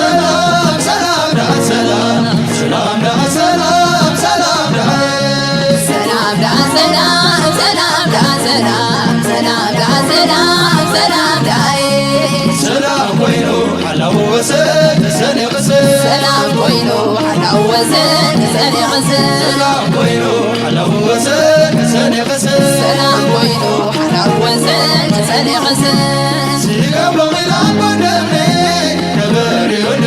ሰላም ሰላም ደኣ ሰላም ሰላም ደኣ ሰላም ሰላም ደኣ ሰላም ሰላም ደኣ ሰላም ሰላም ደኣ ሰላም ሰላም ደኣ ሰላም ሰላም ደኣ ሰላም ኮይኑ ሓላው ወሰን ተሰኒቕስ ሰላም ኮይኑ ሓላው ወሰን ተሰኒቕስ ሰላም ኮይኑ ሓላው ወሰን ተሰኒቕስ ሰላም ኮይኑ ሓላው ወሰን ተሰኒቕስ ስጋ በቒላ ጎደኒ ተበሪዮኒ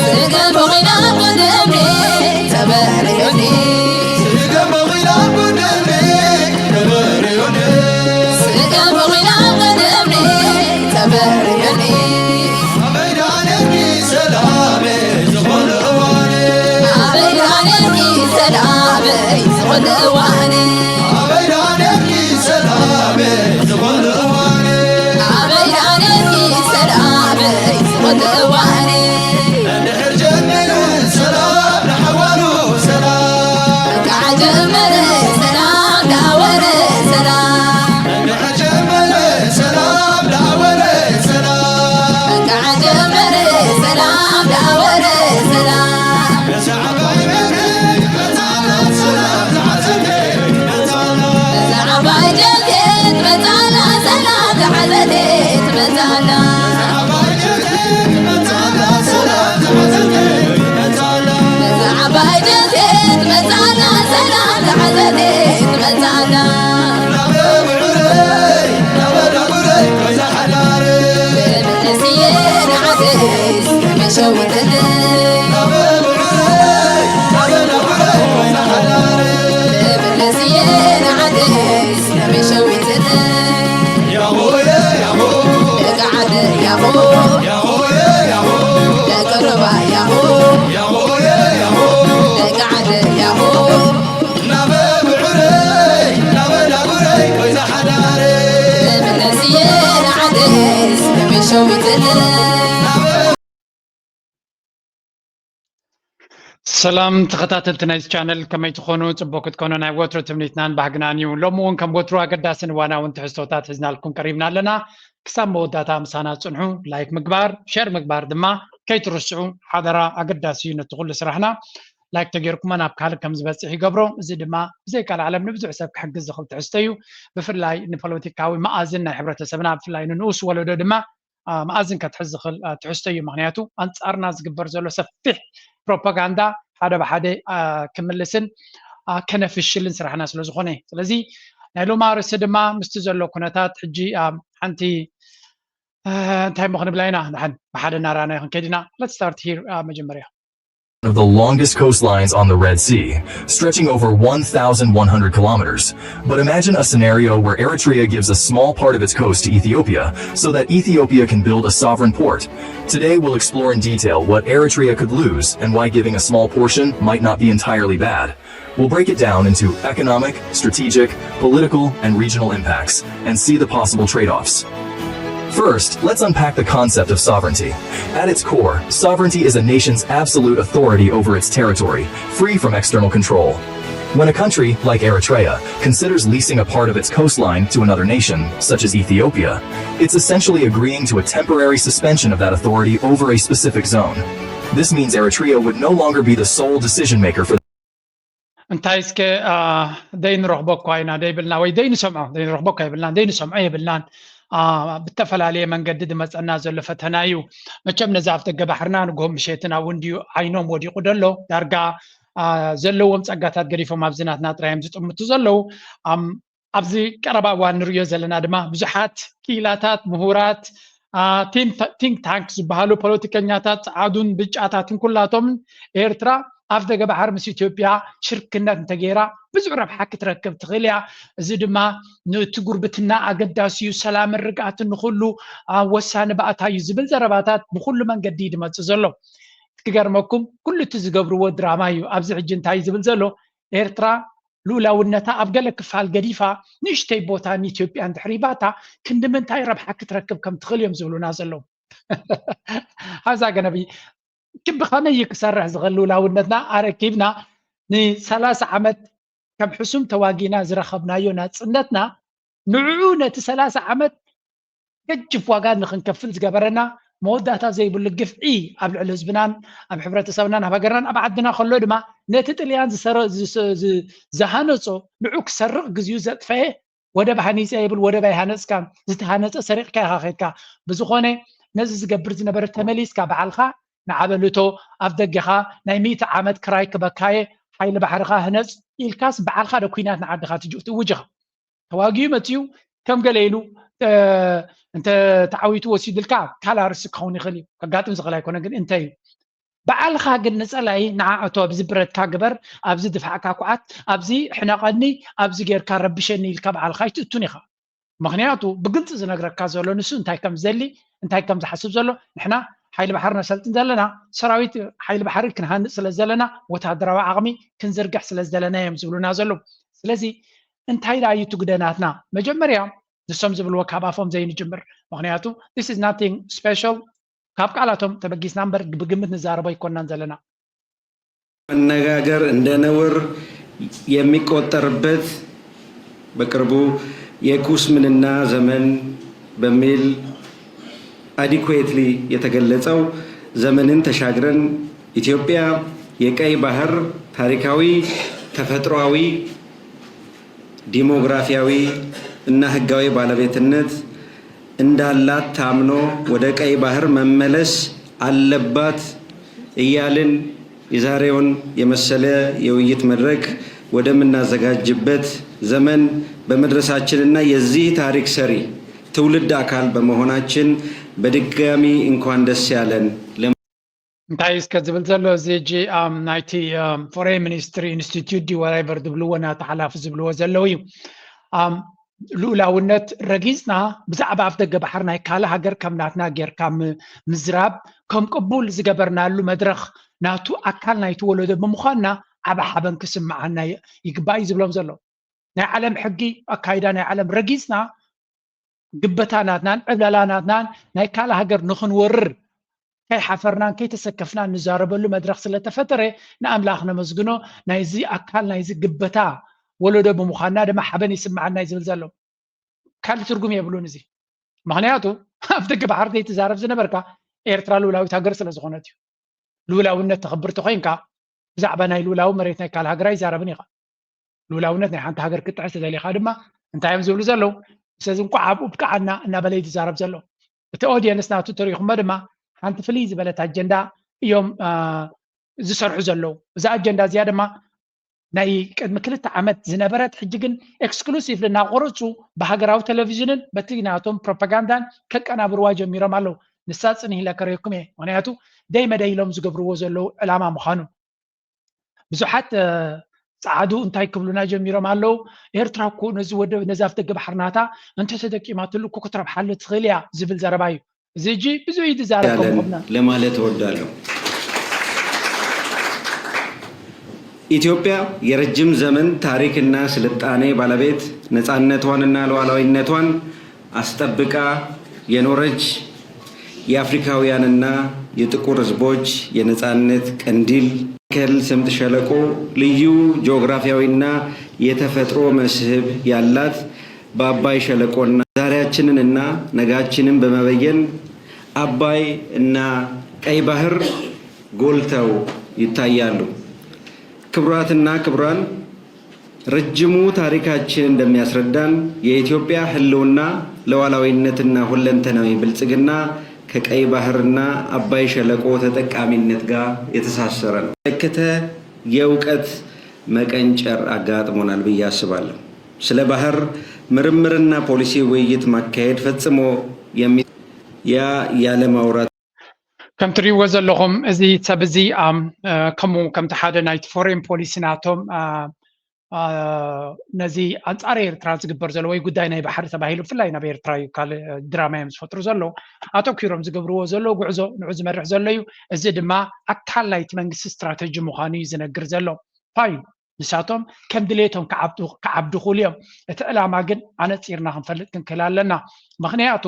ስጋ በቒላ ጎደኒ ተበሪዮኒ ስጋ በቒላ ጎደኒ ተበሪዮኒ ስጋ በቒላ ጎደኒ ተበሪዮኒ ኣበይ ደኣ ነርኪ ሰላመይ ዝኾነ እዋን ኣበይ ደኣ ነርኪ ሰላመይ ዝኾነ እዋን ኣበይ ደኣ ነርኪ ሰላመይ ዝኾነ እዋን ኣበይ ደኣ ነርኪ ሰላመይ ዝኾነ እዋን እንድሕር ጀሚሩ ሰላም ንሓዋሩ ሰላም እንካዕ ጀመረ ሰላም ዳወረ ሰላም እንድሕር ጀመረ ሰላም ዳወረ ሰላም እንካዕ ጀመረ ሰላም ዳወረ ሰላም ሰላም ተኸታተልቲ ናይዚ ቻነል፣ ከመይ ትኾኑ? ጽቡቕ ክትኮኑ ናይ ወትሩ ትምኒትናን ባህግናን እዩ። ሎሚ እውን ከም ወትሩ ኣገዳስን እዋናውን ትሕዝቶታት ሒዝናልኩም ቀሪብና ኣለና። ክሳብ መወዳእታ ምሳና ጽንሑ። ላይክ ምግባር፣ ሸር ምግባር ድማ ከይትርስዑ ሓደራ፣ ኣገዳሲ እዩ ነቲ ኩሉ ስራሕና። ላይክ ተጌርኩማ ናብ ካልእ ከም ዝበጽሕ ይገብሮ። እዚ ድማ ብዘይ ካልእ ዓለም ንብዙሕ ሰብ ክሕግዝ ዝኽእል ትሕዝቶ እዩ። ብፍላይ ንፖለቲካዊ መኣዝን ናይ ሕብረተሰብና፣ ብፍላይ ንንኡስ ወለዶ ድማ መኣዝን ከትሕዝ ዝኽእል ትሕዝቶ እዩ። ምኽንያቱ ኣንጻርና ዝግበር ዘሎ ሰፊሕ ፕሮፓጋንዳ ሓደ ብሓደ ክምልስን ከነፍሽልን ስራሕና ስለ ዝኾነ። ስለዚ ናይ ሎም ኣርእስቲ ድማ ምስቲ ዘሎ ኩነታት ሕጂ ሓንቲ እንታይ ሞ ክንብላ ኢና? ድሓን ብሓደ እናረኣናዮ ክንከይድ ኢና። Let's start here መጀመርያ of the longest coastlines on the Red Sea, stretching over one thousand one hundred kilometers. But imagine a scenario where Eritrea gives a small part of its coast to Ethiopia so that Ethiopia can build a sovereign port. Today, we'll explore in detail what Eritrea could lose and why giving a small portion might not be entirely bad. We'll break it down into economic, strategic, political, and regional impacts, and see the possible trade offs. First, let's unpack the concept of sovereignty. At its core, sovereignty is a nation's absolute authority over its territory, free from external control. When a country, like Eritrea, considers leasing a part of its coastline to another nation, such as Ethiopia, it's essentially agreeing to a temporary suspension of that authority over a specific zone. This means Eritrea would no longer be the sole decision maker for እንታይ እስከ ደይ ንረኽቦ እኳ ኢና ደይብልና ወይ ደይ ንሰምዖ ደይ ንረኽቦ እኳ የብልናን ደይ ንሰምዖ የብልናን ብተፈላለየ መንገዲ ዝመፀና ዘሎ ፈተና እዩ። መቸም ነዚ ኣፍ ደገ ባሕርና ንግሆ ምሸትን ኣብኡ እንድዩ ዓይኖም ወዲቑ ዘሎ። ዳርጋ ዘለዎም ፀጋታት ገዲፎም ኣብዚ ናትና ጥራይ እዮም ዝጥምቱ ዘለዉ። ኣብዚ ቀረባ እዋን ንርእዮ ዘለና ድማ ብዙሓት ክኢላታት፣ ምሁራት፣ ቲንክ ታንክ ዝበሃሉ ፖለቲከኛታት፣ ጸዓዱን ብጫታትን ኩላቶም ኤርትራ ኣፍ ደገ ባሕሪ ምስ ኢትዮጵያ ሽርክነት እንተገይራ ብዙሕ ረብሓ ክትረክብ ትኽእል እያ። እዚ ድማ ነቲ ጉርብትና ኣገዳሲ እዩ፣ ሰላምን ርግኣትን ንኹሉ ወሳኒ ባእታ እዩ ዝብል ዘረባታት ብኹሉ መንገዲ እዩ ዝመጽእ ዘሎ። ክገርመኩም ኩሉ እቲ ዝገብርዎ ድራማ እዩ። ኣብዚ ሕጂ እንታይ እዩ ዝብል ዘሎ? ኤርትራ ልኡላውነታ ኣብ ገለ ክፋል ገዲፋ ንእሽተይ ቦታ ንኢትዮጵያ እንድሕር ሂባታ ክንዲ ምንታይ ረብሓ ክትረክብ ከም ትኽእል እዮም ዝብሉና ዘለዉ። ሓዛ ገነቢ ብኸመይ እዩ ክሰርሕ ዝኽእል ልኡላውነትና ኣረኪብና ንሰላሳ ዓመት ከም ሕሱም ተዋጊና ዝረኸብናዮ ናጽነትና ንዕኡ ነቲ ሰላሳ ዓመት ገጅፍ ዋጋ ንኽንከፍል ዝገበረና መወዳእታ ዘይብሉ ግፍዒ ኣብ ልዕሊ ህዝብናን ኣብ ሕብረተሰብናን ኣብ ሃገርናን ኣብ ዓድና ከሎ ድማ ነቲ ጥልያን ዝሰረ- ዝሰ- ዝ- ዝሃነጾ ንዑ ክሰርቕ ግዜኡ ዘጥፈኤ ወደብ ሃኒፀ ይብል፣ ወደብ ኣይሃነፅካን፣ ዝተሃነፀ ሰሪቕካ ኢኻ ከድካ። ብዝኾነ ነዚ ዝገብር ዝነበረ ተመሊስካ ባዕልኻ ንዓበልቶ ኣብ ደገኻ ናይ ሚእቲ ዓመት ክራይ ክበካየ ሓይሊ ባሕርኻ ህነፅ ኢልካስ ባዕልኻ ዶ ኩናት ንዓድኻ ትጅ- ትእውጅኻ? ተዋጊኡ መፅዩ ከም ገለ ኢሉ እ፣ እንተ ተዓዊቱ ወሲድልካ ካልእ ኣርእስቲ ክኸውን ይኽእል እዩ፣ ከጋጥም ዝኽእል ኣይኮነ ግን እንተ እዩ። ባዕልኻ ግን ንጸላኢ ንዓ እቶ ኣብዚ ብረትካ ግበር፣ ኣብዚ ድፋዕካ ኩዓት፣ ኣብዚ ሕነቐኒ፣ ኣብዚ ጌርካ ረብሸኒ ኢልካ ባዕልኻ ኣይትእቱን ኢኻ። ምኽንያቱ ብግልጺ ዝነግረካ ዘሎ ንሱ እንታይ ከም ዝደሊ እንታይ ከም ዝሓስብ ዘሎ። ንሕና ሓይሊ ባሕሪ ነሰልጥን ዘለና፣ ሰራዊት ሓይሊ ባሕሪ ክንሃንጽ ስለ ዘለና፣ ወታደራዊ ዓቕሚ ክንዝርግሕ ስለ ዝደለና እዮም ዝብሉና ዘለዉ። ስለዚ እንታይ ደኣ እዩ እቲ ግደ ናትና? መጀመርያ ንሶም ዝብልዎ ካብ ኣፎም ዘይንጅምር። ምኽንያቱ this is nothing special፣ ካብ ቃላቶም ተበጊስና እምበር ብግምት ንዛረቦ ኣይኮናን ዘለና። መነጋገር እንደ ነውር የሚቆጠርበት በቅርቡ የኩስምንና ዘመን በሚል adequately የተገለጸው ዘመንን ተሻግረን ኢትዮጵያ የቀይ ባህር ታሪካዊ፣ ተፈጥሯዊ፣ ዲሞግራፊያዊ እና ህጋዊ ባለቤትነት እንዳላት ታምኖ ወደ ቀይ ባህር መመለስ አለባት እያልን የዛሬውን የመሰለ የውይይት መድረክ ወደምናዘጋጅበት ዘመን በመድረሳችንና የዚህ ታሪክ ሰሪ ትውልድ አካል በመሆናችን በድጋሚ እንኳን ደስ ያለን። እንታይ እስከ ዝብል ዘሎ እዚ ሕጂ ናይቲ ፎሬን ሚኒስትሪ ኢንስቲትዩት ዲ ወራይቨር ዝብልዎ ናቲ ሓላፊ ዝብልዎ ዘለዉ እዩ። ልኡላውነት ረጊፅና ብዛዕባ ኣፍ ደገ ባሕሪ ናይ ካልእ ሃገር ከም ናትና ጌርካ ምዝራብ ከም ቅቡል ዝገበርናሉ መድረኽ ናቱ ኣካል ናይቲ ወለዶ ብምዃንና ዓቢ ሓበን ክስምዓና ይግባእ እዩ ዝብሎም ዘሎ። ናይ ዓለም ሕጊ ኣካይዳ ናይ ዓለም ረጊፅና ግበታ ናትናን ዕብለላ ናትናን ናይ ካልእ ሃገር ንኽንወርር ከይሓፈርናን ከይተሰከፍናን ንዛረበሉ መድረኽ ስለተፈጠረ ንኣምላኽ ነመስግኖ። ናይዚ ኣካል ናይዚ ግበታ ወለዶ ብምዃንና ድማ ሓበን ይስምዓና እዩ ዝብል ዘሎ። ካልእ ትርጉም የብሉን እዚ። ምኽንያቱ ኣብ ደገ ባሕሪ ዘይትዛረብ ዝነበርካ ኤርትራ ልኡላዊት ሃገር ስለ ዝኾነት እዩ። ልኡላውነት ተኽብር ተኾይንካ ብዛዕባ ናይ ልኡላዊ መሬት ናይ ካልእ ሃገር ኣይዛረብን ኢኻ። ልኡላውነት ናይ ሓንቲ ሃገር ክጥሕስ ተደሊኻ ድማ እንታይ እዮም ዝብሉ ዘለዉ? ስለዚ እንቋዕ ኣብኡ ብቅዓና እናበለ እዩ ዝዛረብ ዘሎ። እቲ ኦድየንስ ናቱ ተሪኹሞ ድማ ሓንቲ ፍልይ ዝበለት ኣጀንዳ እዮም ዝሰርሑ ዘለዉ። እዛ ኣጀንዳ እዚኣ ድማ ናይ ቅድሚ ክልተ ዓመት ዝነበረት ሕጂ ግን ኤክስክሉሲቭሊ እናቆረፁ ብሃገራዊ ቴሌቪዥንን በቲ ናቶም ፕሮፓጋንዳን ከቀናብርዋ ጀሚሮም ኣለዉ። ንሳ ፅንህ ኢለ ከርእየኩም እየ፣ ምክንያቱ ደይ መደይ ኢሎም ዝገብርዎ ዘለዉ ዕላማ ምዃኑ። ብዙሓት እ፣ ፃዓዱ እንታይ ክብሉና ጀሚሮም ኣለዉ? ኤርትራ እኮ ነዚ ወደብ ነዚ ኣፍ ደገ ባሕርናታ እንተተጠቂማትሉ እኮ ክትረብሓሉ ትኽእል እያ ዝብል ዘረባ እዩ። እዚ ሕጂ ብዙ እዩ ዝዛረብ ያለን ከምኮምና ለማለት እወዳለሁ። ኢትዮጵያ የረጅም ዘመን ታሪክና ስልጣኔ ባለቤት፣ ነፃነቷንና ሉዓላዊነቷን አስጠብቃ የኖረች የአፍሪካውያንና የጥቁር ህዝቦች የነፃነት ቀንዲል፣ ከል ስምጥ ሸለቆ ልዩ ጂኦግራፊያዊና የተፈጥሮ መስህብ ያላት በአባይ ሸለቆና ዛሬያችንንና ነጋችንን በመበየን አባይ እና ቀይ ባህር ጎልተው ይታያሉ። ክቡራትና ክቡራን፣ ረጅሙ ታሪካችን እንደሚያስረዳን የኢትዮጵያ ህልውና፣ ሉዓላዊነትና ሁለንተናዊ ብልጽግና ከቀይ ባህርና አባይ ሸለቆ ተጠቃሚነት ጋር የተሳሰረ ነው። የከተ የእውቀት መቀንጨር አጋጥሞናል ብዬ አስባለሁ። ስለ ባህር ምርምርና ፖሊሲ ውይይት ማካሄድ ፈጽሞ የሚ ያ ያለ ማውራት ከም ትሪእዎ ዘለኹም እዚ ሰብ እዚ ኣም፣ እ፣ ከምኡ ከምቲ ሓደ ናይቲ ፎሬን ፖሊሲ ናቶም እ፣ እ፣ ነዚ ኣንፃር ኤርትራ ዝግበር ዘሎ ወይ ጉዳይ ናይ ባሕሪ ተባሂሉ ብፍላይ ናብ ኤርትራ እዩ ካልእ እ፣ ድራማ እዮም ዝፈጥሩ ዘለዉ። ኣተኪሮም ዝገብርዎ ዘለዉ ጉዕዞ ንዑ ዝመርሕ ዘሎ እዩ። እዚ ድማ ኣካል ናይቲ መንግስቲ ስትራተጂ ምዃኑ እዩ ዝነግር ዘሎ። ፋይን፣ ንሳቶም ከም ድሌቶም ክዓብዱ ክዓብዱ ክእሉ እዮም። እቲ ዕላማ ግን ኣነፂርና ክንፈልጥ ክንክእል ኣለና። ምኽንያቱ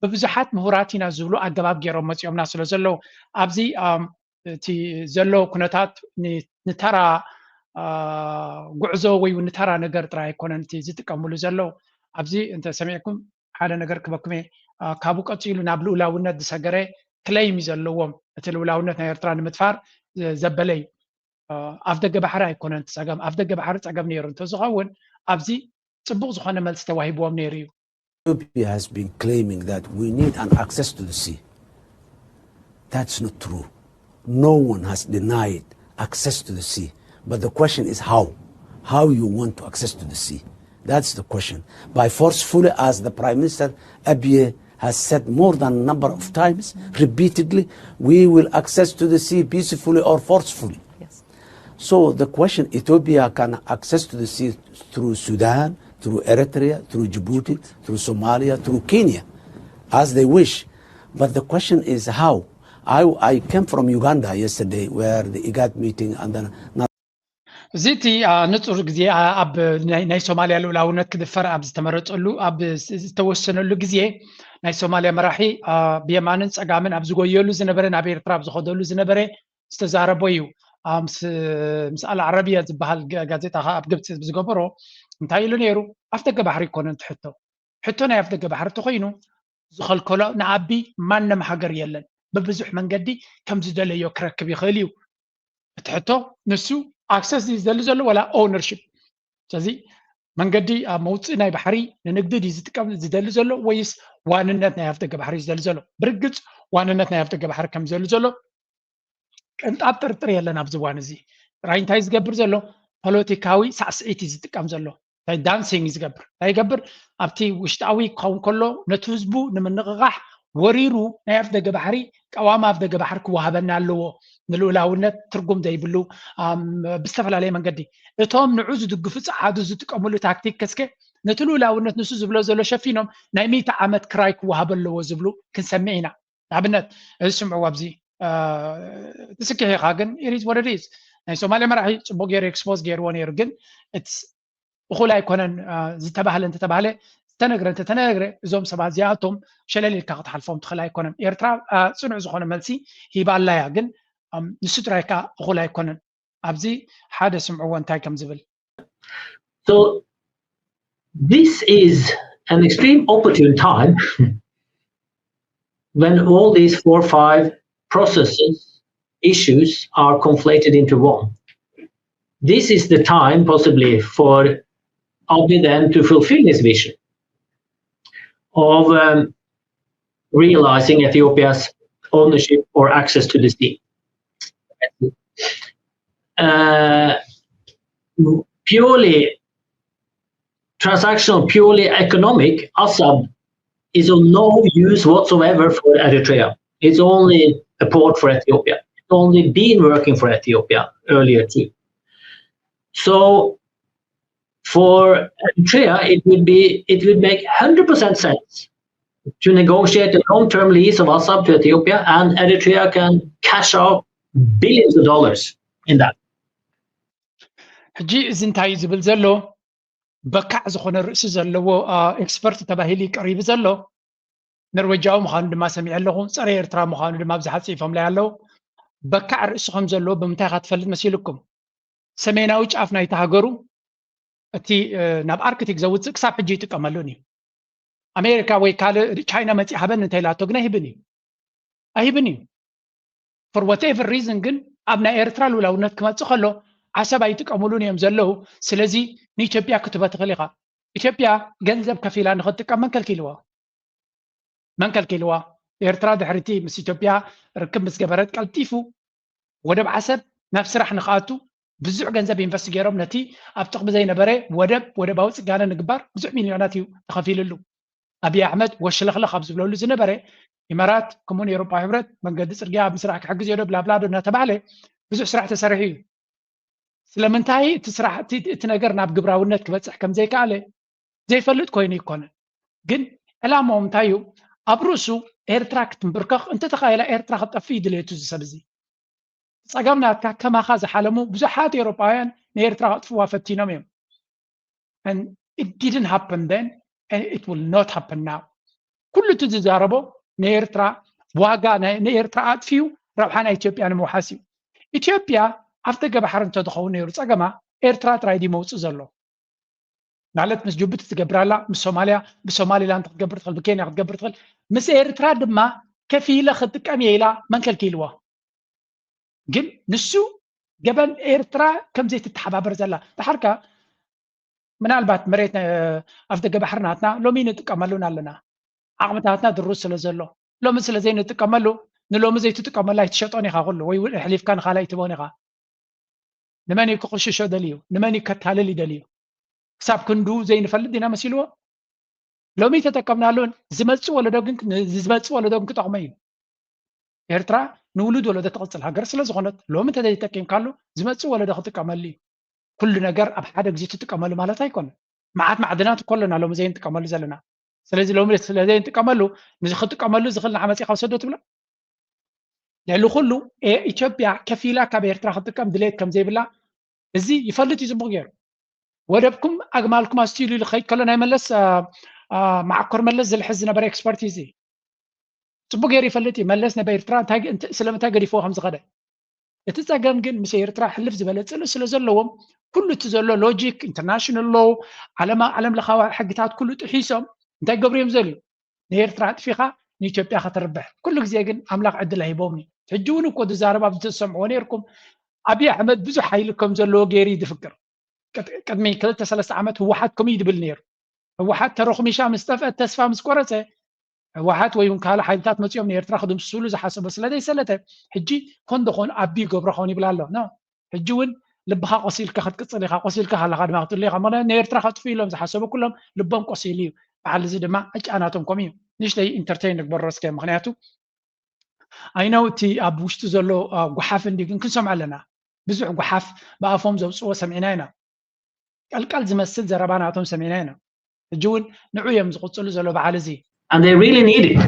ብብዙሓት ምሁራት ኢና ዝብሉ ኣገባብ ገይሮም መፂኦምና ስለ ዘለዉ ኣብዚ ኣም፣ እቲ ዘሎ ኩነታት ን- ንተራ ኣ፣ ጉዕዞ ወይ እውን ንተራ ነገር ጥራይ ኣይኮነን እቲ ዝጥቀምሉ ዘለዉ። ኣብዚ እንተ ሰሚዕኩም ሓደ ነገር ክበኩም እየ። ኣ፣ ካብኡ ቀፂሉ ናብ ልኡላውነት ዝሰገረ ክለይም እዩ ዘለዎም። እቲ ልውላውነት ናይ ኤርትራ ንምትፋር ዘበለ እዩ። ኣፍ ደገ ባሕሪ ኣይኮነን እቲ ጸገም። ኣፍ ደገ ባሕሪ ጸገም ነይሩ እንተዝኸውን ኣብዚ ጽቡቕ ዝኾነ መልሲ ተዋሂብዎም ነይሩ እዩ። Ethiopia has been claiming that we need an access to the sea. That's not true. No one has denied access to the sea. But the question is how? How you want to access to the sea? That's the question. By forcefully, as the Prime Minister Abiy has said more than a number of times, repeatedly, we will access to the sea peacefully or forcefully. Yes. So the question, Ethiopia can access to the sea through Sudan, through Eritrea, through Djibouti, through Somalia, through Kenya, as they wish. But the question is how? I, I came from Uganda yesterday where the IGAD meeting and then እዚ እቲ ንፁር ግዜ ኣብ ናይ ሶማሊያ ልኡላውነት ክድፈር ኣብ ዝተመረፀሉ ኣብ ዝተወሰነሉ ግዜ ናይ ሶማሊያ መራሒ ብየማንን ፀጋምን ኣብ ዝጎየሉ ዝነበረ ናብ ኤርትራ ኣብ ዝኸደሉ ዝነበረ ዝተዛረቦ እዩ። ምስ ኣል ዓረብያ ዝበሃል ጋዜጣ ኣብ ግብፂ ዝገበሮ እንታይ ኢሉ ነይሩ? ኣፍ ደገ ባሕሪ ይኮነን ትሕቶ ሕቶ ናይ ኣፍ ደገ ባሕሪ ተኮይኑ ዝኸልከሎ ንኣቢ ማንም ሃገር የለን። ብብዙሕ መንገዲ ከም ዝደለዮ ክረክብ ይኽእል እዩ። እቲ ሕቶ ንሱ ኣክሰስ ድዩ ዝደሊ ዘሎ ወላ ኦውነርሽፕ? ስለዚ መንገዲ ኣብ መውፅኢ ናይ ባሕሪ ንንግዲ ድዩ ዝጥቀም ዝደሊ ዘሎ ወይስ ዋንነት ናይ ኣፍ ደገ ባሕሪ እዩ ዝደሊ ዘሎ? ብርግፅ ዋንነት ናይ ኣፍ ደገ ባሕሪ ከም ዝደሊ ዘሎ ቅንጣብ ጥርጥር የለን። ኣብዚ እዋን እዚ ጥራይ እንታይ ዝገብር ዘሎ ፖለቲካዊ ሳዕስዒት እዩ ዝጥቀም ዘሎ። እንታይ ዳንሲንግ እዩ ዝገብር እንታይ ይገብር ኣብቲ ውሽጣዊ ክኸውን ከሎ ነቲ ህዝቡ ንምንቕቓሕ ወሪሩ ናይ ኣፍ ደገ ባሕሪ ቀዋሚ ኣፍ ደገ ባሕሪ ክወሃበና ኣለዎ። ንልኡላውነት ትርጉም ዘይብሉ ብዝተፈላለየ መንገዲ እቶም ንዑ ዝድግፉ ፀዓዱ ዝጥቀምሉ ታክቲክ ከስከ ነቲ ልኡላውነት ንሱ ዝብሎ ዘሎ ሸፊኖም ናይ ሚእቲ ዓመት ክራይ ክወሃበ ኣለዎ ዝብሉ ክንሰምዕ ኢና። ንኣብነት እዚ ስምዕዎ ኣብዚ ትስክሕ ኢኻ ግን ኢሪዝ ወረዲዝ ናይ ሶማሌ መራሒ ፅቡቅ ገይሩ ኤክስፖዝ ገይርዎ ነይሩ ግን እኩል ኣይኮነን ዝተባህለ እንተተባህለ ዝተነግረ እንተተነግረ እዞም ሰባት እዚኣቶም ሸለል ኢልካ ክትሓልፎም ትኽእል ኣይኮነን። ኤርትራ ፅኑዕ ዝኾነ መልሲ ሂባ ኣላያ ግን ንሱ ጥራይ ከዓ እኩል ኣይኮነን። ኣብዚ ሓደ ስምዕዎ እንታይ ከም ዝብል So this is an extreme opportune time when all these four, five processes, issues are conflated into one. This is the time possibly for Abiy then to fulfill his vision of um, realizing Ethiopia's ownership or access to the sea. Uh, purely transactional, purely economic, Assab is of no use whatsoever for Eritrea. It's only a port for Ethiopia. It's only been working for Ethiopia earlier too. So for Eritrea, it would be it would make hundred percent sense to negotiate a long-term lease of Assab to Ethiopia, and Eritrea can cash out billions of dollars in that. ሕጂ እዚ እንታይ እዩ ዝብል ዘሎ? በካዕ ዝኾነ ርእሲ ዘለዎ ኤክስፐርት ተባሂሉ እዩ ቀሪቡ ዘሎ። ኖርዌጃዊ ምዃኑ ድማ ሰሚዐ ኣለኹ። ጸረ ኤርትራ ምዃኑ ድማ ብዝሓት ጽሒፎምለይ ኣለዉ። በካዕ ርእሲ ከም ዘለዎ ብምንታይ ኢኻ ትፈልጥ መሲልኩም? ሰሜናዊ ጫፍ ናይቲ ሃገሩ እቲ ናብ ኣርክቲክ ዘውፅእ ክሳብ ሕጂ ይጥቀመሉን እዩ። ኣሜሪካ ወይ ካልእ ቻይና መፂእ ሃበኒ እንተኢላቶ ግን ኣይህብን እዩ ኣይህብን እዩ። For whatever reason ግን ኣብ ናይ ኤርትራ ልውላውነት ክመፅእ ከሎ ዓሰብ ኣይጥቀምሉን እዮም ዘለዉ። ስለዚ ንኢትዮጵያ ክትበ ትኽእል ኢኻ። ኢትዮጵያ ገንዘብ ከፊላ ንክትጥቀም መን ከልኪልዋ? መን ከልኪልዋ? ኤርትራ ድሕሪቲ ምስ ኢትዮጵያ ርክብ ምስ ገበረት ቀልጢፉ ወደብ ዓሰብ ናብ ስራሕ ንክኣቱ ብዙሕ ገንዘብ ኢንቨስት ገይሮም ነቲ ኣብ ጥቕሚ ዘይነበረ ወደብ ወደባዊ ፅጋነ ንግባር ብዙሕ ሚሊዮናት እዩ ተኸፊልሉ። ኣብይ ኣሕመድ ወሽለኽለኽ ኣብ ዝብለሉ ዝነበረ ኢማራት ከምኡን ኤሮፓ ሕብረት መንገዲ ፅርግያ ኣብ ምስራሕ ክሕግዝ እዮ ዶ ብላብላዶ እናተባህለ ብዙሕ ስራሕ ተሰሪሑ እዩ። ስለምንታይ እቲ ስራሕ እቲ ነገር ናብ ግብራውነት ክበፅሕ ከም ዘይከኣለ ዘይፈልጥ ኮይኑ ይኮነ። ግን ዕላማኦም እንታይ እዩ? ኣብ ርእሱ ኤርትራ ክትንብርከኽ እንተተኻኢላ ኤርትራ ክትጠፍእ እዩ ድሌቱ እዚ ሰብ እዚ። ፀገም ናትካ ከማኻ ዝሓለሙ ብዙሓት ኤውሮጳውያን ንኤርትራ ከጥፍዋ ፈቲኖም እዮም። And it didn't happen then and it will not happen now። ኩሉ እቲ ዝዛረቦ ንኤርትራ ዋጋ ንኤርትራ ኣጥፊዩ ረብሓ ናይ ኢትዮጵያ ንምውሓስ እዩ። ኢትዮጵያ ኣብ ደገ ባሕሪ እንተዝኸውን ነይሩ ፀገማ ኤርትራ ጥራይ ድዩ መውፅእ ዘሎ? ማለት ምስ ጅቡቲ ትገብር ኣላ፣ ምስ ሶማልያ ብሶማሊላንድ ክትገብር ትኽእል፣ ብኬንያ ክትገብር ትኽእል። ምስ ኤርትራ ድማ ከፊለ ክጥቀም እየ ኢላ መን ከልኪልዎ? ግን ንሱ ገበን ኤርትራ ከም ዘይትተሓባበር ዘላ ድሓርካ ምናልባት መሬት ኣፍ ደገ ባሕሪ ናትና ሎሚ ንጥቀመሉን ኣለና። ዓቕምታትና ድሩት ስለ ዘሎ ሎሚ ስለ ዘይንጥቀመሉ ንሎሚ ዘይትጥቀመሉ ኣይትሸጦን ኢኻ ኩሉ ወይ እውን ኣሕሊፍካ ንኻልእ ኣይትቦን ኢኻ። ንመን እዩ ክቕሽሾ ደልዩ? ንመን እዩ ከታልል ይደልዩ? ክሳብ ክንዱ ዘይንፈልጥ ዲና መሲልዎ? ሎሚ ተጠቀምናሉን ዝመፅእ ወለዶ ግን ዝመፅእ ወለዶ ግን ክጠቕሞ እዩ። ኤርትራ ንውሉድ ወለዶ ትቕፅል ሃገር ስለ ዝኾነት ሎሚ እንተዘይተጠቂምካሉ ዝመፅእ ወለዶ ክጥቀመሉ እዩ። ኩሉ ነገር ኣብ ሓደ ግዜ ትጥቀመሉ ማለት ኣይኮነ። መዓት ማዕድናት እኮ ኣለና ሎሚ ዘይንጥቀመሉ ዘለና። ስለዚ ሎሚ ስለ ዘይንጥቀመሉ ንዚ ክጥቀመሉ ዝኽእል ንዓመፂ ካብ ሰዶ ትብሎ። ልዕሊ ኩሉ ኢትዮጵያ ከፊላ ካብ ኤርትራ ክትጥቀም ድሌት ከም ዘይብላ እዚ ይፈልጥ እዩ ፅቡቅ ገይሩ። ወደብኩም ኣግማልኩም ኣስትይሉ ኢሉ ክኸይድ ከሎ ናይ መለስ መዓኮር መለስ ዝልሕዝ ዝነበረ ኤክስፐርት እዩ። ፅቡቅ ገይሩ ይፈልጥ እዩ መለስ ናብ ኤርትራ ስለምንታይ ገዲፍዎ ከም ዝኸደ። እቲ ፀገም ግን ምስ ኤርትራ ሕልፍ ዝበለ ፅልእ ስለ ዘለዎም ኩሉ እቲ ዘሎ ሎጂክ ኢንተርናሽናል ሎው ዓለም ዓለም ለኻዊ ሕግታት ኩሉ ጥሒሶም እንታይ ገብሩ እዮም ዘልዩ? ንኤርትራ ኣጥፊኻ ንኢትዮጵያ ከተርብሕ ኩሉ ግዜ ግን ኣምላኽ ዕድል ኣይቦምኒ። ሕጂ እውን እኮ ዝዛረብ ኣብዚ ተሰምዕዎ ነርኩም። ኣብይ ኣሕመድ ብዙሕ ሓይሊ ከም ዘለዎ ገይሩ እዩ ዝፍክር። ቅድሚ ክልተ ሰለስተ ዓመት ህወሓት ከምኡ እዩ ዝብል ነይሩ። ህወሓት ተረኹሚሻ ምስ ጠፍአት ተስፋ ምስ ቆረፀ ህወሓት ወይ እውን ካልእ ሓይልታት መፂኦም ንኤርትራ ክድምስስሉ ዝሓሰቦ ስለ ዘይሰለተ ሕጂ ኮን ደኾን ኣቢ ይገብሮ ኸውን ይብል ኣሎ። ሕጂ እውን ልብኻ ቆሲልካ ክትቅፅል ኢኻ። ቆሲልካ ካለኻ ድማ ክትሉ ኢኻ። ምክንያቱ ንኤርትራ ከጥፍኡ ኢሎም ዝሓሰቡ ኩሎም ልቦም ቆሲሉ እዩ። በዓል እዚ ድማ ዕጫናቶም ከምኡ እዩ። ንእሽተይ ኢንተርቴይን ንግበሮ እስከ። ምክንያቱ ኣይነው እቲ ኣብ ውሽጡ ዘሎ ጓሓፍ እንዲ ግን ክንሰምዖ ኣለና። ብዙሕ ጓሓፍ ብኣፎም ዘውፅዎ ሰሚዕና ኢና። ቀልቀል ዝመስል ዘረባ ናቶም ሰሚዕና ኢና። ሕጂ እውን ንዑ እዮም ዝቕፅሉ ዘሎ በዓል እዚ። And they really need it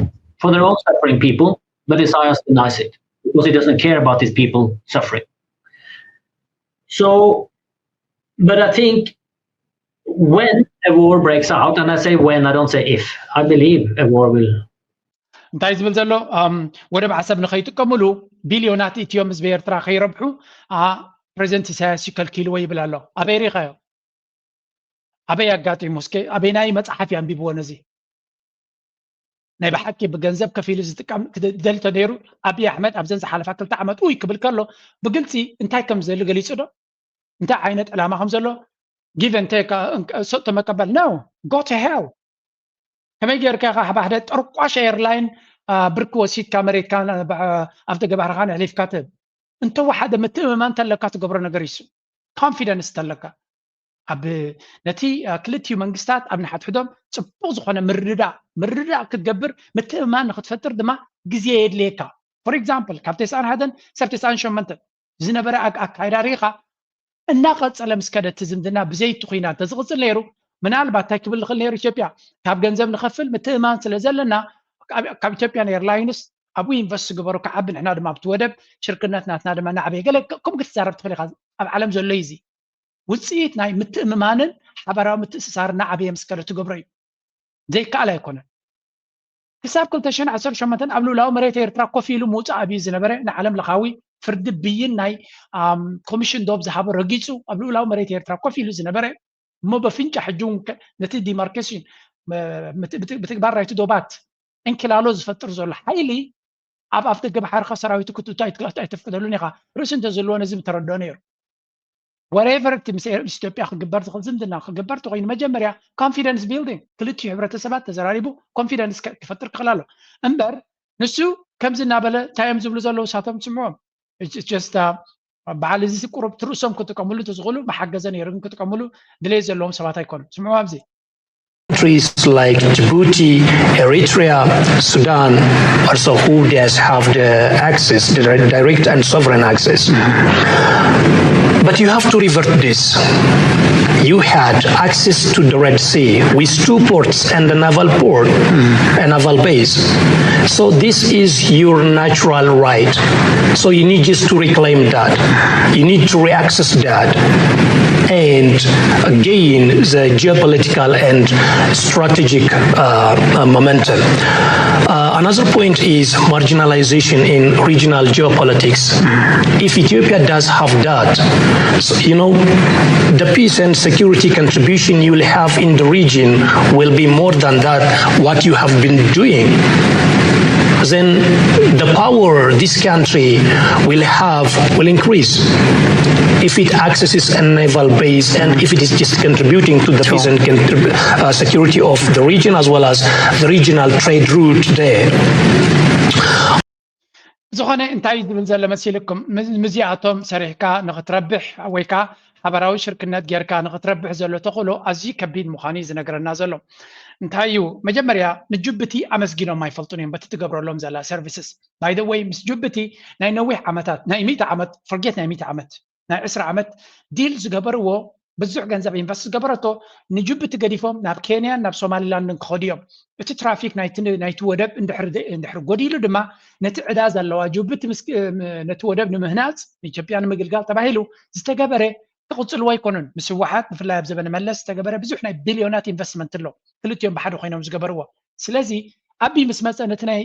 for their own suffering people, but Isaias denies it because he doesn't care about his people suffering. So, but I think when a war breaks out, and I say when, I don't say if, I believe a war will. እንታይ ዝብል ዘሎ ወደብ ዓሰብ ንኸይጥቀምሉ ቢልዮናት ኢትዮ ህዝቢ ኤርትራ ከይረብሑ ፕሬዚደንት ኢሳያስ ይከልኪልዎ ይብል ኣሎ። ኣበይ ሪኻዮ? ኣበይ ኣጋጢሙ? እስከ ኣበይናይ መፅሓፍ እዩ ኣንቢብዎ ነዚ? ናይ ብሓቂ ብገንዘብ ከፊሉ ዝጥቀም ክደሊ ተነይሩ ኣብይ ኣሕመድ ኣብዘን ዝሓለፋ ክልተ ዓመት ኡይ ክብል ከሎ ብግልፂ እንታይ ከም ዝደሊ ገሊፁ ዶ? እንታይ ዓይነት ዕላማ ከም ዘሎ give and take ሰጥቶ መቀበል ነው። Go to hell። ከመይ ጌርካ ኢኻ ሓደ ጠርቋሽ ኤርላይን ብርኪ ወሲድካ መሬትካ ኣብ ደገ ባሕርኻ ነሕሊፍካ ትህብ? እንተወሓደ ምትእምማን እንተለካ ትገብሮ ነገር እዩ። ኮንፊደንስ እንተለካ ኣብ ነቲ ክልቲኡ መንግስታት ኣብ ንሓድሕዶም ፅቡቅ ዝኾነ ምርድዳእ ምርድዳእ ክትገብር ምትእምማን ንክትፈጥር ድማ ግዜ የድልየካ። ፎር ኤግዛምፕል ካብ ተስዓን ሓደን ሰብ ተስዓን ሸሞንተን ዝነበረ ኣካይዳ ርኢኻ እናቐፀለ ምስ ከደ እቲ ዝምድና ብዘይቲ ኩናት እንተዝቕፅል ነይሩ ምናልባት እንታይ ክብል ዝኽእል ነይሩ? ኢትዮጵያ ካብ ገንዘብ ንኸፍል ምትእምማን ስለ ዘለና ካብ ኢትዮጵያን ኤርላይንስ ኣብኡ ኢንቨስት ግበሩ ክዓቢ ንሕና ድማ ኣብቲ ወደብ ሽርክነት ናትና ድማ ናዕበየ ገለ ከምኡ ክትዛረብ ትኽእል ኢኻ። ኣብ ዓለም ዘሎ እዩ እዚ ውፅኢት ናይ ምትእምማንን ሓበራዊ ምትእስሳርን ናዕበየ ምስ ከደ ትገብሮ እዩ። ዘይከኣል ኣይኮነን። ክሳብ ክልተ ሽሕን ዓሰርተ ሸሞንተን ኣብ ልኡላዊ መሬት ኤርትራ ኮፍ ኢሉ ምውፃእ ኣብዩ ዝነበረ ንዓለም ለኻዊ ፍርዲ ብይን ናይ ኮሚሽን ዶብ ዝሃቦ ረጊፁ ኣብ ልኡላዊ መሬት ኤርትራ ኮፍ ኢሉ ዝነበረ እሞ በፍንጫ ሕጂ እውን ነቲ ዲማርኬሽን ብትግባር ናይቲ ዶባት ዕንኪላሎ ዝፈጥር ዘሎ ሓይሊ ኣብ ኣፍ ደገ ባሕርኻ ሰራዊቱ ክትእቱ ኣይተፍቅደሉን ኢኻ። ርእሲ እንተዝህልዎ ነዚ ምተረድኦ ነይሩ። ወሬቨር እቲ ምስ ኢትዮጵያ ክግበር ዝኽእል ዝምድና ክግበር ተኮይኑ መጀመርያ ኮንፊደንስ ቢልዲንግ ክልቲኡ ሕብረተሰባት ተዘራሪቡ ኮንፊደንስ ክፈጥር ክኽእል ኣሎ እምበር ንሱ ከምዚ እናበለ እንታይ እዮም ዝብሉ ዘለዉ ሳቶም ስምዖም ጀስታ በዓል እዚ ቁሩብ ትርእሶም ክጥቀምሉ ተዝኽእሉ መሓገዘ ነይሩ ግን ክጥቀምሉ ድሌት ዘለዎም ሰባት ኣይኮኑ ስምዖም ኣብዚ countries like Djibouti, Eritrea, Sudan, also who does have the access, the direct and sovereign access. But you have to revert this. You had access to the Red Sea with two ports and a naval port, a naval base. So this is your natural right. So you need just to reclaim that. You need to reaccess that and gain the geopolitical and strategic uh, uh, momentum. Uh, another point is marginalization in regional geopolitics. If Ethiopia does have that, so, you know, the peace and security contribution you will have in the region will be more than that what you have been doing. then the power this country will have will increase if it accesses a naval base and if it is just contributing to the peace and contrib- uh, security of the region as well as the regional trade route there. ዝኾነ እንታይ ዝብል ዘሎ መሲልኩም? ምዚኣቶም ሰሪሕካ ንክትረብሕ ወይ ከዓ ሓበራዊ ሽርክነት ጌርካ ንክትረብሕ ዘሎ ተኽእሎ ኣዝዩ ከቢድ ምዃኑ እዩ ዝነግረና ዘሎ። እንታይ እዩ መጀመርያ ንጅቡቲ ኣመስጊኖም ኣይፈልጡን እዮም በቲ ትገብረሎም ዘላ services። By the way ምስ ጅቡቲ ናይ ነዊሕ ዓመታት ናይ ሚእቲ ዓመት forget ናይ ሚእቲ ዓመት ናይ ዕስራ ዓመት ዲል ዝገበርዎ ብዙሕ ገንዘብ ኢንቨስት ዝገበረቶ ንጅቡቲ ገዲፎም ናብ ኬንያን ናብ ሶማሊላንድን ክኸዱ እዮም። እቲ ትራፊክ ናይቲ ወደብ እንድሕር ጎዲሉ ድማ ነቲ ዕዳ ዘለዋ ጅቡቲ ነቲ ወደብ ንምህናፅ ንኢትዮጵያ ንምግልጋል ተባሂሉ ዝተገበረ ክቕፅልዎ ኣይኮኑን። ምስ ህወሓት ብፍላይ ኣብ ዘበነ መለስ ዝተገበረ ብዙሕ ናይ ቢልዮናት ኢንቨስትመንት ኣሎ። ክልቲኦም ብሓደ ኮይኖም ዝገበርዎ። ስለዚ ኣቢ ምስ መፀ ነቲ ናይ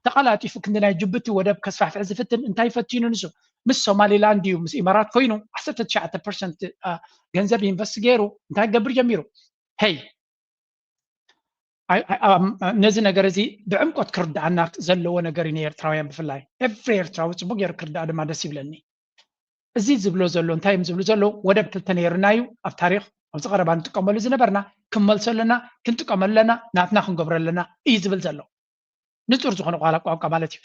ተቐላጢፉ ክንዲ ናይ ጅቡቲ ወደብ ከስፋሕፍሕ ዝፍትን እንታይ ፈቲኑ ንሱ ምስ ሶማሊላንድ እዩ ምስ ኢማራት ኮይኑ ዓሰርተ ትሽዓተ ፐርሰንት ገንዘብ ኢንቨስት ገይሩ እንታይ ክገብር ጀሚሩ? ሄይ ነዚ ነገር እዚ ብዕምቆት ክርዳኣና ዘለዎ ነገር እዩ ንኤርትራውያን ብፍላይ ኤቭሪ ኤርትራዊ ፅቡቅ ገይሩ ክርዳኣ ድማ ደስ ይብለኒ። እዚ ዝብሎ ዘሎ እንታይ እዮም ዝብሉ ዘለዉ? ወደብ ክልተ ነይርና እዩ ኣብ ታሪኽ ኣብዚ ቀረባ ንጥቀመሉ ዝነበርና ክንመልሶ ኣለና ክንጥቀመሉ ኣለና ናትና ክንገብሮ ኣለና እዩ ዝብል ዘሎ። ንፁር ዝኾነ ቋላ ቋንቋ ማለት እዩ።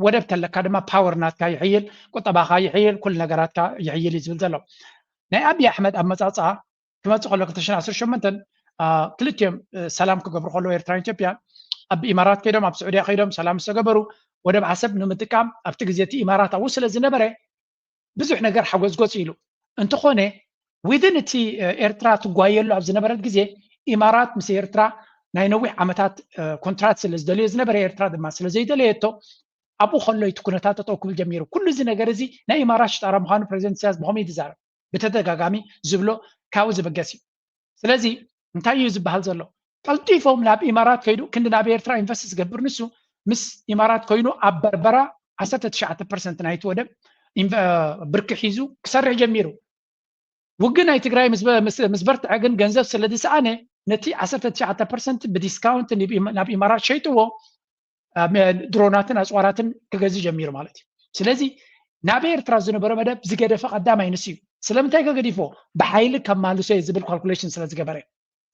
ወደብ ተለካ ድማ ፓወር ናትካ ይሕይል፣ ቁጠባኻ ይሕይል፣ ኩሉ ነገራትካ ይሕይል እዩ ዝብል ዘሎ። ናይ ኣብይ ኣሕመድ ኣመፃፅኣ ክመፅእ ከሎ ክልተ ሽሕን ዓሰርተ ሸሞንተን ክልቲኦም ሰላም ክገብሩ ከለዉ ኤርትራን ኢትዮጵያን ኣብ ኢማራት ከይዶም ኣብ ስዑድያ ከይዶም ሰላም ዝተገበሩ ወደብ ዓሰብ ንምጥቃም ኣብቲ ግዜ እቲ ኢማራት ኣብኡ ስለ ዝነበረ ብዙሕ ነገር ሓጎዝጎዝ ኢሉ እንተኾነ ዊዝን እቲ ኤርትራ ትጓየሉ ኣብ ዝነበረት ግዜ ኢማራት ምስ ኤርትራ ናይ ነዊሕ ዓመታት ኮንትራት ስለ ዝደልዮ ዝነበረ ኤርትራ ድማ ስለ ዘይደለየቶ ኣብኡ ከሎ እቲ ኩነታት ጠጠው ክብል ጀሚሩ። ኩሉ እዚ ነገር እዚ ናይ ኢማራት ሽጣራ ምዃኑ ፕሬዚደንት ኢሳያስ ብኸመይ እዩ ዝዛረብ? ብተደጋጋሚ ዝብሎ ካብኡ ዝብገስ እዩ። ስለዚ እንታይ እዩ ዝበሃል ዘሎ? ቀልጢፎም ናብ ኢማራት ከይዱ ክንዲ ናብ ኤርትራ ኢንቨስት ዝገብር ንሱ ምስ ኢማራት ኮይኑ ኣብ በርበራ ዓሰርተ ትሽዓተ ፐርሰንት ናይቲ ወደብ ብርኪ ሒዙ ክሰርሕ ጀሚሩ። ውግእ ናይ ትግራይ ምስ በርትዐ ግን ገንዘብ ስለ ዝሰኣነ ነቲ ዓሰርተ ትሽዓተ ፐርሰንት ብዲስካውንት ናብ ኢማራት ሸይጥዎ ድሮናትን ኣፅዋራትን ክገዝእ ጀሚሩ ማለት እዩ። ስለዚ ናብ ኤርትራ ዝነበረ መደብ ዝገደፈ ቀዳማይ ንሱ እዩ። ስለምንታይ ከገዲፎ? ብሓይሊ ከማልሶ እየ ዝብል ካልኩሌሽን ስለ ዝገበረ።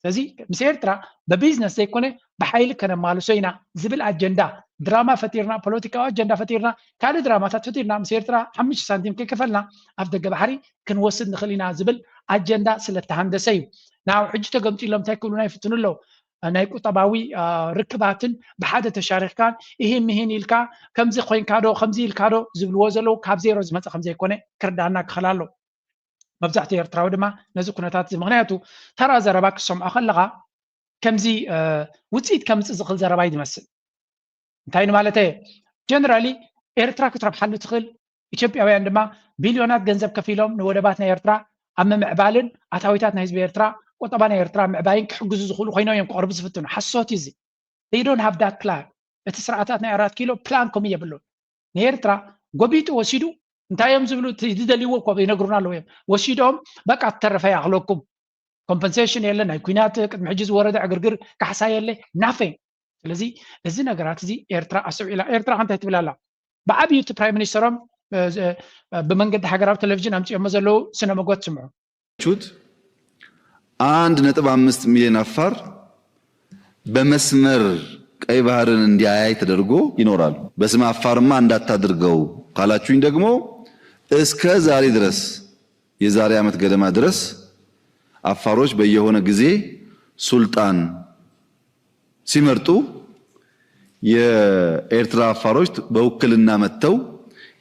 ስለዚ ምስ ኤርትራ ብቢዝነስ ዘይኮነ ብሓይሊ ከነማልሶ ኢና ዝብል ኣጀንዳ ድራማ ፈጢርና፣ ፖለቲካዊ ኣጀንዳ ፈጢርና፣ ካልእ ድራማታት ፈጢርና ምስ ኤርትራ ሓሙሽተ ሳንቲም ከይከፈልና ኣፍ ደገ ባሕሪ ክንወስድ ንኽእል ኢና ዝብል ኣጀንዳ ስለ እተሃንደሰ እዩ። ናው ሕጂ ተገምጢሎም እንታይ ክብሉና ይፍትኑ ኣለዉ? ናይ ቁጠባዊ ርክባትን ብሓደ ተሻሪኽካን ይህን ምሂን ኢልካ ከምዚ ኮይንካ ዶ ከምዚ ኢልካ ዶ ዝብልዎ ዘለዉ ካብ ዜሮ ዝመፀ ከምዘይኮነ ክርዳኣና ክኽእል ኣለዎ። መብዛሕትኡ ኤርትራዊ ድማ ነዚ ኩነታት እዚ ምኽንያቱ ተራ ዘረባ ክሰምዖ ከለኻ ከምዚ ውፅኢት ከምፅእ ዝኽእል ዘረባ እዩ ዝመስል። እንታይ ንማለተየ? ጀነራሊ ኤርትራ ክትረብሓሉ ትኽእል ኢትዮጵያውያን ድማ ቢልዮናት ገንዘብ ከፊሎም ንወደባት ናይ ኤርትራ ኣብ ምምዕባልን ኣታዊታት ናይ ህዝቢ ኤርትራ ቁጠባ ናይ ኤርትራ ምዕባይን ክሕግዙ ዝኽእሉ ኮይኖም እዮም ክቐርቡ ዝፍትኑ። ሓሶት እዩ እዚ። They don't have that plan። እቲ ስርዓታት ናይ ኣራት ኪሎ ፕላን ከምኡ የብሉን። ንኤርትራ ጎቢጡ ወሲዱ እንታይ እዮም ዝብሉ ዝደልይዎ እኮ ይነግሩና ኣለዉ እዮም። ወሲዶም በቃ ትተረፈ ይኣኽለኩም ኮምፐንሴሽን የለ፣ ናይ ኩናት ቅድሚ ሕጂ ዝወረደ ዕግርግር ካሕሳ የለ ናፈይ። ስለዚ እዚ ነገራት እዚ ኤርትራ ኣስተውዒላ። ኤርትራ ከ እንታይ ትብል ኣላ? ብዓብዩ እቲ ፕራይም ሚኒስተሮም ብመንገዲ ሃገራዊ ቴሌቪዥን ኣምፅኦሞ ዘለዉ ስነ መጎት ስምዑ። ቹት አንድ ነጥብ አምስት ሚሊዮን አፋር በመስመር ቀይ ባህርን እንዲያያይ ተደርጎ ይኖራሉ። በስመ አፋርማ እንዳታድርገው ካላችሁኝ ደግሞ እስከ ዛሬ ድረስ የዛሬ ዓመት ገደማ ድረስ አፋሮች በየሆነ ጊዜ ሱልጣን ሲመርጡ የኤርትራ አፋሮች በውክልና መጥተው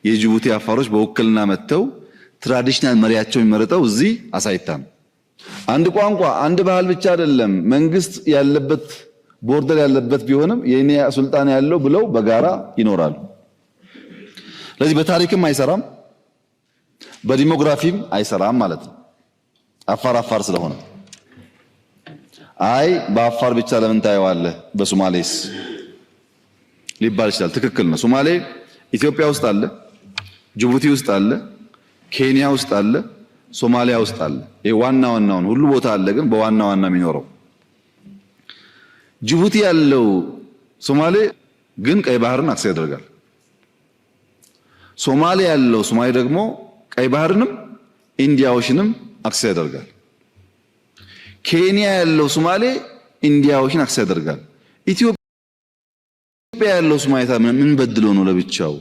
የጅቡቲ አፋሮች በውክልና መጥተው ትራዲሽናል መሪያቸው የሚመረጠው እዚህ አሳይታ ነው። አንድ ቋንቋ አንድ ባህል ብቻ አይደለም መንግስት ያለበት ቦርደር ያለበት ቢሆንም የኔ ሱልጣን ያለው ብለው በጋራ ይኖራሉ። ስለዚህ በታሪክም አይሰራም፣ በዲሞግራፊም አይሰራም ማለት ነው። አፋር አፋር ስለሆነ አይ በአፋር ብቻ ለምን ታየዋለህ በሶማሌስ ሊባል ይችላል። ትክክል ነው። ሶማሌ ኢትዮጵያ ውስጥ አለ፣ ጅቡቲ ውስጥ አለ፣ ኬንያ ውስጥ አለ፣ ሶማሊያ ውስጥ አለ። ይሄ ዋና ዋናውን ሁሉ ቦታ አለ፣ ግን በዋና ዋና የሚኖረው ጅቡቲ ያለው ሶማሌ ግን ቀይ ባህርን አክሰስ ያደርጋል። ሶማሌ ያለው ሶማሌ ደግሞ ቀይ ባህርንም ኢንዲያ ኦሽንም አክሰስ ያደርጋል። ኬንያ ያለው ሶማሌ ኢንዲያ ኦሽን አክሰስ ያደርጋል። ኢትዮጵያ ያለው ሶማሌ ታዲያ ምን በድሎ ነው ለብቻው?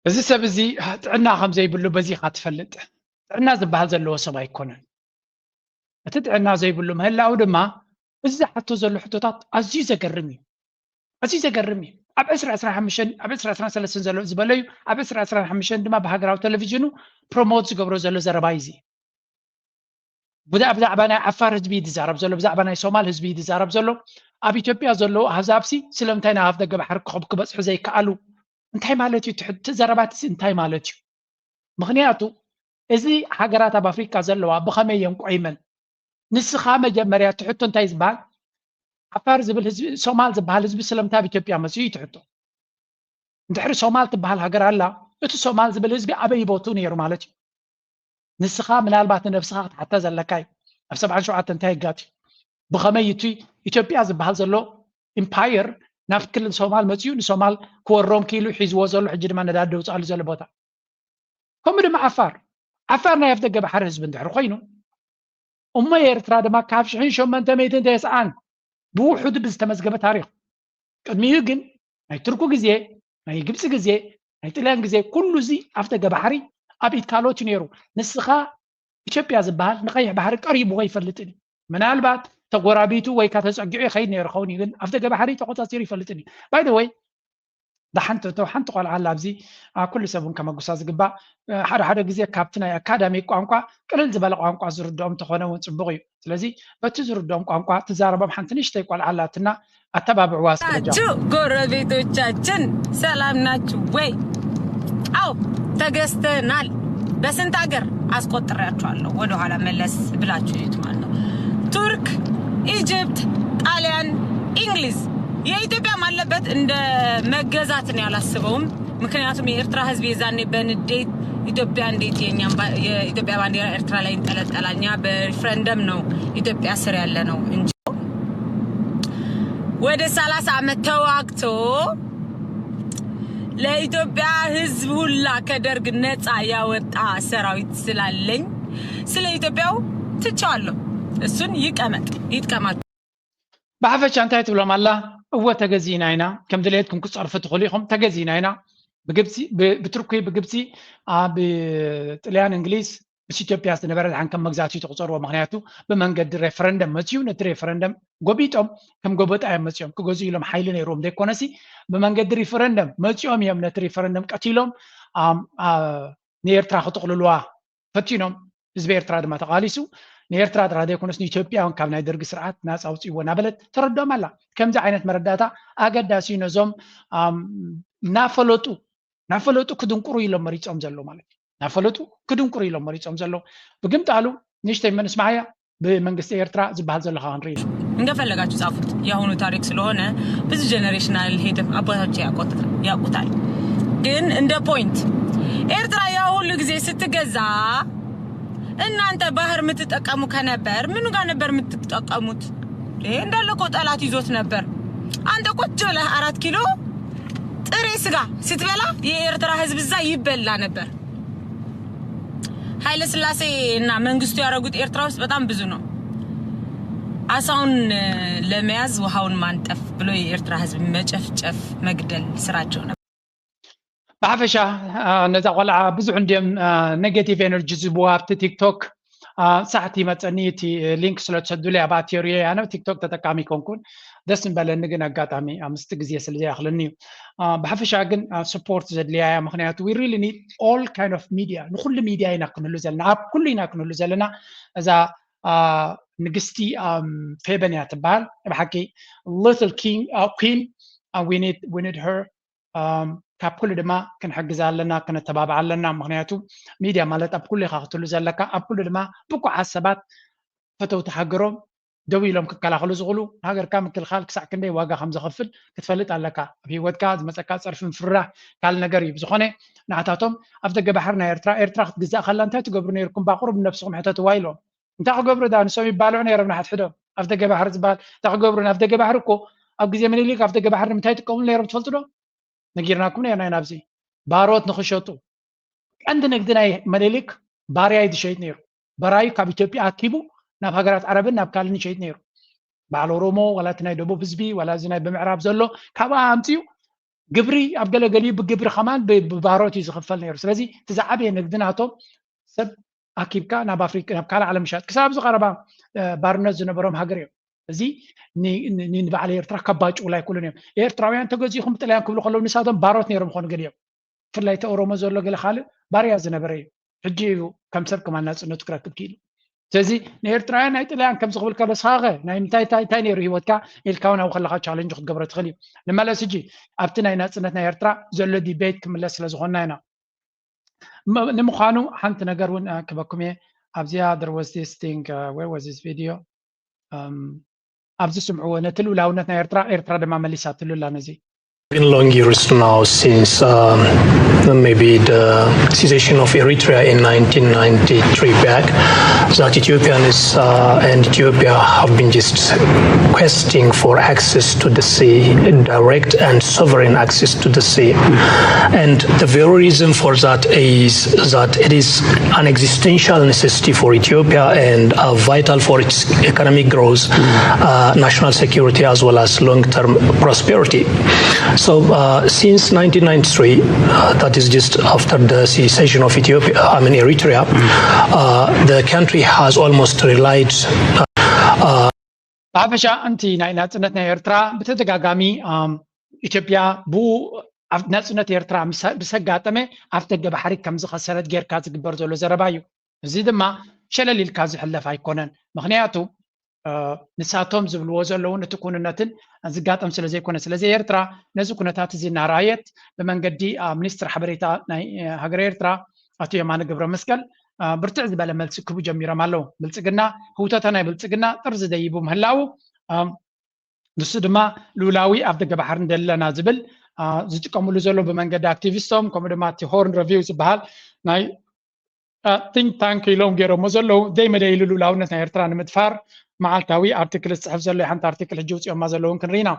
እዚ ሰብ እዚ ጥዕና ከም ዘይብሉ በዚ ኢኻ ትፈልጥ። ጥዕና ዝበሃል ዘለዎ ሰብ ኣይኮነን። እቲ ጥዕና ዘይብሉ ምህላው ድማ እዚ ዝሓቶ ዘሎ ሕቶታት ኣዝዩ ዘገርም እዩ። ኣዝዩ ዘገርም እዩ። ኣብ ዕስራ ዕስራን ሓሙሽተን ኣብ ዕስራ ዕስራን ሰለስተን ዘሎ ዝበለዩ ኣብ ዕስራ ዕስራን ሓሙሽተን ድማ ብሃገራዊ ቴሌቪዥኑ ፕሮሞት ዝገብሮ ዘሎ ዘረባ እዩ እዚ። ብዛ- ብዛዕባ ናይ ዓፋር ህዝቢ እዩ ዝዛረብ ዘሎ፣ ብዛዕባ ናይ ሶማል ህዝቢ እዩ ዝዛረብ ዘሎ። ኣብ ኢትዮጵያ ዘለዉ ኣህዛብሲ ስለምንታይ ናብ ኣፍደገ ባሕሪ ክኸ- ክበጽሑ ዘይከኣሉ? እንታይ ማለት እዩ? እቲ ሕ- እቲ ዘረባትሲ እንታይ ማለት እዩ? ምኽንያቱ እዚ ሃገራት ኣብ ኣፍሪቃ ዘለዋ ብኸመይ እየን ቆይመን? ንስኻ መጀመርያ እቲ ሕቶ እንታይ ዝበሃል? ዓፋር ዝብል ህዝቢ፣ ሶማል ዝበሃል ህዝቢ ስለምንታይ ኣብ ኢትዮጵያ መፅኡ እዩ እቲ ሕቶ። እንድሕሪ ሶማል ትበሃል ሃገር ኣላ፣ እቲ ሶማል ዝብል ህዝቢ ኣበይ ቦትኡ ነይሩ ማለት እዩ? ንስኻ ምናልባት ንነብስኻ ክትሓታ ዘለካ እዩ። ኣብ ሰብዓን ሸውዓተን እንታይ ኣጋጢሙ? ብኸመይ እቲ ኢትዮጵያ ዝበሃል ዘሎ ኢምፓየር ናብ ክልል ሶማል መፂኡ ንሶማል ክወሮም ክኢሉ ሒዝዎ ዘሎ ሕጂ ድማ ነዳዲ ደውፅኣሉ ዘሎ ቦታ? ከምኡ ድማ ዓፋር። ዓፋር ናይ ኣፍደገ ባሕሪ ህዝቢ እንድሕር ኮይኑ እሞ ኤርትራ ድማ ካብ ሽሕን ሸሞንተ ሚእትን ተስዓን ብውሑዱ ብዝተመዝገበ ታሪኽ ቅድሚኡ ግን ናይ ቱርኩ ግዜ ናይ ግብፂ ግዜ ናይ ጥልያን ግዜ ኩሉ እዚ ኣፍደገ ባሕሪ ኣብ ኢድ ካልኦት እዩ ነይሩ። ንስኻ ኢትዮጵያ ዝበሃል ንቀይሕ ባሕሪ ቀሪብዎ ኣይፈልጥን እዩ። ምናልባት ተጎራቢቱ ወይ ካ ተፀጊዑ ይኸይድ ነይሩ ኸውን እዩ ግን ኣፍደገ ባሕሪ ተቆፃፂሩ ይፈልጥን እዩ። ባይ ወይ ዳሓንቲ እቶ ሓንቲ ቆልዓ ኣላ ኣብዚ ኩሉ ሰብ እውን ከመጉሳ ዝግባእ ሓደ ሓደ ግዜ ካብቲ ናይ ኣካዳሚክ ቋንቋ ቅልል ዝበለ ቋንቋ ዝርድኦም እንተኾነ እውን ፅቡቕ እዩ። ስለዚ በቲ ዝርድኦም ቋንቋ ትዛረቦም ሓንቲ ንእሽተይ ቆልዓ ኣላትና ኣተባብዕዋ እስኪ በጃኹም። ናችሁ ጎረቤቶቻችን ሰላም ናችሁ ወይ? አው ተገዝተናል። በስንት ሀገር አስቆጥሬያችኋለሁ። ወደኋላ መለስ ብላችሁ እዩት ማለት ነው። ቱርክ፣ ኢጅፕት፣ ጣሊያን፣ እንግሊዝ። የኢትዮጵያም አለበት። እንደ መገዛት ነው ያላስበውም። ምክንያቱም የኤርትራ ህዝብ የዛኔ በንዴት ኢትዮጵያ እንዴት የእኛም ባ- የኢትዮጵያ ባንዲራ ኤርትራ ላይ ይንጠለጠላል? እኛ በሪፍረንደም ነው ኢትዮጵያ ስር ያለ ነው እንጂ ወደ ሰላሳ ዓመት ተዋግቶ ለኢትዮጵያ ህዝብ ሁላ ከደርግ ነፃ ያወጣ ሰራዊት ስላለኝ ስለ ኢትዮጵያው ትቼዋለሁ። እሱን ይቀመጥ ይጥቀማችሁ። ብሓፈሻ እንታይ ትብሎም ኣላ? እወ ተገዚእና ኢና፣ ከም ድሌትኩም ክትፀርፉ ትኽእሉ ኢኹም። ተገዚእና ኢና ብግብፂ ብ- ብቱርኪ ብግብፂ አ፣ ብጥልያን እንግሊዝ ምስ ኢትዮጵያ ዝነበረ ድሓን ከም መግዛእቲ ትቑፀርዎ። ምክንያቱ ብመንገዲ ሬፈረንደም መፅዩ ነቲ ሬፈረንደም ጎቢጦም ከም ጎበጣ እዮም መፅዮም። ክገዝኡ ኢሎም ሓይሊ ነይርዎም ዘይኮነሲ ብመንገዲ ሪፈረንደም መፅዮም እዮም ነቲ ሪፈረንደም ቀቲሎም ኣም- አ- ንኤርትራ ክጥቕልልዋ ፈቲኖም። ህዝቢ ኤርትራ ድማ ተቓሊሱ ንኤርትራ ጥራሕ ዘይኮነስ ንኢትዮጵያ እውን ካብ ናይ ደርጊ ስርዓት ናፃ ኣውፅእዎ እናበለት ተረድኦም ኣላ። ከምዚ ዓይነት መረዳእታ ኣገዳሲ እዩ ነዞም ኣም፣ እናፈለጡ እናፈለጡ ክድንቁሩ ኢሎም መሪፆም ዘለዉ ማለት እዩ። እናፈለጡ ክድንቁሩ ኢሎም መሪፆም ዘለዉ። ብግምጣሉ ንእሽተይ መንስማዓያ ብመንግስቲ ኤርትራ ዝበሃል ዘሎ ከዓ ክንርኢ ኢና። እንደፈለጋችሁ ጻፉት። የአሁኑ ታሪክ ስለሆነ ብዙ ጀነሬሽን አልሄድም፣ አባቶች ያውቁት- ያውቁታል። ግን እንደ ፖይንት ኤርትራ ያ ሁሉ ጊዜ ስትገዛ እናንተ ባህር የምትጠቀሙ ከነበር ምኑ ጋር ነበር የምትጠቀሙት? ይሄ እንዳለ እኮ ጠላት ይዞት ነበር። አንተ ቁጭ ብለህ አራት ኪሎ ጥሬ ስጋ ስትበላ የኤርትራ ህዝብ እዛ ይበላ ነበር። ኃይለ ስላሴ እና መንግስቱ ያደረጉት ኤርትራ ውስጥ በጣም ብዙ ነው። አሳውን ለመያዝ ውሃውን ማንጠፍ ብሎ የኤርትራ ህዝብ መጨፍጨፍ መግደል ስራቸው ነበር። ብሓፈሻ አ፣ ነዛ ቆልዓ ብዙሕ እንድዮም ኔጌቲቭ ኤነርጂ ዝህብዋ ኣብቲ ቲክቶክ። አ፣ ሳሕቲ ይመፀኒ እቲ ሊንክ ስለ ትሰዱለይ ኣብ ኣትዮ ሪኤ። ኣነ ቲክቶክ ተጠቃሚ ኮንኩን ደስ ምበለኒ፣ ግን ኣጋጣሚ ኣብ ምስቲ ግዜ ስለ ዘይኣኽለኒ እዩ። አ፣ ብሓፈሻ ግን ስፖርት ዘድልያ እያ። ምክንያቱ we really need all kind of media፣ ንኩሉ ሚድያ ኢና ክንህሉ ዘለና፣ ኣብ ኩሉ ኢና ክንህሉ ዘለና። እዛ አ፣ ንግስቲ ኣም፣ ፌበን እያ ትበሃል። ብሓቂ little king queen, we need we need her። ካብ ኩሉ ድማ ክንሕግዛ ኣለና፣ ክነተባብዓ ኣለና። ምክንያቱ ሚድያ ማለት ኣብ ኩሉ ኢካ ክትህሉ ዘለካ፣ ኣብ ኩሉ ድማ ብቁዓት ሰባት ፈተውቲ ሃገሮም ደው ኢሎም ክከላኸሉ ዝኽእሉ። ሃገርካ ምክልኻል ክሳዕ ክንደይ ዋጋ ከም ዘኸፍል ክትፈልጥ ኣለካ። ኣብ ሂወትካ ዝመፀካ ፀርፊ ምፍርራሕ ካልእ ነገር እዩ። ብዝኾነ ንዓታቶም ኣብ ደገ ባሕሪ ናይ ኤርትራ ኤርትራ ክትግዛእ ከላ እንታይ ትገብሩ ነይርኩም? ባቁሩብ ንነብስኹም ሕተትዋ ኢሎም እንታይ ክገብሩ ዳ ንሶም ይባልዑ ነይሮም ንሓድሕዶም ኣብ ደገ ባሕሪ ዝበሃል እንታይ ክገብሩ? ናብ ደገ ባሕሪ እኮ ኣብ ግዜ ምኒልክ ኣብ ደገ ባሕሪ ንምንታይ ይጥቀምሉ ነይሮም ትፈልጡ ዶ? ነጊርናኩም ነርና ኢና ኣብዚ። ባሮት ንኽሸጡ። ቀንዲ ንግዲ ናይ ምኒልክ ባርያ እዩ ዝሸይጥ ነይሩ። በራዩ ካብ ኢትዮጵያ ኣኪቡ ናብ ሃገራት ዓረብን ናብ ካልእን ይሸይጥ ነይሩ። በዓል ኦሮሞ ዋላ እቲ ናይ ደቡብ ህዝቢ ዋላ እዚ ናይ ብምዕራብ ዘሎ ካብኣ ኣምፅኡ ግብሪ ኣብ ገለገሊኡ ብግብሪ ከማን ብ- ብባሮት እዩ ዝኽፈል ነይሩ። ስለዚ እቲ ዝዓበየ ንግዲ ናቶም ሰብ ኣኪብካ ናብ ኣፍሪካ ናብ ካልእ ዓለም ምሻጥ ክሳብ ኣብዚ ቀረባ እ፣ ባርነት ዝነበሮም ሃገር እዮም። እዚ ን- ን- ንበዓል ኤርትራ ከባጭውላ ኣይክእሉን እዮም። ኤርትራውያን ተገዚእኹም ብጥልያን ክብሉ ከለዉ ንሳቶም ባሮት ነይሮም ክኾኑ ገሊኦም። ብፍላይ እቲ ኦሮሞ ዘሎ ገለ ካልእ ባርያ ዝነበረ እዩ። ሕጂ እዩ ከም ሰብ ከማን ናጽነቱ ክረክብ ክኢሉ። ስለዚ ንኤርትራውያን ናይ ጥልያን ከምዚ ክብል ከሎ ንስኻኸ ናይ ምንታይ እንታይ እንታይ ነይሩ ህይወትካ ኢልካ እውን ኣብኡ ከለኻ ቻለንጅ ክትገብሮ ትኽእል እዩ። ንመለስ ሕጂ ኣብቲ ናይ ናጽነት ናይ ኤርትራ ዘሎ ዲቤት ክምለስ ስለ ዝኾንና ኢና። ም- ንምዃኑ ሓንቲ ነገር እውን እ፣ ክበኩም እየ ኣብዚኣ there was this thing uh, where was this video um, ኣብዚ ስምዕዎ ነቲ ልኡላውነት ናይ ኤርትራ ኤርትራ ድማ መሊሳትሉ ኣላ ነዚ Been long years now since um, maybe the secession of Eritrea in nineteen ninety-three back that Ethiopians uh, and Ethiopia have been just questing for access to the sea, direct and sovereign access to the sea. And the very reason for that is that it is an existential necessity for Ethiopia and uh, vital for its economic growth, uh, national security, as well as long-term prosperity. So uh, since nineteen ninety-three, uh, that is just after the secession of Ethiopia, I mean Eritrea, uh, the country has almost relied uh, ብሓፈሻ እንቲ ናይ ናጽነት ናይ ኤርትራ ብተደጋጋሚ ኣም፣ ኢትዮጵያ ብኡ ኣብ ናጽነት ኤርትራ ምስ- ምስ ኣጋጠመ ኣብ ደገ ባሕሪ ከም ዝኸሰረት ጌርካ ዝግበር ዘሎ ዘረባ እዩ። እዚ ድማ ሸለል ኢልካ ዝሕለፍ ኣይኮነን። ምክንያቱ እ፣ ንሳቶም ዝብልዎ ዘለውን እቲ ኩንነትን ዝጋጠም ስለ ዘይኮነ ስለዚ ኤርትራ ነዚ ኩነታት እዚ እናረኣየት ብመንገዲ እ፣ ሚኒስትር ሓበሬታ ናይ እ፣ ሃገረ ኤርትራ ኣቶ የማነ ገብረ መስቀል እ፣ ብርትዕ ዝበለ መልሲ ክህቡ ጀሚሮም ኣለዉ። ብልፅግና ህውተታ ናይ ብልፅግና ጥርዚ ደይቡ ምህላዉ እ፣ ንሱ ድማ ልኡላዊ ኣብ ደገ ባሕሪ እንደለና ዝብል እ፣ ዝጥቀምሉ ዘሎ ብመንገዲ ኣክቲቪስቶም ከምኡ ድማ እቲ ሆርን ረቪው ዝበሃል ናይ ቲንክ ታንክ ኢሎም ገይሮሞ ዘለዉ ዘይመደይሉ ልኡላውነት ናይ ኤርትራ ንምድፋር መዓልታዊ ኣርቲክል ዝፅሕፍ ዘሎ ሓንቲ ኣርቲክል ሕጂ ውፅኦማ ዘለውን ክንርኢና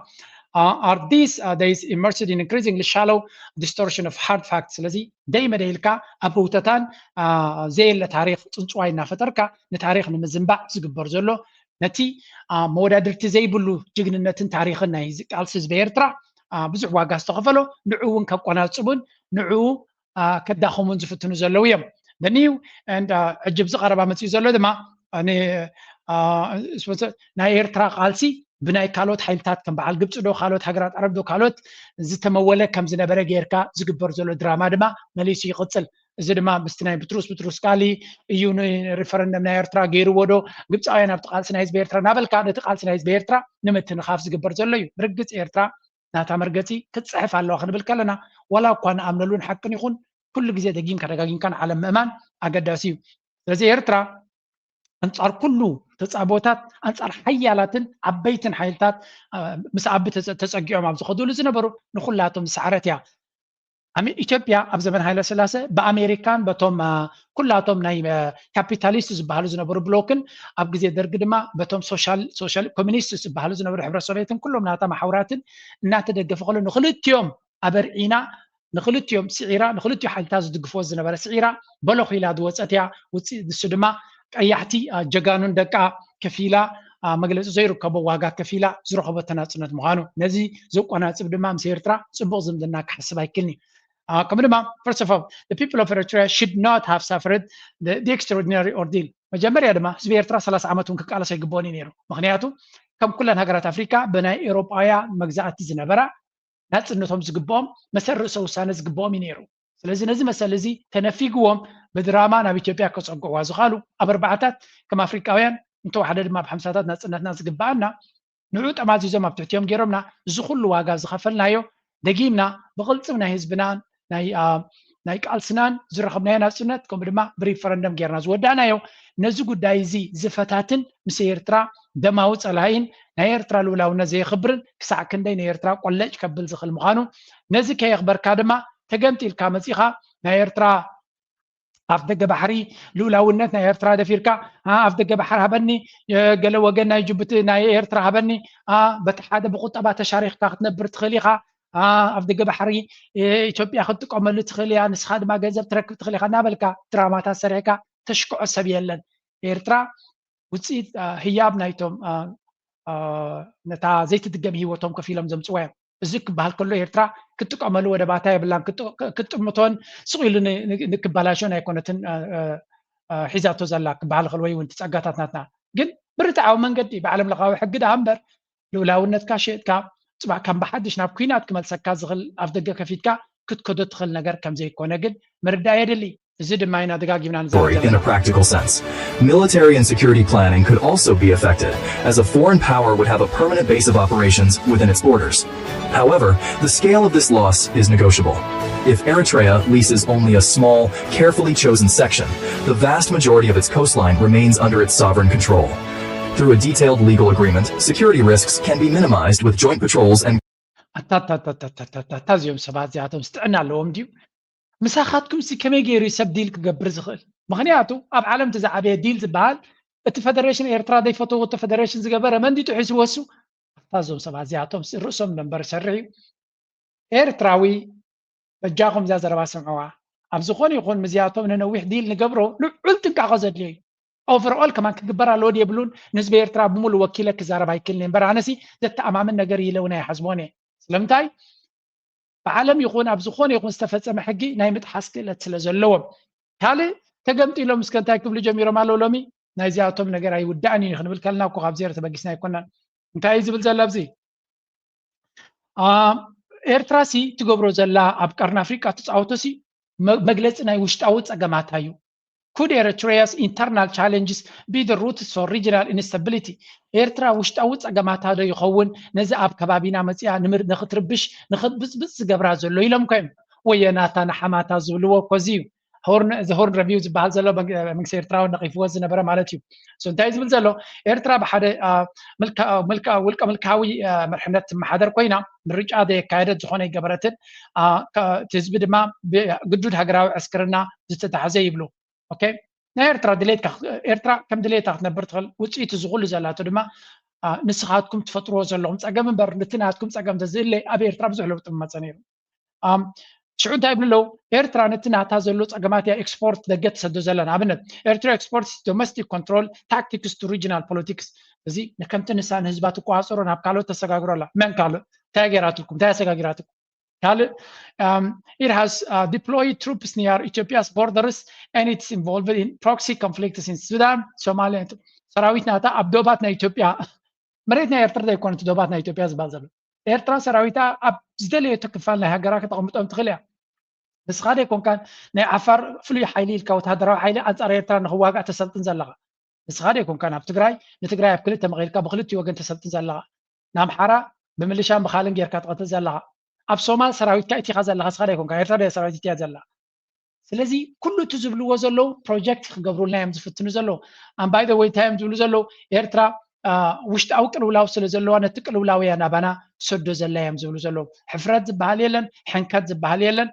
are these uh, days immersed in increasingly shallow distortion of hard facts ስለዚ ደይመደይልካ ኣብ ህውተታን uh, ዘየለ ታሪክ ፅንፅዋይ እናፈጠርካ ንታሪክ ንምዝንባዕ ዝግበር ዘሎ ነቲ uh, መወዳድርቲ ዘይብሉ ጅግንነትን ታሪክን ናይ ቃልሲ ህዝቢ ኤርትራ uh, ብዙሕ ዋጋ ዝተኸፈሎ ንዑ እውን ከቆናፅቡን ንዑ ከዳኸሙን ዝፍትኑ ዘለዉ እዮም። The new and ሕጂ ብዚ ቀረባ መፅኡ ዘሎ ድማ ናይ ኤርትራ ቃልሲ ብናይ ካልኦት ሓይልታት ከም በዓል ግብፂ ዶ ካልኦት ሃገራት ዓረብ ዶ ካልኦት ዝተመወለ ከም ዝነበረ ጌርካ ዝግበር ዘሎ ድራማ ድማ መሊሱ ይቕፅል። እዚ ድማ ምስቲ ናይ ብትሩስ ብትሩስ ካሊ እዩ ሪፈረንደም ናይ ኤርትራ ገይርዎ ዶ ግብፃውያን ኣብቲ ቃልሲ ናይ ህዝቢ ኤርትራ እናበልካ ነቲ ቃልሲ ናይ ህዝቢ ኤርትራ ንምትንኻፍ ዝግበር ዘሎ እዩ። ብርግፅ ኤርትራ ናታ መርገፂ ክትፅሕፍ ኣለዋ ክንብል ከለና ዋላ እኳ ንኣምነሉን ሓቅን ይኹን ኩሉ ግዜ ደጊምካ ደጋጊምካ ንዓለም ምእማን ኣገዳሲ እዩ። ስለዚ ኤርትራ ኣንፃር ኩሉ ተፃቦታት ኣንፃር ሓያላትን ዓበይትን ሓይልታት ምስ ኣቢ ተፀጊዖም ኣብ ዝኸዱሉ ዝነበሩ ንኩላቶም ዝሰዓረት እያ። ኢትዮጵያ ኣብ ዘመን ሃይለ ስላሰ ብኣሜሪካን በቶም ኩላቶም ናይ ካፒታሊስት ዝበሃሉ ዝነበሩ ብሎክን ኣብ ግዜ ደርጊ ድማ በቶም ኮሚኒስት ዝበሃሉ ዝነበሩ ሕብረት ሶቪየትን ኩሎም ናታ ማሕውራትን እናተደገፈ ከሎ ንክልቲኦም ኣበርዒና ንክልቲኦም ስዒራ ንክልቲኡ ሓይልታት ዝድግፍዎ ዝነበረ ስዒራ በለኹ ኢላ ዝወፀት እያ። ውፅኢት ንሱ ድማ ቀያሕቲ ጀጋኑን ደቃ ከፊላ መግለፂ ዘይርከቦ ዋጋ ከፊላ ዝረኸቦ ተናፅነት ምዃኑ ነዚ ዘቆናፅብ ድማ ምስ ኤርትራ ፅቡቕ ዝምድና ክሓስብ ኣይክልኒ። ከምኡ ድማ first of all the people of Eritrea should not have suffered the extraordinary ordeal። መጀመርያ ድማ ህዝቢ ኤርትራ ሰላሳ ዓመት እውን ክቃለስ ኣይግብኦን እዩ ነይሩ። ምክንያቱ ከም ኩለን ሃገራት ኣፍሪካ ብናይ ኤውሮጳውያን መግዛእቲ ዝነበራ ናፅነቶም ዝግብኦም መሰል ርእሰ ውሳነ ዝግብኦም እዩ ነይሩ። ስለዚ ነዚ መሰል እዚ ተነፊግዎም ብድራማ ናብ ኢትዮጵያ ከፀግዕዋ ዝኻሉ ኣብ ኣርባዓታት ከም ኣፍሪቃውያን እንተወሓደ ድማ ኣብ ሓምሳታት ናፅነትና ዝግብኣና ንዑ ጠማዚዞም ኣብ ትሕቲኦም ገይሮምና እዚ ኩሉ ዋጋ ዝኸፈልናዮ ደጊምና ብቕልፅም ናይ ህዝብናን ናይ ቃልስናን ዝረኸብናዮ ናፅነት ከምኡ ድማ ብሪፈረንደም ጌርና ዝወዳእናዮ ነዚ ጉዳይ እዚ ዝፈታትን ምስ ኤርትራ ደማዊ ፀላኢን ናይ ኤርትራ ልኡላውነት ዘየኽብርን ክሳዕ ክንደይ ንኤርትራ ቆለጭ ከብል ዝኽእል ምዃኑ ነዚ ከየኽበርካ ድማ ተገምጢልካ መፂኻ ናይ ኤርትራ ኣፍ ደገ ባሕሪ ልኡላውነት ናይ ኤርትራ ደፊርካ፣ ኣፍ ደገ ባሕሪ ሃበኒ፣ ገለ ወገን ናይ ጅቡቲ ናይ ኤርትራ ሃበኒ፣ በቲ ሓደ ብቁጠባ ተሻሪኽካ ክትነብር ትኽእል ኢኻ፣ ኣፍ ደገ ባሕሪ ኢትዮጵያ ክትጥቀመሉ ትኽእል እያ፣ ንስኻ ድማ ገንዘብ ትረክብ ትኽእል ኢኻ እናበልካ ድራማታት ሰሪሕካ ተሽክዖ ሰብ የለን። ኤርትራ ውፅኢት ህያብ ናይቶም ነታ ዘይትድገም ህይወቶም ከፊሎም ዘምፅዋ እዮም። እዚ ክበሃል ከሎ ኤርትራ ክትጥቀመሉ ወደባታ የብላን። ክትጥምቶን ስቕ ኢሉ ንክበላሾን ኣይኮነትን ሒዛቶ ዘላ ክበሃል ክእል ወይ እውን ጸጋታት ናትና ግን ብርትዓዊ መንገዲ ብዓለም ለኻዊ ሕጊ ደኣ እምበር ልኡላውነትካ ሸጥካ ጽባሕ ከም ብሓድሽ ናብ ኩናት ክመልሰካ ዝኽእል ኣፍ ደገ ከፊትካ ክትከዶ ትኽእል ነገር ከም ዘይኮነ ግን ምርዳእ የድሊ። እዚ ድማ ኢና ደጋጊምና ንዛረብ In a practical sense, military and security planning could also be affected, as a foreign power would have a permanent base of operations within its borders. However, the scale of this loss is negotiable. If Eritrea leases only a small, carefully chosen section, the vast majority of its coastline remains under its sovereign control. Through a detailed legal agreement, security risks can be minimized with joint patrols and ኣታታታታታታታ እዚኦም ሰባት እዚኣቶም ስጥዕና ኣለዎም ድዩ? ምሳኻትኩም ሲ ከመይ ገይሩ እዩ ሰብ ዲል ክገብር ዝኽእል? ምኽንያቱ ኣብ ዓለም እቲ ዝዓበየ ዲል ዝበሃል እቲ ፈደሬሽን ኤርትራ ዘይፈተዎ እቲ ፈደሬሽን ዝገበረ መንዲጡ ሒዝዎ እሱ ኣታ እዞም ሰባት እዚኣቶም ርእሶም ደንበር ሰርሕ እዩ። ኤርትራዊ በጃኹም እዛ ዘረባ ስምዕዋ። ኣብ ዝኾነ ይኹን ምዚኣቶም ንነዊሕ ዲል ንገብሮ ልዑል ጥንቃቐ ዘድልዮ እዩ። ኦቨርኦል ከማን ክግበር ኣለዎ የብሉን ንህዝቢ ኤርትራ ብምሉ ወኪለ ክዛረብ ኣይክልን እምበር ኣነሲ ዘተኣማምን ነገር ኢለ እውን ኣይሓስቦን እየ። ስለምንታይ ብዓለም ይኹን ኣብ ዝኾነ ይኹን ዝተፈጸመ ሕጊ ናይ ምጥሓስ ክእለት ስለ ዘለዎም ካልእ ተገምጢሎም እስከ እንታይ ክብሉ ጀሚሮም ኣለዉ ሎሚ ናይዚኣቶም ነገር ኣይውዳእን እዩ ክንብል ከልና እኮ ካብ ዜሮ ተበጊስና ኣይኮናን እንታይ እዩ ዝብል ዘሎ ኣብዚ ኤርትራ ሲ ትገብሮ ዘላ ኣብ ቀርኒ ኣፍሪቃ ትፃወቶ ሲ መግለፂ ናይ ውሽጣዊ ፀገማታ እዩ Could Eritrea's internal challenges be the roots for regional instability? ኤርትራ ውሽጣዊ ጸገማታ ዶ ይኸውን ነዚ ኣብ ከባቢና መጺኣ ንኽትርብሽ ንኽትብጽብጽ ዝገብራ ዘሎ ኢሎም ኮዮም ወየናታ ንሓማታ ዝብልዎ እኮ እዚ እዩ። እዚ ሆርን ረቪው ዝበሃል ዘሎ መንግስቲ ኤርትራ እውን ነቒፍዎ ዝነበረ ማለት እዩ። እንታይ ዝብል ዘሎ ኤርትራ ብሓደ ውልቀ ምልካዊ መርሕነት ትመሓደር ኮይና ምርጫ ዘየካየደት ዝኾነ ይገበረትን ህዝቢ ድማ ግዱድ ሃገራዊ ዕስክርና ዝተታሕዘ ይብሉ። ኦኬ ናይ ኤርትራ ድሌትካ ኤርትራ ከም ድሌታ ክትነብር ትኽእል ውፅኢት እዚ ኩሉ ዘላቶ ድማ ንስኻትኩም ትፈጥርዎ ዘለኹም ፀገም እምበር ነቲ ናትኩም ፀገም ተዝእለ ኣብ ኤርትራ ብዙሕ ለውጢ ምመፀ ነይሩ ሽዑ እንታይ ይብሉ ኣለዉ ኤርትራ ነቲ ናታ ዘሎ ፀገማት እያ ኤክስፖርት ደገ ትሰዶ ዘላ ንኣብነት ኤርትራ exports domestic control tactics to regional politics እዚ ንከምቲ ንሳ ንህዝባ ትቆፃፀሮ ናብ ካልኦት ተሰጋግሮ ኣላ መን ካልእ እንታይ ገይራትልኩም እንታይ ኣሰጋጊራትልኩም ካልእ it has deployed troops near Ethiopia's borders and it's involved in proxy conflicts in Sudan, Somalia ሰራዊት ናታ ኣብ ዶባት ናይ ኢትዮጵያ መሬት ናይ ኤርትራ ዘይኮነት ዶባት ናይ ኢትዮጵያ ዝበሃል ዘሎ ኤርትራ ሰራዊታ ኣብ ዝደለየቶ ክፋል ናይ ሃገራ ከተቐምጦም ትኽእል እያ ንስኻ ዘይኮንካን ናይ ዓፋር ፍሉይ ሓይሊ ኢልካ ወታደራዊ ሓይሊ ኣንፃር ኤርትራ ንክዋጋእ ተሰልጥን ዘለኻ ንስኻ ዘይኮንካን ኣብ ትግራይ ንትግራይ ኣብ ክልተ መቒልካ ብክልቲኡ ወገን ተሰልጥን ዘለኻ ንኣምሓራ ብምልሻን ብኻልን ጌርካ ትቐትል ዘለኻ ኣብ ሶማል ሰራዊትካ እቲኻ ዘለኻ ስኻ ዳይኮንካ ኤርትራ ዳይ ሰራዊት እቲያ ዘላ ስለዚ ኩሉ እቲ ዝብልዎ ዘለዉ ፕሮጀክት ክገብሩልና እዮም ዝፍትኑ ዘለዉ ኣምባይ ወይ እንታይ እዮም ዝብሉ ዘለዉ ኤርትራ ውሽጣዊ ቅልውላው ስለ ዘለዋ ነቲ ቅልውላው እያ ናባና ትሰዶ ዘላ እዮም ዝብሉ ዘለዉ ሕፍረት ዝበሃል የለን ሕንከት ዝበሃል የለን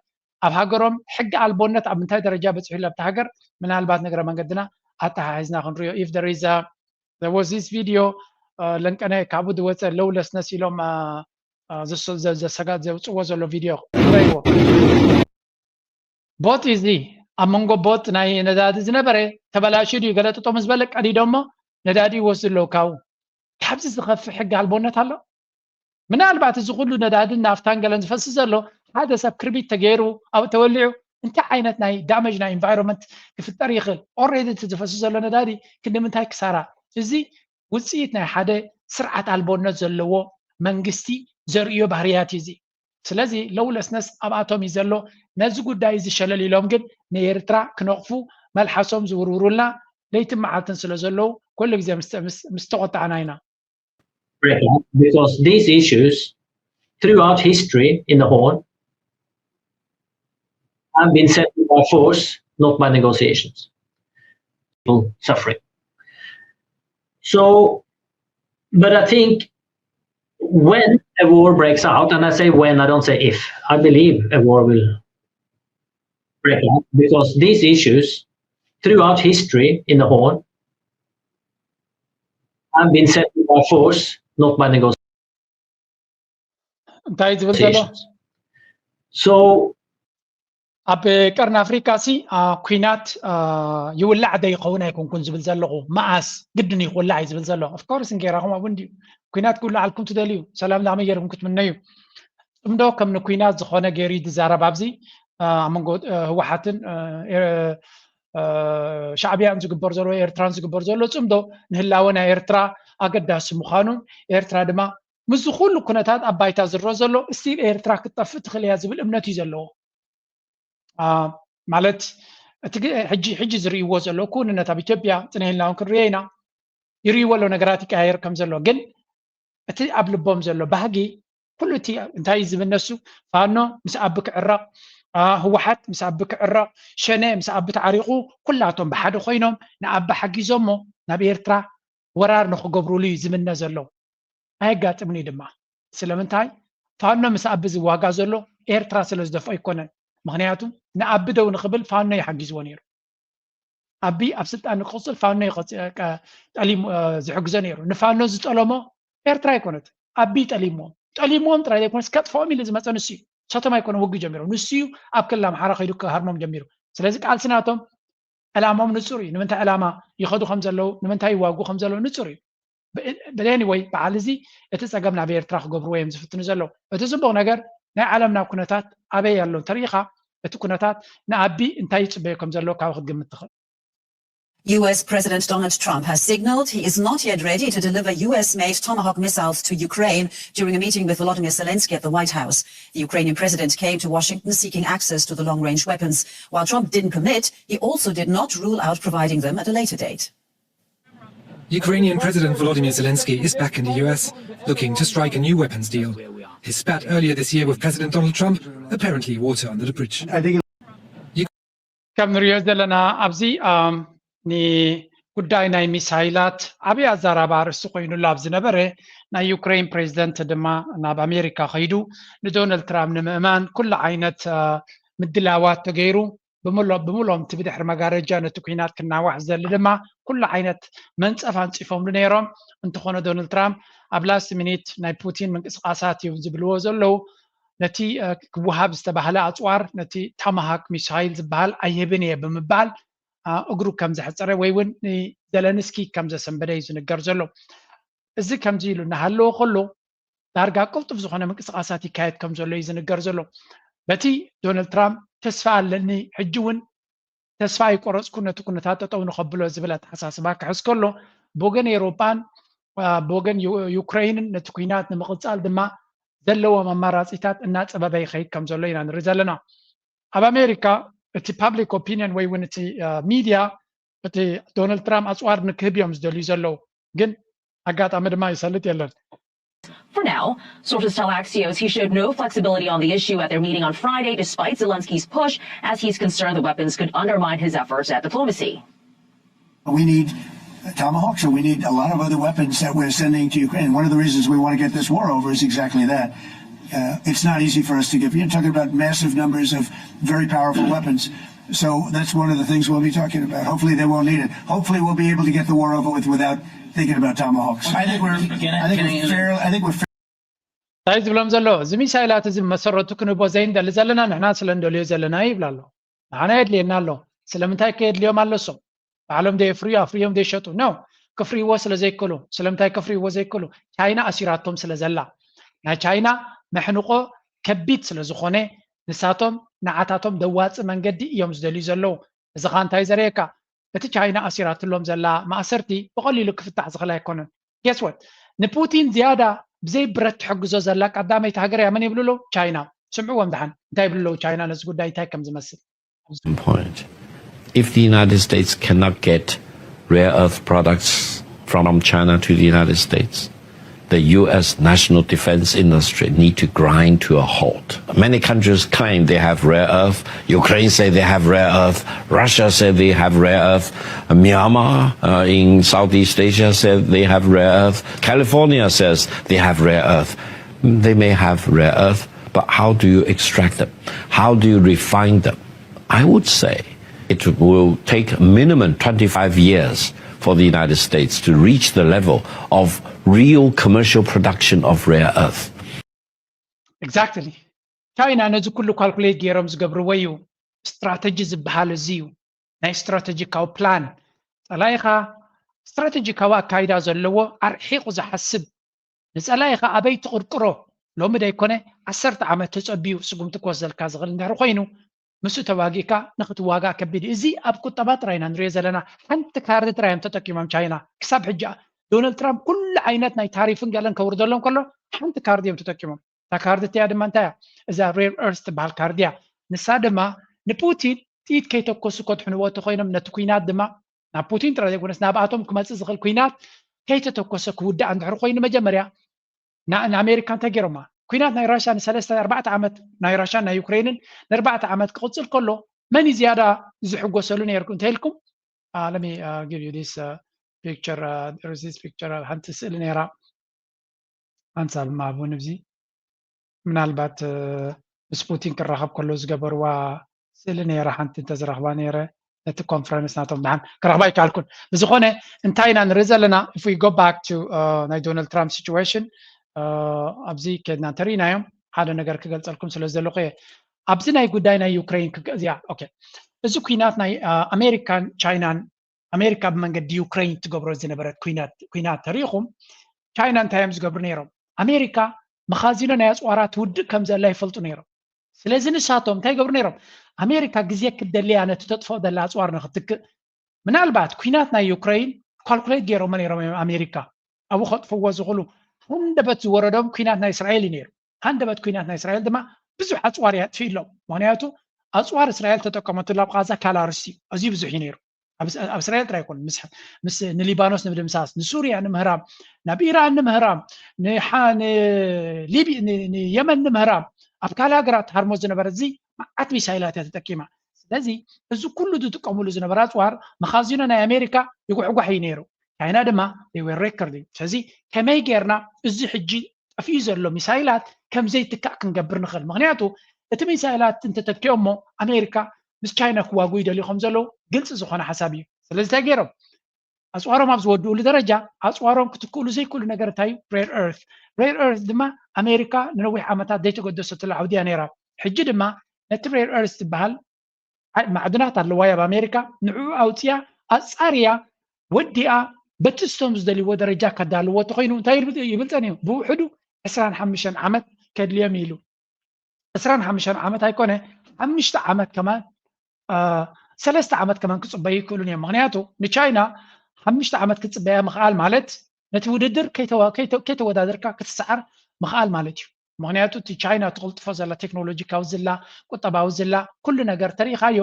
ኣብ ሃገሮም ሕጊ ኣልቦነት ኣብ ምንታይ ደረጃ በፂሑ ለብቲ ሃገር ምናልባት ንግረ መንገድና ኣተሓሒዝና ክንሪኦ if there is a there was this video ለንቀነ ካብኡ ዝወፀ lawlessness ኢሎም ዘሰጋት ዘውፅዎ ዘሎ ቪድዮ ክረይዎ ቦጥ እዚ ኣብ መንጎ ቦጥ ናይ ነዳዲ ዝነበረ ተበላሹ ድዩ ገለ ጥጦ ምስ በለ ቀዲዶ እሞ ነዳዲ ይወስዱ ኣለዉ ካብኡ ካብዚ ዝኸፍእ ሕጊ ኣልቦነት ኣሎ ምናልባት እዚ ኩሉ ነዳድን ናፍታን ገለን ዝፈስስ ዘሎ ሓደ ሰብ ክርቢት ተገይሩ ኣብኡ ተወሊዑ እንታይ ዓይነት ናይ damage ናይ environment ክፍጠር ይኽእል already እቲ ዝፈስስ ዘሎ ነዳዲ ክንዲ ምንታይ ክሳራ እዚ ውፅኢት ናይ ሓደ ስርዓት ኣልቦነት ዘለዎ መንግስቲ ዘርእዮ ባህርያት እዩ እዚ ስለዚ lawlessness ኣብኣቶም እዩ ዘሎ ነዚ ጉዳይ እዚ ሸለል ኢሎም ግን ንኤርትራ ክነቕፉ መልሓሶም ዝውርውሩልና ለይትን መዓልትን ስለ ዘለዉ ኩሉ ግዜ ምስ ተቆጣዕና ኢና because these issues throughout history in the Horn have been settled by force, not by negotiations. People suffering. So, but I think when a war breaks out, and I say when, I don't say if, I believe a war will break out because these issues throughout history in the Horn and been settled by force, not by negotiation. እንታይ ዝብል ዘሎ So ኣብ ቀርኒ ኣፍሪካ ሲ ኩናት ይውላዕ ዶ ይኸውን ኣይኮንኩን ዝብል ዘለኹ፣ መኣስ ግድን ይውላዕ እዩ ዝብል ዘሎ። ኦፍኮርስ እንጌራኹም ኣብኡ እንድዩ። ኩናት ክውላዓልኩም ትደልዩ፣ ሰላም ዳመይ ገይርኩም ክትምነዩ። ጽምዶ ከም ንኩናት ዝኾነ ገይሩ እዩ ዝዛረብ ኣብዚ ኣብ መንጎ ህወሓትን ሻዕቢያን ዝግበር ዘሎ፣ ኤርትራን ዝግበር ዘሎ ጽምዶ ንህላወ ናይ ኤርትራ ኣገዳሲ ምዃኑን ኤርትራ ድማ ምስዚ ኩሉ ኩነታት ኣብ ባይታ ዝረኦ ዘሎ ስቲል ኤርትራ ክትጠፍእ ትኽእል እያ ዝብል እምነት እዩ ዘለዎ። ማለት እቲ ሕጂ ሕጂ ዝርእይዎ ዘለዉ ክውንነት ኣብ ኢትዮጵያ ጽንሕ ኢልና እውን ክንርእዮ ኢና። ይርእይዎ ኣለዉ ነገራት ይቀያየር ከም ዘሎ፣ ግን እቲ ኣብ ልቦም ዘሎ ባህጊ ኩሉ እቲ እንታይ እዩ ዝብል ነሱ ፋኖ ምስ ኣቢ ክዕረቕ፣ ህወሓት ምስ ኣቢ ክዕረቕ፣ ሸነ ምስ ኣቢ ተዓሪቑ ኩላቶም ብሓደ ኮይኖም ንኣቢ ሓጊዞሞ ናብ ኤርትራ ወራር ንክገብሩሉ እዩ ዝምነ ዘሎ። ኣየጋጥምን እዩ ድማ። ስለምንታይ? ፋኖ ምስ ኣቢ ዝዋጋ ዘሎ ኤርትራ ስለ ዝደፍኦ ኣይኮነን። ምክንያቱ ንኣቢ ደው ንክብል ፋኖ ይሓጊዝዎ ነይሩ። ኣቢ ኣብ ስልጣን ንክቕፅል ፋኖ ጠሊሙ ዝሕግዞ ነይሩ። ንፋኖ ዝጠለሞ ኤርትራ ኣይኮነት፣ ኣቢ ጠሊምዎም። ጠሊምዎም ጥራይ ዘይኮነስ ከጥፍኦም ኢሉ ዝመፀ ንሱ እዩ። ሰቶም ኣይኮነ ውግ ጀሚሮም፣ ንሱ እዩ ኣብ ክልል ኣምሓራ ከይዱ ክሃርሞም ጀሚሩ። ስለዚ ቃልሲ ናቶም ዕላማኦም ንፁር እዩ። ንምንታይ ዕላማ ይኸዱ ከም ዘለዉ፣ ንምንታይ ይዋግኡ ከም ዘለዉ ንፁር እዩ። በደኒ ወይ በዓል እዚ እቲ ፀገም ናብ ኤርትራ ክገብርዎ እዮም ዝፍትኑ ዘለዉ። እቲ ፅቡቕ ነገር ናይ ዓለምና ኩነታት ኣበይ ኣሎ እንተሪኢኻ እቲ ኩነታት ንኣቢ እንታይ ይፅበዮ ከም ዘለዎ ካብ ክትግምት ትኽእል። U S President Donald Trump has signaled he is not yet ready to deliver U S made Tomahawk missiles to Ukraine during a meeting with Volodymyr Zelensky at the White House. The Ukrainian president came to Washington seeking access to the long range weapons. While Trump didn't commit, he also did not rule out providing them at a later date. Ukrainian President Volodymyr Zelensky is back in the U S, looking to strike a new weapons deal. His spat earlier this year with President Donald Trump apparently water under the bridge. ከም ንሪኦ ዘለና ኣብዚ ንጉዳይ ናይ ሚሳይላት ዓብዪ ኣዛራቢ ኣርእስቲ ኮይኑሉ ኣብ ዝነበረ፣ ናይ ዩክሬን ፕሬዚደንት ድማ ናብ ኣሜሪካ ከይዱ ንዶናልድ ትራምፕ ንምእማን ኩሉ ዓይነት ምድላዋት ተገይሩ ብምልኦም እቲ ብድሕሪ መጋረጃ ነቲ ኩናት ክናዋሕ ዝደሊ ድማ ኩሉ ዓይነት መንፀፍ ኣንፂፎምሉ ነይሮም። እንተኾነ ዶናልድ ትራምፕ ኣብ ላስት ሚኒት ናይ ፑቲን ምንቅስቃሳት እዮም ዝብልዎ ዘለዉ ነቲ ክወሃብ ዝተባህለ ኣፅዋር ነቲ ታማሃክ ሚሳይል ዝበሃል ኣይህብን እየ ብምባል እግሩ ከም ዘሕፀረ ወይ እውን ንዘለንስኪ ከም ዘሰንበደ እዩ ዝንገር ዘሎ። እዚ ከምዚ ኢሉ እናሃለወ ከሎ ዳርጋ ቅልጡፍ ዝኾነ ምንቅስቃሳት ይካየድ ከም ዘሎ እዩ ዝንገር ዘሎ። በቲ ዶናልድ ትራምፕ ተስፋ ኣለኒ፣ ሕጂ እውን ተስፋ ኣይቆረፅኩ ነቲ ኩነታት ጠጠው ንኸብሎ ዝብል ኣተሓሳስባ ክሕዝ ከሎ ብወገን ኤውሮጳን ብወገን ዩክረይንን ነቲ ኩናት ንምቕፃል ድማ ዘለዎም ኣማራፂታት እናፀበበ ይኸይድ ከም ዘሎ ኢና ንርኢ ዘለና። ኣብ ኣሜሪካ እቲ ፓብሊክ ኦፒኒየን ወይ እውን እቲ ሚድያ እቲ ዶናልድ ትራምፕ ኣፅዋር ንክህብ እዮም ዝደልዩ ዘለዉ፣ ግን ኣጋጣሚ ድማ ይሰልጥ የለን። For now, sources tell Axios he showed no flexibility on the issue at their meeting on Friday, despite Zelensky's push, as he's concerned the weapons could undermine his efforts at diplomacy. We need tomahawks, and we need a lot of other weapons that we're sending to Ukraine. One of the reasons we want to get this war over is exactly that. Uh, it's not easy for us to give. You're talking about massive numbers of very powerful weapons. So that's one of the things we'll be talking about. Hopefully they won't need it. Hopefully we'll be able to get the war over with without thinking about tomahawks. I think we're, I think we're fairly, I think we're እንታይ ዝብሎም ዘሎ? እዚ ሚሳይላት እዚ መሰረቱ ክንህቦ ዘይንደሊ ዘለና ንሕና ስለ እንደልዮ ዘለና ይብላ ኣሎ። ንሓና የድልየና ኣሎ። ስለምንታይ ከየድልዮም ኣለሶም? ባዕሎም ደየፍርዩ ኣፍርዮም ደይሸጡ ነው። ክፍርይዎ ስለ ዘይክእሉ። ስለምንታይ ከፍርይዎ ዘይክእሉ? ቻይና ኣሲራቶም ስለ ዘላ። ናይ ቻይና መሕንቆ ከቢድ ስለ ዝኾነ ንሳቶም ንዓታቶም ደዋፂ መንገዲ እዮም ዝደልዩ ዘለዉ። እዚ ኸ እንታይ ዘርእየካ? እቲ ቻይና ኣሲራትሎም ዘላ ማእሰርቲ ብቐሊሉ ክፍታሕ ዝኽእል ኣይኮነን። ጌስወት ንፑቲን ዝያዳ ብዘይ ብረት ትሕግዞ ዘላ ቀዳመይቲ ሃገር እያ። መን ይብሉ ኣለዉ? ቻይና። ስምዕዎም ደሓን እንታይ ይብሉ ኣለዉ ቻይና ነዚ ጉዳይ እንታይ ከም ዝመስል። Point. If the United States cannot get rare earth products from China to the United States, the U S national defense industry need to grind to a halt. Many countries claim they have rare earth. Ukraine say they have rare earth. Russia say they have rare earth. Myanmar uh, in Southeast Asia say they have rare earth. California says they have rare earth. They may have rare earth, but how do you extract them? How do you refine them? I would say It will take minimum twenty-five years for the United States to reach the level of real commercial production of rare earth. Exactly. ቻይና ነዚ ኩሉ ካልኩሌት ገይሮም ዝገብርዎ እዩ። ስትራተጂ ዝበሃል እዚ እዩ። ናይ ስትራተጂካዊ ፕላን፣ ጸላኢኻ ስትራተጂካዊ ኣካይዳ ዘለዎ፣ ኣርሒቑ ዝሓስብ፣ ንጸላኢኻ ኣበይ ትቕርቅሮ፣ ሎሚ ደይኮነ ዓሰርተ ዓመት ተጸቢዩ ስጉምቲ ክወስደልካ ዝኽእል እንድሕር ኮይኑ፣ ምስኡ ተዋጊእካ ንክትዋጋእ ከቢድ እዩ። እዚ ኣብ ቁጠባ ጥራይ ኢና ንሪኦ ዘለና። ሓንቲ ካርዲ ጥራይ እዮም ተጠቂሞም ቻይና ክሳብ ሕጂ። ዶናልድ ትራምፕ ኩሉ ዓይነት ናይ ታሪፍን ገለን ከውርደሎም ከሎ ሓንቲ ካርዲ እዮም ተጠቂሞም። እታ ካርዲ እቲኣ ድማ እንታይ እያ? እዛ ሬር እርስ ትበሃል ካርዲ እያ። ንሳ ድማ ንፑቲን ጥይት ከይተኮሱ ከድሕንዎ እንተኮይኖም፣ ነቲ ኩናት ድማ ናብ ፑቲን ጥራይ ዘይኮነስ ናብኣቶም ክመፅእ ዝኽእል ኩናት ከይተተኮሰ ክውዳእ እንድሕር ኮይኑ፣ መጀመርያ ንኣሜሪካ እንታይ ገይሮማ? ኩናት ናይ ራሽያ ንሰለስተ ኣርባዕተ ዓመት፣ ናይ ራሽያን ናይ ዩክሬንን ንኣርባዕተ ዓመት ክቕፅል ከሎ፣ መን እዩ ዝያዳ ዝሕጎሰሉ ነይርኩም እንተኢልኩም? Let me give you this picture. There is this picture. ሓንቲ ስእሊ ነይራ። ኣንሳብ ማቡን እዚ ምናልባት ምስ ፑቲን ክራኸብ ከሎ ዝገበርዋ ስእሊ ነይራ። ሓንቲ እንተዝረኽባ ነይረ ነቲ ኮንፈረንስ ናቶም ድሓን ክረኽባ ኣይከኣልኩን። ብዝኾነ እንታይ ኢና ንርኢ ዘለና? If we go back to ናይ ዶናልድ ትራምፕ ሲቹዌሽን፣ ኣብዚ ከድና እንተርኢናዮም ሓደ ነገር ክገልፀልኩም ስለ ዘለኹ እየ። ኣብዚ ናይ ጉዳይ ናይ ዩክሬን እዚኣ፣ ኦኬ፣ እዚ ኩናት ናይ ኣሜሪካን ቻይናን፣ ኣሜሪካ ብመንገዲ ዩክሬን ትገብሮ ዝነበረት ኩናት ተሪኢኹም፣ ቻይና እንታይ እዮም ዝገብሩ ነይሮም? ኣሜሪካ መኻዚኖ ናይ ኣፅዋራ ትውድእ ከም ዘላ ይፈልጡ ነይሮም። ስለዚ ንሳቶም እንታይ ይገብሩ ነይሮም? ኣሜሪካ ግዜ ክትደልያ ነቲ ተጥፍኦ ዘላ ኣፅዋር ንክትክእ፣ ምናልባት ኩናት ናይ ዩክሬን ካልኩሌት ገይሮሞ ነይሮም እዮም። ኣሜሪካ ኣብኡ ከጥፍዎ ዝኽእሉ፣ ሃንደበት ዝወረዶም ኩናት ናይ እስራኤል እዩ ነይሩ። ሃንደበት ኩናት ናይ እስራኤል ድማ ብዙሕ ኣፅዋር የጥፍእሎም። ምክንያቱ ኣፅዋር እስራኤል ተጠቀመትሉ ኣብ ቃዛ ካላርስ እዩ፣ ኣዝዩ ብዙሕ እዩ ነይሩ። ኣብ እስራኤል ጥራይ ኣይኮነን፣ ምስ ንሊባኖስ ንምድምሳስ፣ ንሱርያ ንምህራም፣ ናብ ኢራን ንምህራም፣ ንሊቢ ንየመን ንምህራም፣ ኣብ ካልእ ሃገራት ሃርሞ ዝነበረ እዚ መዓት ሚሳይላት እያ ተጠቂማ። ስለዚ እዚ ኩሉ ዝጥቀምሉ ዝነበረ ኣፅዋር መኻዚኖ ናይ ኣሜሪካ ይጉሕጓሕ እዩ ነይሩ። ቻይና ድማ ወር ሬከርድ እዩ። ስለዚ ከመይ ጌርና እዚ ሕጂ ጠፊኡ ዘሎ ሚሳይላት ከም ዘይትካእ ክንገብር ንኽእል? ምክንያቱ እቲ ሚሳይላት እንተተኪኦሞ ኣሜሪካ ምስ ቻይና ክዋጉ ይደልዩ ከም ዘለዉ ግልፂ ዝኾነ ሓሳብ እዩ። ስለዚ እንታይ ገይሮም? ኣፅዋሮም ኣብ ዝወድኡሉ ደረጃ ኣፅዋሮም ክትክእሉ ዘይክእሉ ነገር እንታይ እዩ? ሬር እርት። ሬር እርት ድማ ኣሜሪካ ንነዊሕ ዓመታት ዘይተገደሰትሉ ዓውዲ እያ ነይራ። ሕጂ ድማ ነቲ ሬር እርት ዝበሃል ማዕድናት ኣለዋ ኣብ ኣሜሪካ፣ ንዕኡ ኣውፅያ ኣፃርያ ወዲኣ በቲ እስቶም ዝደልይዎ ደረጃ ከዳልዎ ተኮይኑ እንታይ ይብል ፀኒሑ? ብውሕዱ ዕስራን ሓሙሽተን ዓመት ከድልዮም ኢሉ። ዕስራን ሓሙሽተን ዓመት ኣይኮነ፣ ሓሙሽተ ዓመት ከማን፣ ሰለስተ ዓመት ከማን ክፅበዩ ይክእሉን እዮም። ምክንያቱ ንቻይና ሓሙሽተ ዓመት ክትፅበያ ምክኣል ማለት ነቲ ውድድር ከይተወዳደርካ ክትሰዓር ምክኣል ማለት እዩ። ምክንያቱ እቲ ቻይና ትቕልጥፎ ዘላ ቴክኖሎጂካዊ ዝላ፣ ቁጠባዊ ዝላ፣ ኩሉ ነገር ተሪኢኻዮ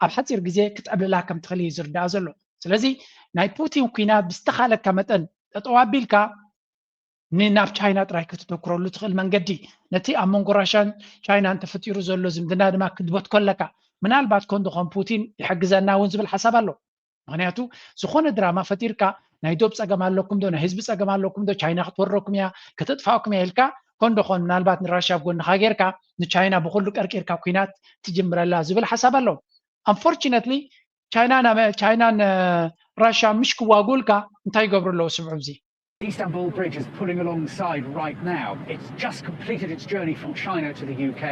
ኣብ ሓፂር ግዜ ክትዕብልላ ከም ትኽእል እዩ ዝርዳእ ዘሎ። ስለዚ ናይ ፑቲን ኩናት ብዝተኻለካ መጠን ጠጠው ኣቢልካ ንናብ ቻይና ጥራይ ክትተኩረሉ ትኽእል መንገዲ፣ ነቲ ኣብ መንጎ ራሻን ቻይናን ተፈጢሩ ዘሎ ዝምድና ድማ ክትበትኮ ኣለካ። ምናልባት ኮን ዶኾን ፑቲን ይሕግዘና እውን ዝብል ሓሳብ ኣሎ። ምክንያቱ ዝኾነ ድራማ ፈጢርካ ናይ ዶብ ፀገም ኣለኩም ዶ፣ ናይ ህዝቢ ፀገም ኣለኩም ዶ፣ ቻይና ክትወረኩም እያ፣ ከተጥፋእኩም እያ ኢልካ ኮን ዶኾን ምናልባት ንራሽያ ኣብ ጎንኻ ጌርካ ንቻይና ብኩሉ ቀርቂርካ ኩናት ትጅምረላ ዝብል ሓሳብ ኣሎ። Unfortunately ቻይናን ራሽያ ምሽ ክዋጉልካ እንታይ ይገብሩ ኣለዉ? ስምዑ እዚ። Istanbul Bridge is pulling alongside right now. It's just completed its journey from China to the U K,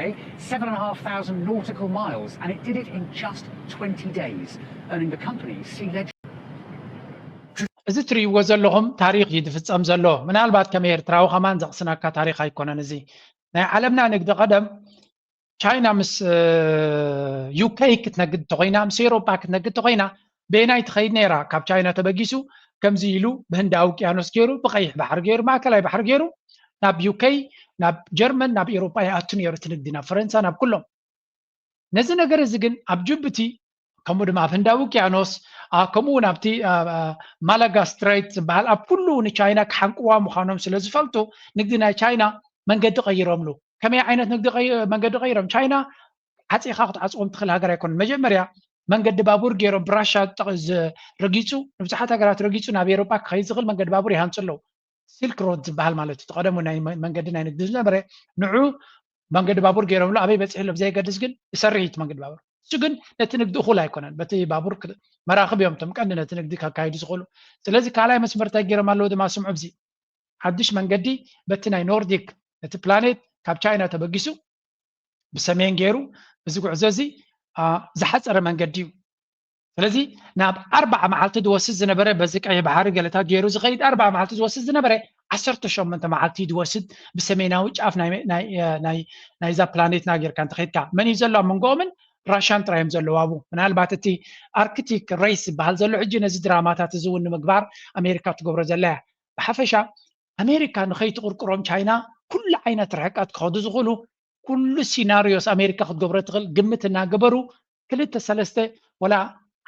seven and a half thousand nautical miles, and it did it in just twenty days, earning the company sea legend. እዚ ትርእይዎ ዘለኹም ታሪኽ እዩ ዝፍጸም ዘሎ። ምናልባት ከም ኤርትራዊ ከማን ዘቕስነካ ታሪኽ ኣይኮነን። እዚ ናይ ዓለምና ንግዲ ቀደም ቻይና ምስ ዩኬ ክትነግድ ተኮይና፣ ምስ ኤሮጳ ክትነግድ ተኮይና በየናይ ትኸይድ ነይራ? ካብ ቻይና ተበጊሱ ከምዚ ኢሉ ብህንዳዊ ውቅያኖስ ገይሩ፣ ብቀይሕ ባሕሪ ገይሩ፣ ማእከላይ ባሕሪ ገይሩ ናብ ዩኬ፣ ናብ ጀርመን፣ ናብ ኤሮጳ ይኣቱ ነይሩ እቲ ንግዲ፣ ናብ ፈረንሳ፣ ናብ ኩሎም። ነዚ ነገር እዚ ግን ኣብ ጅቡቲ ከምኡ ድማ ኣብ ህንዳዊ ውቅያኖስ ከምኡ እውን ኣብቲ ማላጋ ስትሬት ዝበሃል ኣብ ኩሉ ንቻይና ክሓንቅዋ ምዃኖም ስለ ዝፈልጡ ንግዲ ናይ ቻይና መንገዲ ቀይሮምሉ። ከመይ ዓይነት ንግዲ መንገዲ ቀይሮም? ቻይና ዓፂኻ ክትዓፅዎም ትኽእል ሃገር ኣይኮነን። መጀመርያ መንገዲ ባቡር ገይሮም ብራሻ ረጊፁ ንብዙሓት ሃገራት ረጊፁ ናብ ኤሮጳ ክኸይድ ዝኽእል መንገዲ ባቡር ይሃንፁ ኣለዉ። ሲልክ ሮድ ዝበሃል ማለት እዩ። ቀደሙ ናይ መንገዲ ናይ ንግዲ ዝነበረ ንዑ መንገዲ ባቡር ገይሮምሉ ኣበይ በፂሑ ሎም ዘይገድስ ግን ይሰርሕ እዩ መንገዲ ባቡር። እሱ ግን ነቲ ንግዲ እኹል ኣይኮነን። በቲ ባቡር መራኽብ እዮም እቶም ቀንዲ ነቲ ንግዲ ከካይዱ ዝኽእሉ። ስለዚ ካልኣይ መስመር እንታይ ገይሮም ኣለዉ ድማ ስምዑ። ኣብዚ ሓድሽ መንገዲ በቲ ናይ ኖርዲክ፣ እቲ ፕላኔት ካብ ቻይና ተበጊሱ ብሰሜን ገይሩ፣ እዚ ጉዕዞ እዚ ዝሓፀረ መንገዲ እዩ። ስለዚ ናብ ኣርባዓ መዓልቲ ዝወስድ ዝነበረ፣ በዚ ቀይሕ ባሕሪ ገለታት ገይሩ ዝኸይድ ኣርባዓ መዓልቲ ዝወስድ ዝነበረ ዓሰርተ ሸሞንተ መዓልቲ ዝወስድ ብሰሜናዊ ጫፍ ናይዛ ፕላኔትና ጌርካ እንተኸይድካ። መን እዩ ዘሎ ኣብ መንጎኦምን? ራሻን ጥራይ እዮም ዘለዉ ኣብኡ። ምናልባት እቲ ኣርክቲክ ሬስ ዝበሃል ዘሎ ሕጂ ነዚ ድራማታት እዚ እውን ንምግባር ኣሜሪካ ትገብሮ ዘላ እያ። ብሓፈሻ ኣሜሪካ ንኸይትቕርቅሮም ቻይና ኩሉ ዓይነት ርሕቀት ክኸዱ ዝኽእሉ ኩሉ ሲናሪዮስ ኣሜሪካ ክትገብሮ ትኽእል ግምት እናገበሩ ክልተ ሰለስተ ወላ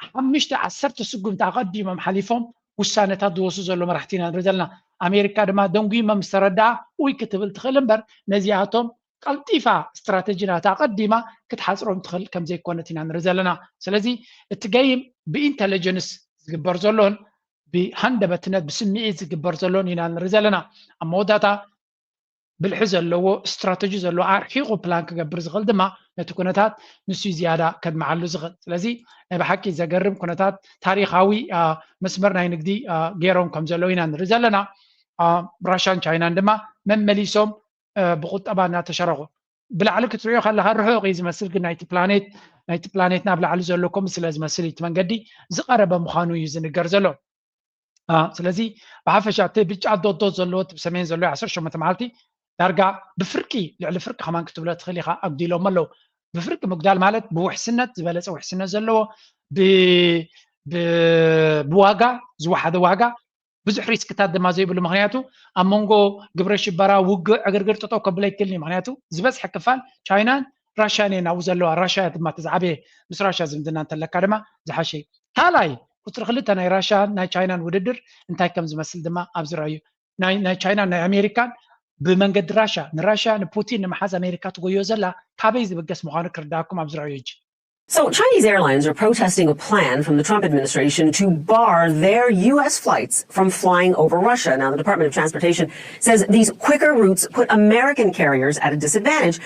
ሓሙሽተ ዓሰርተ ስጉምቲ ኣቐዲሞም ሓሊፎም ውሳነታት ዝወስዱ ዘሎ መራሕቲ ኢና ንርኢ ዘለና። ኣሜሪካ ድማ ደንጉይሞም ምስ ተረድኣ ውይ ክትብል ትኽእል እምበር ነዚኣቶም ቀልጢፋ ስትራተጂ ናታ ኣቐዲማ ክትሓፅሮም ትኽእል ከም ዘይኮነት ኢና ንርኢ ዘለና። ስለዚ እቲ ገይም ብኢንተለጀንስ ዝግበር ዘሎን ብሃንደበትነት ብስምዒት ዝግበር ዘሎን ኢና ንርኢ ዘለና። ኣብ መወዳእታ ብልሒ ዘለዎ ስትራተጂ ዘለዎ ኣርሒቑ ፕላን ክገብር ዝኽእል ድማ ነቲ ኩነታት ንሱ ዝያዳ ከድምዓሉ ዝኽእል። ስለዚ ናይ ብሓቂ ዘገርም ኩነታት ታሪኻዊ መስመር ናይ ንግዲ ገይሮም ከም ዘለዉ ኢና ንርኢ ዘለና። ራሻን ቻይናን ድማ መመሊሶም ብቁጠባ እናተሸረኹ ብላዕሊ ክትሪኦ ከለኻ ርሑቕ እዩ ዝመስል፣ ግን ናይቲ ፕላኔት ናይቲ ፕላኔት ናብ ላዕሊ ዘሎ ከምኡ ስለ ዝመስል እቲ መንገዲ ዝቐረበ ምዃኑ እዩ ዝንገር ዘሎ። ስለዚ ብሓፈሻ እቲ ብጫ ዶት ዶት ዘለዎ እቲ ብሰሜን ዘሎ ዓሰርተ ሸሞንተ መዓልቲ ዳርጋ ብፍርቂ ልዕሊ ፍርቂ ከማን ክትብሎ ትኽእል ኢኻ ኣጉዲሎም ኣለዉ። ብፍርቂ ምጉዳል ማለት ብውሕስነት ዝበለፀ ውሕስነት ዘለዎ ብዋጋ ዝወሓደ ዋጋ ብዙሕ ሪስክታት ድማ ዘይብሉ ምክንያቱ ኣብ መንጎ ግብረ ሽበራ ውግእ ዕግርግር ጠጠው ከብሎ ይክእል እዩ። ምክንያቱ ዝበዝሐ ክፋል ቻይናን ራሽያን እየን ኣብኡ ዘለዋ። ራሽያ ድማ እቲ ዝዓበየ ምስ ራሽያ ዝምድና እንተለካ ድማ ዝሓሸ እዩ። ካልኣይ ቁፅሪ ክልተ ናይ ራሽያን ናይ ቻይናን ውድድር እንታይ ከም ዝመስል ድማ ኣብዚ ረኣዩ። ናይ ቻይናን ናይ ኣሜሪካን ብመንገዲ ራሽያ ንራሽያ ንፑቲን ንምሓዝ ኣሜሪካ ትጎዮ ዘላ ካበይ ዝብገስ ምዃኑ ክርዳእኩም ኣብዚ ረኣዩ እጂ። So, Chinese airlines are protesting a plan from the Trump administration to bar their U S flights from flying over Russia. Now, the Department of Transportation says these quicker routes put American carriers at a disadvantage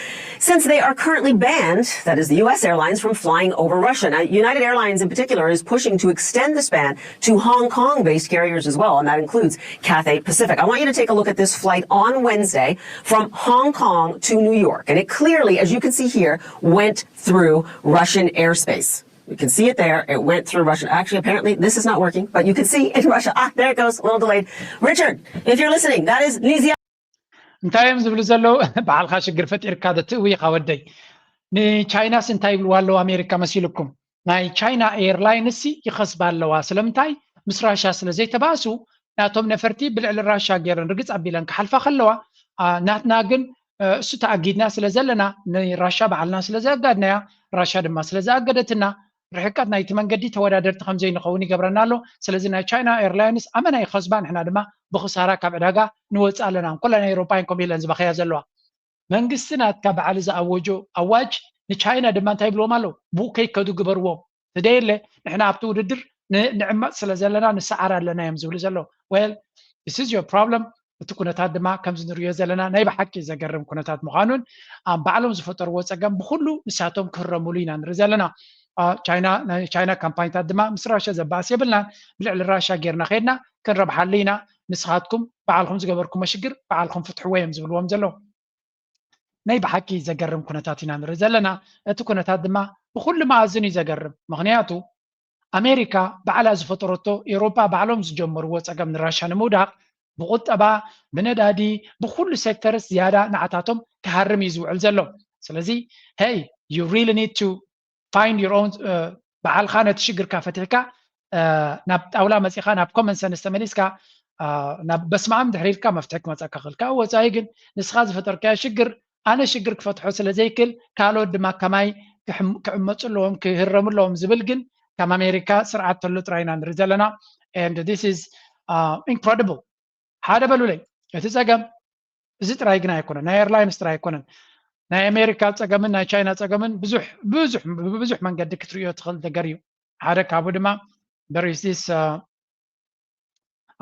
since they are currently banned, that is, the U S airlines, from flying over Russia. Now, United Airlines in particular is pushing to extend this ban to Hong Kong based carriers as well, and that includes Cathay Pacific. I want you to take a look at this flight on Wednesday from Hong Kong to New York. And it clearly, as you can see here, went through Russian airspace. You can see it there. It went through Russia. Actually, apparently, this is not working, but you can see in Russia. Ah, there it goes, a little delayed. Richard, if you're listening, that is Nizia. እንታይ እዮም ዝብሉ ዘለዉ? በዓልካ ሽግር ፈጢርካ ዶ ትእዊ ኢኻ ወደይ። ንቻይናስ እንታይ ይብልዋ ኣለዉ ኣሜሪካ መሲልኩም? ናይ ቻይና ኤርላይንስ ይኸስባ ኣለዋ። ስለምንታይ? ምስ ራሻ ስለ ዘይተባእሱ ናቶም ነፈርቲ ብልዕሊ ራሻ ገይረን ርግፅ ኣቢለን ክሓልፋ ከለዋ፣ ናትና ግን እሱ ተኣጊድና ስለ ዘለና ንራሻ ባዕልና ስለ ዘኣጋድናያ፣ ራሻ ድማ ስለ ዝኣገደትና ርሕቀት ናይቲ መንገዲ ተወዳደርቲ ከም ዘይንኸውን ይገብረና ኣሎ። ስለዚ ናይ ቻይና ኤርላይንስ ኣመና ይኸስባ፣ ንሕና ድማ ብኽሳራ ካብ ዕዳጋ ንወፅእ ኣለና። እንኮላ ናይ ኤሮፓ እየን ከምኡ ኢለን ዝበኸያ ዘለዋ። መንግስቲ ናትካ በዓል ዝኣወጆ ኣዋጅ ንቻይና ድማ እንታይ ይብልዎም ኣለዉ? ብኡ ከይከዱ ግበርዎም። ትደየለ ንሕና ኣብቲ ውድድር ንዕመፅ ስለ ዘለና ንሰዓር ኣለና እዮም ዝብሉ ዘለዉ። Well, this is your problem። እቲ ኩነታት ድማ ከምዚ ንሪኦ ዘለና ናይ ብሓቂ ዘገርም ኩነታት ምዃኑን ኣብ ባዕሎም ዝፈጠርዎ ፀገም ብኩሉ ንሳቶም ክህረሙሉ ኢና ንርኢ ዘለና። ቻይና ናይ ቻይና ካምፓኒታት ድማ ምስ ራሻ ዘባእስ የብልናን፣ ብልዕሊ ራሻ ጌርና ከድና ክንረብሓሉ ኢና፣ ንስኻትኩም ባዕልኹም ዝገበርኩሞ ሽግር ባዕልኹም ፍትሕዎ እዮም ዝብልዎም ዘለዉ። ናይ ብሓቂ ዘገርም ኩነታት ኢና ንርኢ ዘለና። እቲ ኩነታት ድማ ብኩሉ መኣዝን እዩ ዘገርም። ምኽንያቱ ኣሜሪካ ባዕላ ዝፈጠረቶ ኤውሮጳ ባዕሎም ዝጀመርዎ ጸገም ንራሻ ንምውዳቕ ብቁጠባ፣ ብነዳዲ፣ ብኩሉ ሴክተርስ ዝያዳ ንዓታቶም ክሃርም እዩ ዝውዕል ዘሎ። ስለዚ hey, you really need to find your own, ባዕልኻ ነቲ ሽግርካ ፈቲሕካ ናብ ጣውላ መፂኻ ናብ ኮመን ሰንስ ተመሊስካ ናብ በስመኣም ድሕሪ ኢልካ መፍትሒ ክመፀካ ክእል። ካብ ወፃኢ ግን ንስኻ ዝፈጠርካዮ ሽግር ኣነ ሽግር ክፈትሖ ስለ ዘይክእል ካልኦት ድማ ከማይ ክዕመፁ ኣለዎም ክህረሙ ኣለዎም ዝብል ግን ከም ኣሜሪካ ስርዓት ተሎ ጥራይ ኢና ንርኢ ዘለና። And this is incredible። ሓደ በሉለይ፣ እቲ ፀገም እዚ ጥራይ ግን ኣይኮነን፣ ናይ ኤርላይንስ ጥራይ ኣይኮነን። ናይ ኣሜሪካ ፀገምን ናይ ቻይና ፀገምን ብዙሕ ብዙሕ ብብዙሕ መንገዲ ክትርእዮ ትኽእል ነገር እዩ። ሓደ ካብኡ ድማ there is this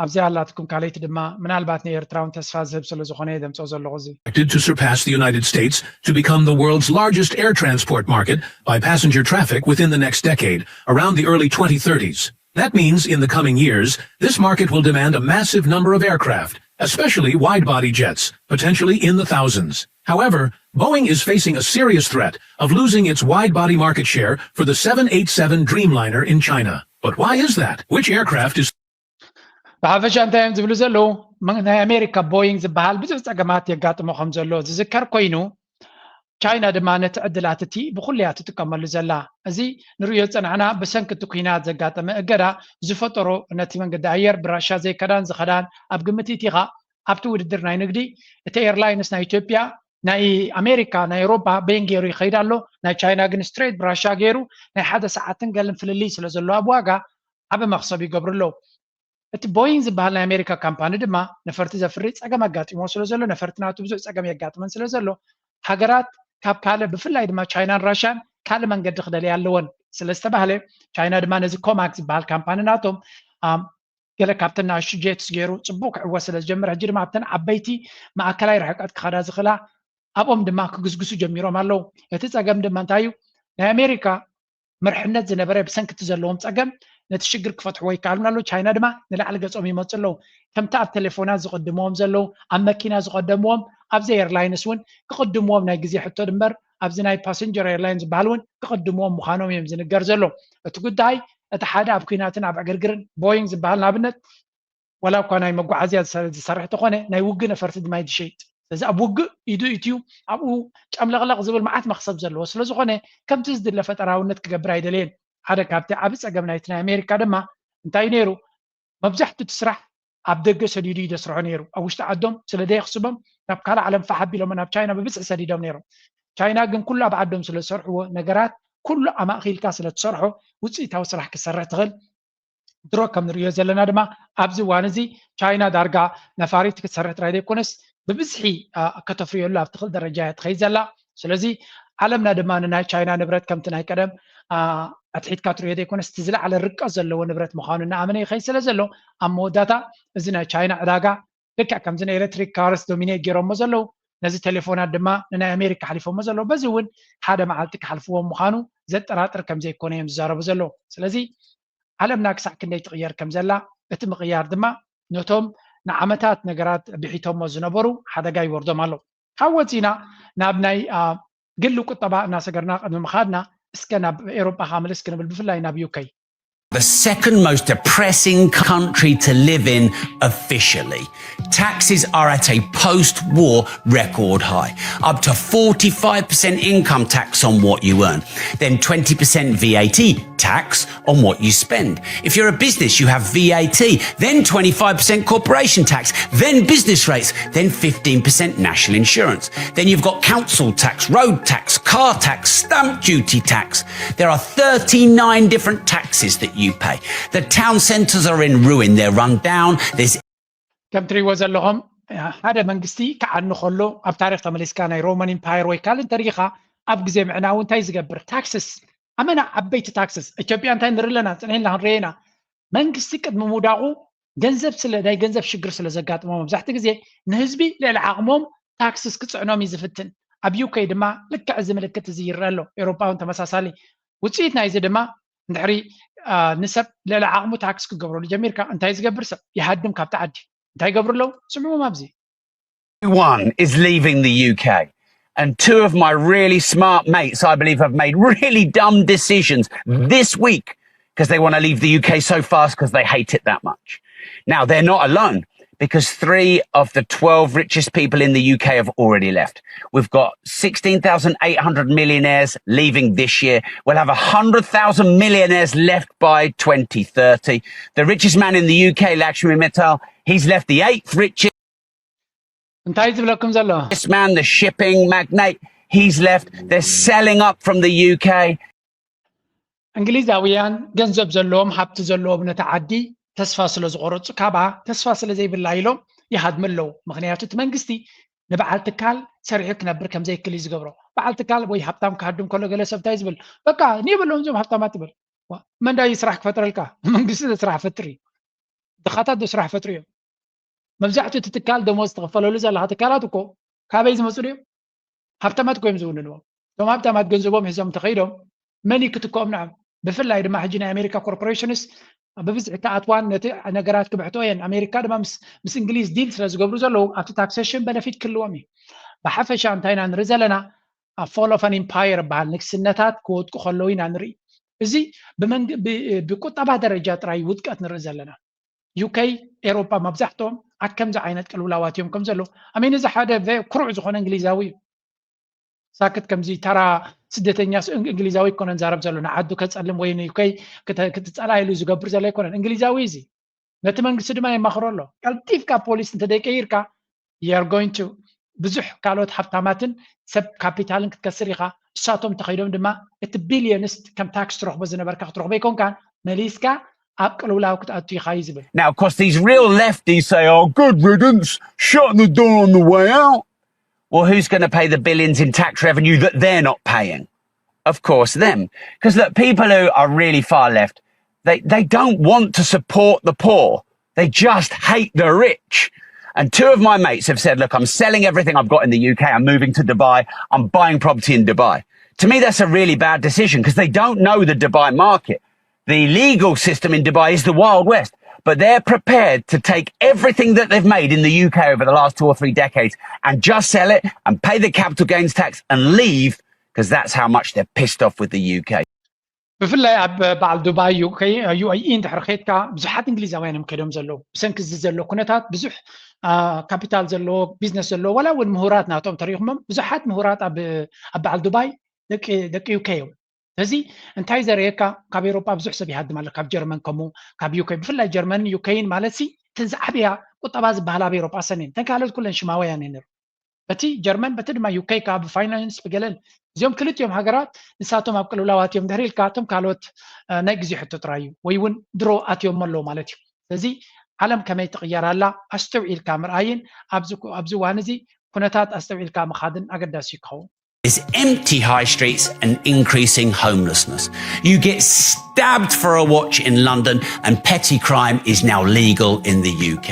ኣብዚኣ ኣላትኩም ካልኣይቲ ድማ ምናልባት ንኤርትራውን ተስፋ ዝህብ ስለ ዝኾነ እየ ዘምፅኦ ዘለኹ። እዚ Expected to surpass the United States to become the world's largest air transport market by passenger traffic within the next decade, around the early twenty thirties. That means in the coming years, this market will demand a massive number of aircraft, especially wide body jets, potentially in the thousands. However, Boeing is facing a serious threat of losing its wide body market share for the seven eight seven Dreamliner in China. But why is that? Which aircraft is ብሓፈሻ እንታይ እዮም ዝብሉ ዘለዉ? ናይ ኣሜሪካ ቦይንግ ዝበሃል ብዙሕ ፀገማት የጋጥሞ ከም ዘሎ ዝዝከር ኮይኑ፣ ቻይና ድማ ነቲ ዕድላት እቲ ብኩሉ እያ ትጥቀመሉ ዘላ። እዚ ንርእዮ ዝፀናሕና ብሰንኪ እቲ ኩናት ዘጋጠመ እገዳ ዝፈጠሮ ነቲ መንገዲ ኣየር ብራሻ ዘይከዳን ዝኸዳን ኣብ ግምት ኢቲኻ ኣብቲ ውድድር ናይ ንግዲ እቲ ኤርላይንስ ናይ ኢትዮጵያ ናይ ኣሜሪካ ናይ ኤሮፓ በይን ገይሩ ይኸይድ ኣሎ። ናይ ቻይና ግን ስትሬት ብራሻ ገይሩ ናይ ሓደ ሰዓትን ገልን ፍልልይ ስለ ዘሎ ኣብ ዋጋ ዓቢ መኽሰብ ይገብሩ ኣለዉ። እቲ ቦይንግ ዝበሃል ናይ ኣሜሪካ ካምፓኒ ድማ ነፈርቲ ዘፍሪ ፀገም ኣጋጢሞ ስለ ዘሎ ነፈርቲ ናቱ ብዙሕ ፀገም የጋጥመን ስለ ዘሎ ሃገራት ካብ ካልእ ብፍላይ ድማ ቻይናን ራሽያን ካልእ መንገዲ ክደልያ ኣለወን ስለ ዝተባህለ ቻይና ድማ ነዚ ኮማክ ዝበሃል ካምፓኒ ናቶም ገለ ካብተን ንኣሽቱ ጀትስ ገይሩ ፅቡቅ ክዕወት ስለ ዝጀምር ሕጂ ድማ ኣብተን ዓበይቲ ማእከላይ ርሕቀት ክኸዳ ዝኽእላ ኣብኦም ድማ ክግስግሱ ጀሚሮም ኣለዉ። እቲ ፀገም ድማ እንታይ እዩ? ናይ ኣሜሪካ መርሕነት ዝነበረ ብሰንኪ እቲ ዘለዎም ፀገም ነቲ ሽግር ክፈትሕዎ ይከኣሉን ኣለዉ። ቻይና ድማ ንላዕሊ ገፆም ይመፁ ኣለዉ። ከምቲ ኣብ ቴሌፎናት ዝቕድምዎም ዘለዉ ኣብ መኪና ዝቐደምዎም ኣብዚ ኤርላይንስ እውን ክቕድምዎም ናይ ግዜ ሕቶ እምበር ኣብዚ ናይ ፓሰንጀር ኤርላይን ዝበሃል እውን ክቕድምዎም ምዃኖም እዮም ዝንገር ዘሎ። እቲ ጉዳይ እቲ ሓደ ኣብ ኲናትን ኣብ ዕግርግርን ቦይንግ ዝበሃል ንኣብነት ዋላ እኳ ናይ መጓዓዝያ ዝሰርሕ ተኾነ ናይ ውግእ ነፈርቲ ድማ እዩ ዝሸይጥ። ስለዚ ኣብ ውግእ ኢዱ ኢትዩ ኣብኡ ጨምለቕለቕ ዝብል መዓት መኽሰብ ዘለዎ ስለ ዝኾነ ከምቲ ዝድለ ፈጠራውነት ክገብር ኣይደለየን። ሓደ ካብቲ ዓቢ ጸገም ናይቲ ናይ ኣሜሪካ ድማ እንታይ ነይሩ መብዛሕትኡ እቲ ስራሕ ኣብ ደገ ሰዲዱ እዩ ዘስርሖ ነይሩ። ኣብ ውሽጢ ዓዶም ስለ ደየኽስቦም ናብ ካልእ ዓለም ፋሕ ኣቢሎም ናብ ቻይና ብብዝሒ ሰዲዶም ነይሮም። ቻይና ግን ኩሉ ኣብ ዓዶም ስለ ዝሰርሕዎ ነገራት ኩሉ ኣማእኺልካ ስለ ትሰርሖ ውፅኢታዊ ስራሕ ክትሰርሕ ትኽእል። ድሮ ከም ንርእዮ ዘለና ድማ ኣብዚ እዋን እዚ ቻይና ዳርጋ ነፋሪት ክትሰርሕ ጥራይ ዘይኮነስ ብብዝሒ ከተፍርየሉ ኣብ ትኽእል ደረጃ እያ ትኸይድ ዘላ። ስለዚ ዓለምና ድማ ንናይ ቻይና ንብረት ከምቲ ናይ ቀደም ኣትሒትካ ትርእዮ ዘይኮነስ እቲ ዝለዓለ ርቀት ዘለዎ ንብረት ምዃኑ እናኣመነ ይኸይድ ስለ ዘሎ ኣብ መወዳእታ እዚ ናይ ቻይና ዕዳጋ ልክዕ ከምዚ ናይ ኤሌክትሪክ ካርስ ዶሚኔት ገይሮሞ ዘለዉ ነዚ ቴሌፎናት ድማ ንናይ ኣሜሪካ ሓሊፎሞ ዘለዉ በዚ እውን ሓደ መዓልቲ ክሓልፍዎም ምዃኑ ዘጠራጥር ከም ዘይኮነ እዮም ዝዛረቡ ዘለዉ። ስለዚ ዓለምና ክሳዕ ክንደይ ትቕየር ከም ዘላ እቲ ምቕያር ድማ ነቶም ንዓመታት ነገራት ብሒቶሞ ዝነበሩ ሓደጋ ይወርዶም ኣሎ። ካብ ወፂና ናብ ናይ ግሊ ቁጠባ እናሰገርና ቅድሚ ምኻድና እስከ ናብ ኤሮጳ ካምልስ ክንብል ብፍላይ ናብ ዩከይ The second most depressing country to live in officially. Taxes are at a post war record high, up to forty-five percent income tax on what you earn, then twenty percent V A T tax on what you spend. If you're a business, you have V A T, then twenty-five percent corporation tax, then business rates, then fifteen percent national insurance. Then you've got council tax, road tax, car tax, stamp duty tax. There are thirty-nine different taxes that you pay. The town centres are in ruin, they're run down, there's ከም ትሪእዎ ዘለኹም ሓደ መንግስቲ ክዓኒ ከሎ ኣብ ታሪክ ተመሊስካ ናይ ሮማን ኢምፓየር ወይ ካልእ እንተሪኢኻ ኣብ ግዜ ምዕናው እንታይ ዝገብር ታክስስ ኣመና ዓበይቲ ታክስስ ኢትዮጵያ እንታይ ንርኢ ኣለና ፅንሒልና ክንርኢ ኢና መንግስቲ ቅድሚ ምውዳቁ ገንዘብ ስለ ናይ ገንዘብ ሽግር ስለ ዘጋጥሞ መብዛሕቲ ግዜ ንህዝቢ ልዕሊ ዓቕሞም ታክስስ ክፅዕኖም እዩ ዝፍትን ኣብ ዩከይ ድማ ልክዕ እዚ ምልክት እዚ ይረአ ኣሎ ኤሮፓውን ተመሳሳሊ ውፅኢት ናይዚ ድማ እንድሕሪ ንሰብ ልዕሊ ዓቕሙ ታክስ ክገብረሉ ጀሚርካ እንታይ ዝገብር ሰብ ይሃድም ካብቲ ዓዲ እንታይ ይገብሩ ኣለዉ ስምዕዎም ኣብዚ One is leaving the U K. And two of my really smart mates, I believe, have made really dumb decisions this week because they want to leave the U K so fast because they hate it that much. Now, they're not alone because three of the twelve richest people in the U K have already left. We've got sixteen thousand eight hundred millionaires leaving this year. We'll have one hundred thousand millionaires left by twenty thirty. The richest man in the U K, Lakshmi Mittal, he's left the eighth richest. እንታይ ዝብለኩም ዘሎ This man, the shipping magnate, he's left. They're selling up from the U K. እንግሊዛውያን ገንዘብ ዘለዎም ሃብቲ ዘለዎም ነቲ ዓዲ ተስፋ ስለ ዝቆረፁ ካብኣ ተስፋ ስለ ዘይብላ ኢሎም ይሃድሙ ኣለዉ ምክንያቱ እቲ መንግስቲ ንበዓል ትካል ሰሪሑ ክነብር ከም ዘይክል እዩ ዝገብሮ በዓል ትካል ወይ ሃብታም ክሃድም ከሎ ገለ ሰብ እንታይ ዝብል በቃ ንየበሎም እዞም ሃብታማት ይብል መንዳይ ስራሕ ክፈጥረልካ መንግስቲ ስራሕ ፈጥሪ ድኻታት ዶ ስራሕ ፈጥሩ እዮም? መብዛሕትኡ እቲ ትካል ደሞዝ ትኽፈለሉ ዘለኻ ትካላት እኮ ካበይ ዝመፁ ድዮም? ሃብታማት እኮ እዮም ዝውንንዎ። እቶም ሃብታማት ገንዘቦም ሒዞም እንተኸይዶም መን እዩ ክትከኦም ንዓም? ብፍላይ ድማ ሕጂ ናይ ኣሜሪካ ኮርፖሬሽንስ ብብዝሒ ተኣትዋን ነቲ ነገራት ክብሕቶ እየን። ኣሜሪካ ድማ ምስ እንግሊዝ ዲል ስለ ዝገብሩ ዘለዉ ኣብቲ ታክሴሽን በነፊት ክህልዎም እዩ። ብሓፈሻ እንታይ ኢና ንርኢ ዘለና? ፎል ኦፍ ኣን ኢምፓየር ይበሃል። ንግስነታት ክወድቁ ከለዉ ኢና ንርኢ። እዚ ብቁጠባ ደረጃ ጥራይ ውድቀት ንርኢ ዘለና። ዩከይ ኤሮጳ መብዛሕትኦም ኣብ ከምዚ ዓይነት ቅልውላዋት እዮም ከም ዘለዉ ኣሜን። እዚ ሓደ ኩሩዕ ዝኾነ እንግሊዛዊ እዩ። ሳክት ከምዚ ተራ ስደተኛ እንግሊዛዊ ኣይኮነን ዛረብ ዘሎ ንዓዱ ከፀልም ወይ ንዩከይ ክትፀላ ኢሉ ዝገብር ዘሎ ኣይኮነን። እንግሊዛዊ እዚ ነቲ መንግስቲ ድማ የማኽሮ ኣሎ። ቀልጢፍካ ፖሊስ እንተደይቀይርካ you're going to ብዙሕ ካልኦት ሃብታማትን ሰብ ካፒታልን ክትከስር ኢኻ። እሳቶም ተኸይዶም ድማ እቲ ቢልዮንስ ከም ታክስ ትረኽቦ ዝነበርካ ክትረኽቦ ኣይኮንካን፣ መሊስካ ኣብ ቅልውላው ክትኣቱ ኢኻ እዩ ዝብል። Now, of course, these real lefties say, oh, good riddance, shut the door on the way out. Well, who's going to pay the billions in tax revenue that they're not paying? Of course, them. Because look, people who are really far left, they, they don't want to support the poor. They just hate the rich. And two of my mates have said, look, I'm selling everything I've got in the U K. I'm moving to Dubai. I'm buying property in Dubai. To me, that's a really bad decision because they don't know the Dubai market. The legal system in Dubai is the Wild West, but they're prepared to take everything that they've made in the U K over the last two or three decades and just sell it and pay the capital gains tax and leave because that's how much they're pissed off with the U K. ብፍላይ ኣብ በዓል ዱባይ ዩ ኤ ኢ እንድሕር ከድካ ብዙሓት እንግሊዛውያን እዮም ከይዶም ዘለዉ። ብሰንኪ እዚ ዘሎ ኩነታት ብዙሕ ካፒታል ዘለዎ ቢዝነስ ዘለዎ ዋላ እውን ምሁራት ናቶም ተሪኹሞም ብዙሓት ምሁራት ኣብ በዓል ዱባይ ደቂ ዩ ኬ እዮም። ስለዚ እንታይ ዘርእየካ? ካብ ኤውሮጳ ብዙሕ ሰብ ይሃድም ኣሎ። ካብ ጀርመን ከምኡ፣ ካብ ዩ ኬ፣ ብፍላይ ጀርመንን ዩ ኬን ማለት ሲ እተን ዝዓበያ ቁጠባ ዝበሃላ ኣብ ኤውሮጳ ሰን እየን። እተን ካልኦት ኩለን ሽማውያን እየን ነይሩ። በቲ ጀርመን በቲ ድማ ዩ ኬ ከዓ ብፋይናንስ ብገለን እዚኦም ክልቲኦም ሃገራት ንሳቶም ኣብ ቅልውላው ኣትዮም ድሕሪ ኢልካ እቶም ካልኦት ናይ ግዜ ሕቶ ጥራይ እዩ ወይ እውን ድሮ ኣትዮም ኣለዉ ማለት እዩ። ስለዚ ዓለም ከመይ ትቕየር ኣላ ኣስተውዒልካ ምርኣይን ኣብዚ እዋን እዚ ኩነታት ኣስተውዒልካ ምኻድን ኣገዳሲ እዩ ክኸውን። Is empty high streets and increasing homelessness. You get stabbed for a watch in London, and petty crime is now legal in the U K.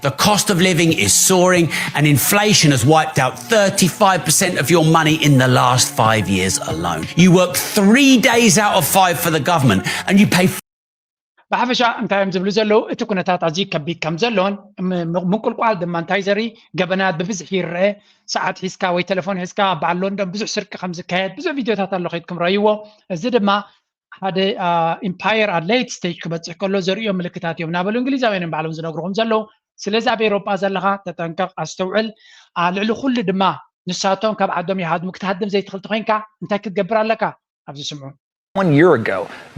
The cost of living is soaring, and inflation has wiped out thirty-five percent of your money in the last five years alone. You work three days out of five for the government, and you pay ብሓፈሻ እንታይ እዮም ዝብሉ ዘለዉ? እቲ ኩነታት ኣዝዩ ከቢድ ከም ዘሎን ምንቁልቋል ድማ እንታይ ዘርኢ ገበናት ብብዝሒ ይረአ። ሰዓት ሒዝካ ወይ ቴሌፎን ሒዝካ ኣብ በዓል ሎንዶን ብዙሕ ስርቂ ከም ዝካየድ ብዙሕ ቪድዮታት ኣሎ፣ ከይድኩም ረእይዎ። እዚ ድማ ሓደ ኢምፓየር ኣብ ሌት ስቴጅ ክበፅሕ ከሎ ዘርእዮ ምልክታት እዮም እናበሉ እንግሊዛውያን እዮም ባዕሎም ዝነግርኹም ዘለዉ። ስለዚ ኣብ ኤውሮጳ ዘለኻ ተጠንቀቕ፣ ኣስተውዕል። ልዕሊ ኩሉ ድማ ንሳቶም ካብ ዓዶም ይሃድሙ። ክትሃድም ዘይትኽእል ተኾይንካ እንታይ ክትገብር ኣለካ? ኣብዚ ስምዑ። One year ago,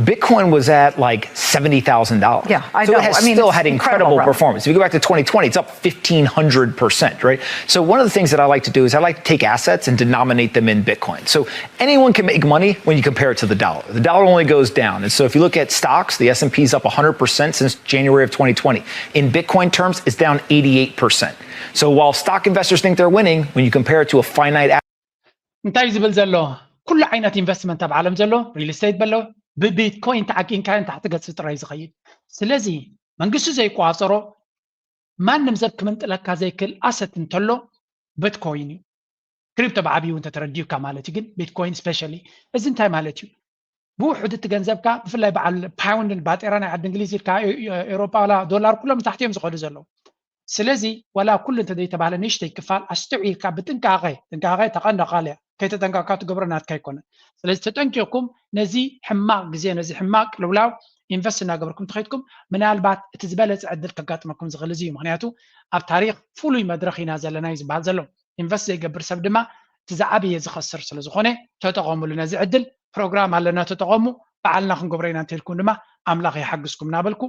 Bitcoin was at like seventy thousand dollars. Yeah, I so know. it has I mean, still it's had incredible incredible growth. Performance. If you go back to twenty twenty, it's up fifteen hundred percent, right? So one of the things that I like to do is I like to take assets and denominate them in Bitcoin. So anyone can make money when you compare it to the dollar. The dollar only goes down. And so if you look at stocks, the S and P's up one hundred percent since January of twenty twenty. In Bitcoin terms, it's down eighty-eight percent. So while stock investors think they're winning, when you compare it to a finite እንታይ ዝብል ዘሎ? ኩሉ ዓይነት ኢንቨስትመንት ኣብ ዓለም ዘሎ ሪል ስቴት በሎ ብቢትኮይን ተዓቂንካዮ ንታሕቲ ገጽ ጥራይ ዝኸይድ። ስለዚ መንግስቲ ዘይቆጻጸሮ ማንም ሰብ ክምንጥለካ ዘይክእል ኣሰት እንተሎ ብትኮይን እዩ። ክሪፕቶ ብዓብዩ እውን ተተረዲዩካ ማለት እዩ። ግን ቢትኮይን ስፔሻሊ እዚ እንታይ ማለት እዩ? ብውሕዱ እቲ ገንዘብካ ብፍላይ በዓል ፓውንድን ባጤራ ናይ ዓዲ እንግሊዝ ኢልካ ኤውሮጳ ዋላ ዶላር ኩሎም ንታሕቲ እዮም ዝኸዱ ዘለዉ። ስለዚ ዋላ ኩሉ እንተዘይተባህለ ንእሽተይ ክፋል ኣስተውዒልካ ብጥንቃቐ ጥንቃቐ ተቐንዳ ካልያ ከይተጠንቀቕካ ትገብሮ ናትካ ኣይኮነን። ስለዚ ተጠንቂቕኩም ነዚ ሕማቕ ግዜ ነዚ ሕማቕ ቅልውላው ኢንቨስት እናገበርኩም ተኸይድኩም ምናልባት እቲ ዝበለፀ ዕድል ከጋጥመኩም ዝኽእል እዚ እዩ። ምክንያቱ ኣብ ታሪክ ፍሉይ መድረክ ኢና ዘለና እዩ ዝበሃል ዘሎ። ኢንቨስት ዘይገብር ሰብ ድማ እቲ ዝዓበየ ዝኸስር ስለ ዝኾነ ተጠቐሙሉ ነዚ ዕድል። ፕሮግራም ኣለና ተጠቐሙ፣ ባዕልና ክንገብሮ ኢና እንተልኩም ድማ ኣምላኽ ይሓግዝኩም እናበልኩ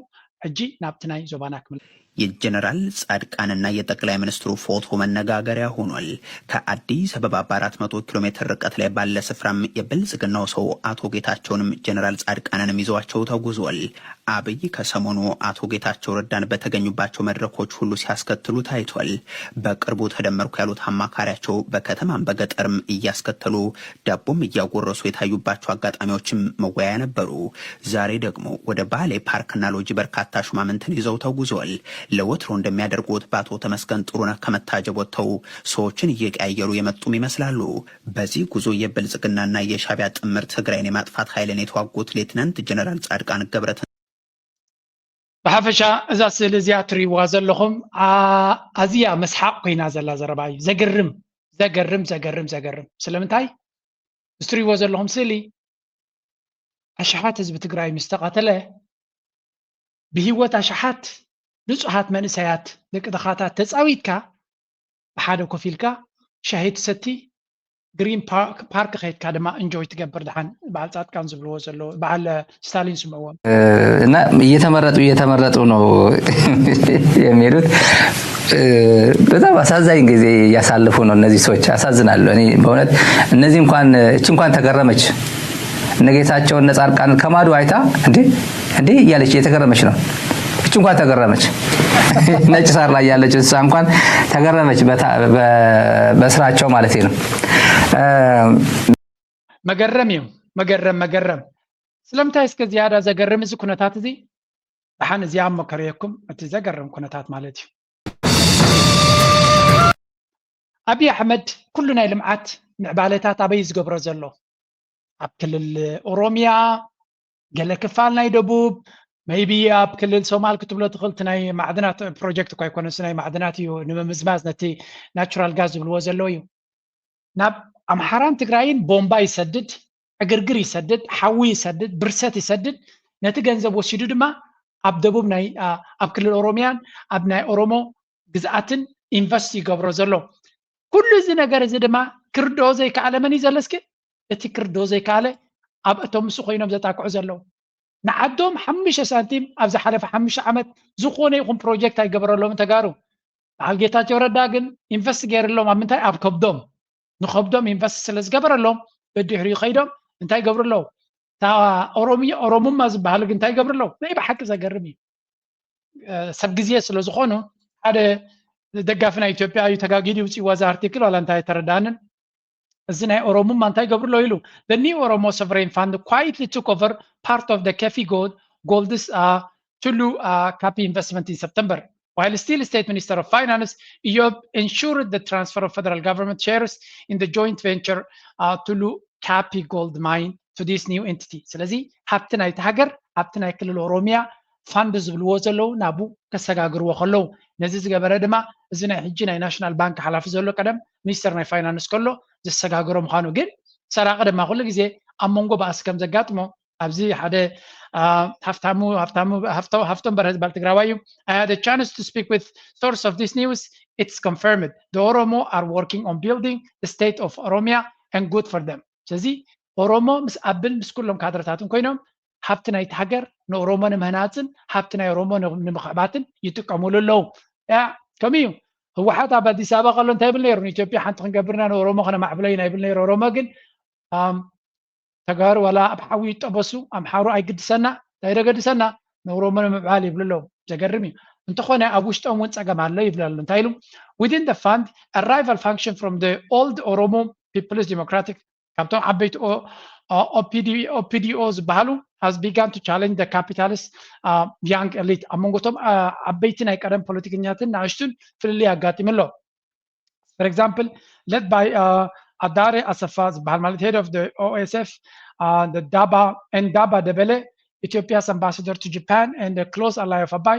ሕጂ ናብቲ ናይ ዞባና ክምለስ። የጀነራል ጻድቃንና የጠቅላይ ሚኒስትሩ ፎቶ መነጋገሪያ ሆኗል። ከአዲስ አበባ በአራት መቶ ኪሎ ሜትር ርቀት ላይ ባለ ስፍራም የብልጽግናው ሰው አቶ ጌታቸውንም ጀነራል ጻድቃንንም ይዘዋቸው ተጉዟል። አብይ ከሰሞኑ አቶ ጌታቸው ረዳን በተገኙባቸው መድረኮች ሁሉ ሲያስከትሉ ታይቷል። በቅርቡ ተደመርኩ ያሉት አማካሪያቸው በከተማም በገጠርም እያስከተሉ ዳቦም እያጎረሱ የታዩባቸው አጋጣሚዎችም መወያያ ነበሩ። ዛሬ ደግሞ ወደ ባሌ ፓርክና ሎጂ በርካታ ሹማምንትን ይዘው ተጉዘዋል። ለወትሮ እንደሚያደርጉት በአቶ ተመስገን ጥሩነህ ከመታጀብ ወጥተው ሰዎችን እየቀያየሩ የመጡም ይመስላሉ። በዚህ ጉዞ የብልጽግናና የሻዕቢያ ጥምር ትግራይን የማጥፋት ኃይልን የተዋጉት ሌትናንት ጀነራል ጻድቃን ገብረትን ብሓፈሻ እዛ ስእሊ እዚኣ ትርእይዋ ዘለኹም ኣዝያ መስሓቕ ኮይና ዘላ ዘረባ እዩ። ዘገርም ዘገርም ዘገርም ዘገርም። ስለምንታይ? እዚ ትርእይዎ ዘለኹም ስእሊ ኣሽሓት ህዝቢ ትግራይ ምስ ተቐተለ ብህይወት ኣሽሓት ንጹሃት መንእሰያት ደቂ ድኻታት ተጻዊትካ ብሓደ ኮፍ ኢልካ ሻሂ ትሰቲ ግሪን ፓርክ ከይድካ ድማ እንጆይ ትገብር። ድሓን በዓል ጻድቃን ዝብልዎ ዘለዉ በዓል ስታሊን ስምዕዎም። እና እየተመረጡ እየተመረጡ ነው የሚሄዱት። በጣም አሳዛኝ ጊዜ እያሳለፉ ነው እነዚህ ሰዎች። አሳዝናለሁ። እኔ በእውነት እነዚህ እንኳን እቺ እንኳን ተገረመች። እነ ጌታቸው እነ ጻድቃን ከማዶ አይታ እንዴ እንዴ እያለች እየተገረመች ነው። እች እንኳን ተገረመች። ነጭ ሳር ላይ ያለች እንስሳ እንኳን ተገረመች በስራቸው ማለት ነው። መገረም እዩ። መገረም መገረም። ስለምንታይ እስከ ዝያዳ ዘገርም እዚ ኩነታት እዚ? ደሓን እዚኣ እሞ ከርእየኩም እቲ ዘገርም ኩነታት ማለት እዩ። ኣብይ ኣሕመድ ኩሉ ናይ ልምዓት ምዕባለታት ኣበይ ዝገብሮ ዘሎ? ኣብ ክልል ኦሮሚያ፣ ገለ ክፋል ናይ ደቡብ፣ maybe ኣብ ክልል ሶማል ክትብሎ ትኽእል። እቲ ናይ ማዕድናት ፕሮጀክት እኳ ኣይኮነስ ናይ ማዕድናት እዩ ንምምዝማዝ ነቲ ናቹራል ጋዝ ዝብልዎ ዘለዉ እዩ። ናብ ኣምሓራን ትግራይን ቦምባ ይሰድድ፣ ዕግርግር ይሰድድ፣ ሓዊ ይሰድድ፣ ብርሰት ይሰድድ። ነቲ ገንዘብ ወሲዱ ድማ ኣብ ደቡብ ናይ ኣብ ክልል ኦሮሚያን ኣብ ናይ ኦሮሞ ግዝኣትን ኢንቨስት ይገብሮ ዘሎ። ኩሉ እዚ ነገር እዚ ድማ ክርድኦ ዘይከኣለ መን እዩ ዘሎ? እስኪ እቲ ክርድኦ ዘይከኣለ ኣብ እቶም ምስ ኮይኖም ዘጣቅዑ ዘለዉ ንዓዶም ሓሙሽተ ሳንቲም ኣብ ዝሓለፈ ሓሙሽተ ዓመት ዝኾነ ይኹን ፕሮጀክት ኣይገበረሎም ተጋሩ። በዓል ጌታቸው ረዳ ግን ኢንቨስት ገይርሎም ኣብ ምንታይ? ኣብ ከብዶም። ንኸብዶም ኢንቨስት ስለ ዝገበረሎም በድሕሪኡ ከይዶም እንታይ ይገብሩ ኣለዉ? እታ ኦሮምያ ኦሮሙማ ዝበሃል ግን እንታይ ይገብሩ ኣለዉ? ናይ ብሓቂ ዘገርም እዩ። ሰብ ግዜ ስለ ዝኾኑ ሓደ ደጋፊ ናይ ኢትዮጵያ እዩ ተጋጊዱ ይውፅእዋ እዚ ኣርቲክል ዋላ እንታይ ኣይተረዳንን። እዚ ናይ ኦሮሙማ እንታይ ይገብሩ ኣለዉ ኢሉ The new Oromo Sovereign Fund quietly took over part of the Kefi Gold Gold's uh, Tulu uh, Kapi investment in September. While still State Minister of Finance, Iyob ensured the transfer of federal government shares in the joint venture uh, Tulu Kapi Gold Mine to this new entity. ስለዚ ሃብቲ ናይቲ ሃገር ሃብቲ ናይ ክልል ኦሮሚያ ፋንድ ዝብልዎ ዘለዉ ናብኡ ከሰጋግርዎ ከለዉ ነዚ ዝገበረ ድማ እዚ ናይ ሕጂ ናይ ናሽናል ባንክ ሓላፊ ዘሎ ቀደም ሚኒስተር ናይ ፋይናንስ ከሎ ዘሰጋግሮ ምዃኑ ግን ሰራቂ ድማ ኩሉ ግዜ ኣብ መንጎ ባእሲ ከም ዘጋጥሞ ኣብዚ ሓደ ሃፍታሙ ሃፍታሙ ሃፍቶም በርሀ ዝበሃል ትግራዋይ እዩ። I had a chance to speak with source of this news. It's confirmed. The Oromo are working on building the state of Oromia and good for them. ስለዚ ኦሮሞ ምስ ኣብን ምስ ኩሎም ካድረታትን ኮይኖም ሃብቲ ናይቲ ሃገር ንኦሮሞ ንምህናፅን ሃብቲ ናይ ኦሮሞ ንምኽዕባትን ይጥቀሙሉ ኣለዉ። ያ ከምኡ እዩ። ህወሓት ኣብ ኣዲስ ኣበባ ከሎ እንታይ ይብል ነይሩ? ንኢትዮጵያ ሓንቲ ክንገብርና ንኦሮሞ ከነማዕብሎ ኢና ይብል ነይሩ። ኦሮሞ ግን ተጋሩ ዋላ ኣብ ሓዊ ይጠበሱ ኣምሓሩ ኣይግድሰና እንታይ ደገድሰና ንኦሮሞ ንምዕባል ይብሉ ኣለዉ። ዘገርም እዩ። እንተኾነ ኣብ ውሽጦም እውን ፀገም ኣሎ ይብሉ ኣለዉ። እንታይ ኢሉ? Within the fund a rival faction from the old Oromo People's Democratic ካብቶም ዓበይቲ ኦፒዲኦ ዝበሃሉ has begun to challenge the capitalist young elite ኣብ መንጎቶም ዓበይቲ ናይ ቀደም ፖለቲከኛትን ንኣሽቱን ፍልልይ ኣጋጢሙ ኣሎ። For example, led by uh, Adare Asafa ዝበሃል ማለት head of the O S F uh, the Daba and Daba Debele Ethiopia's ambassador to Japan and a close ally of Abai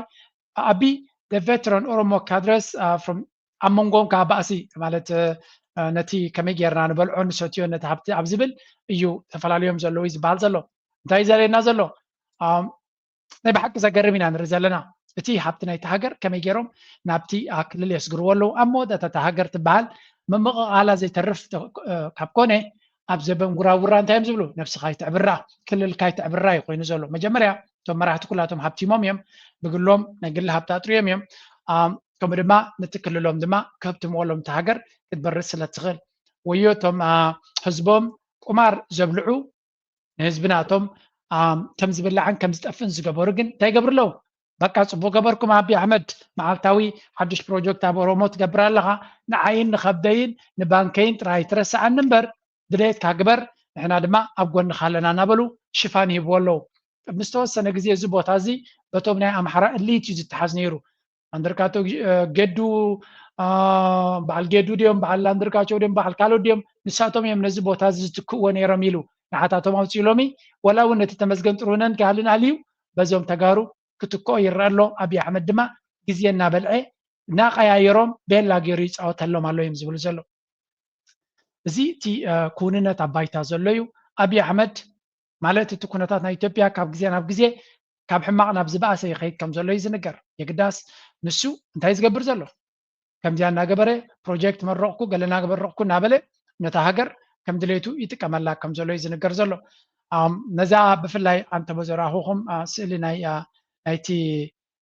Abi the veteran Oromo cadres uh, from ኣብ መንጎም ከዓ ባእሲ ማለት ነቲ ከመይ ጌርና ንበልዖ ንሰትዮ ነቲ ሃብቲ ኣብ ዝብል እዩ ተፈላለዮም ዘለዉ እዩ ዝበሃል ዘሎ። እንታይ እዩ ዘርእየና ዘሎ? ናይ ብሓቂ ዘገርም ኢና ንርኢ ዘለና። እቲ ሃብቲ ናይቲ ሃገር ከመይ ገይሮም ናብቲ ክልል የስግርዎ ኣለዉ። ኣብ መወዳእታ እታ ሃገር ትበሃል ምምቕቓላ ዘይተርፍ ካብ ኮነ ኣብ ዘበን ጉራውራ እንታይ እዮም ዝብሉ? ነብስኻ ይትዕብራ ክልልካ ይትዕብራ እዩ ኮይኑ ዘሎ። መጀመርያ እቶም መራሕቲ ኩላቶም ሃብቲሞም እዮም፣ ብግሎም ናይ ግሊ ሃብቲ ኣጥርዮም እዮም። ከምኡ ድማ ነቲ ክልሎም ድማ ከብትምዎ ኣለዎም። እታ ሃገር ክትበርስ ስለ ትኽእል ወዮ እቶም ህዝቦም ቁማር ዘብልዑ ንህዝብና እቶም ከም ዝብላዕን ከም ዝጠፍእን ዝገበሩ ግን እንታይ ይገብሩ ኣለዉ? በቃ ፅቡቅ ገበርኩም ኣቢ ኣሕመድ መዓልታዊ ሓዱሽ ፕሮጀክት ኣብ ኦሮሞ ትገብር ኣለኻ ንዓይን ንኸብደይን ንባንከይን ጥራይ ትረስዓኒ እምበር ድሌትካ ግበር ንሕና ድማ ኣብ ጎንኻ ኣለና እናበሉ ሽፋን ይህብዎ ኣለዉ። ምስ ተወሰነ ግዜ እዚ ቦታ እዚ በቶም ናይ ኣምሓራ እሊት እዩ ዝተሓዝ ነይሩ። ኣንድርካቶ እ፣ ገዱ እ፣ በዓል ገዱ ድዮም፣ በዓል ኣንድርካቸው ድዮም፣ በዓል ካልኦት ድዮም፣ ንሳቶም እዮም ነዚ ቦታ እዚ ዝትክእዎ ነይሮም ኢሉ ንዓታቶም ኣውፅኡ። ሎሚ ወላ እውን ነቲ ተመስገን ጥሩነን ክሃልን ኣልዩ በዞም ተጋሩ ክትክኦ ይረአ ኣሎ። ኣብይ ኣሕመድ ድማ ግዜ እናበልዐ እናቀያየሮም ቤላ ገይሩ ይፃወተሎም ኣሎ እዮም ዝብሉ ዘሎ። እዚ እቲ እ፣ ክውንነት ኣብ ባይታ ዘሎ እዩ። ኣብይ ኣሕመድ ማለት እቲ ኩነታት ናይ ኢትዮጵያ ካብ ግዜ ናብ ግዜ ካብ ሕማቕ ናብ ዝበኣሰ ይኸይድ ከም ዘሎ እዩ ዝንገር። የግዳስ ንሱ እንታይ ዝገብር ዘሎ? ከምዚኣ እናገበረ ፕሮጀክት መረቕኩ፣ ገለ እናገበረቕኩ እናበለ ነታ ሃገር ከም ድሌቱ ይጥቀመላ ከም ዘሎ እዩ ዝንገር ዘሎ። ኣም፣ ነዛ ብፍላይ ኣንተ በዘራኹኹም ኣ፣ ስእሊ ናይ ኣ፣ ናይቲ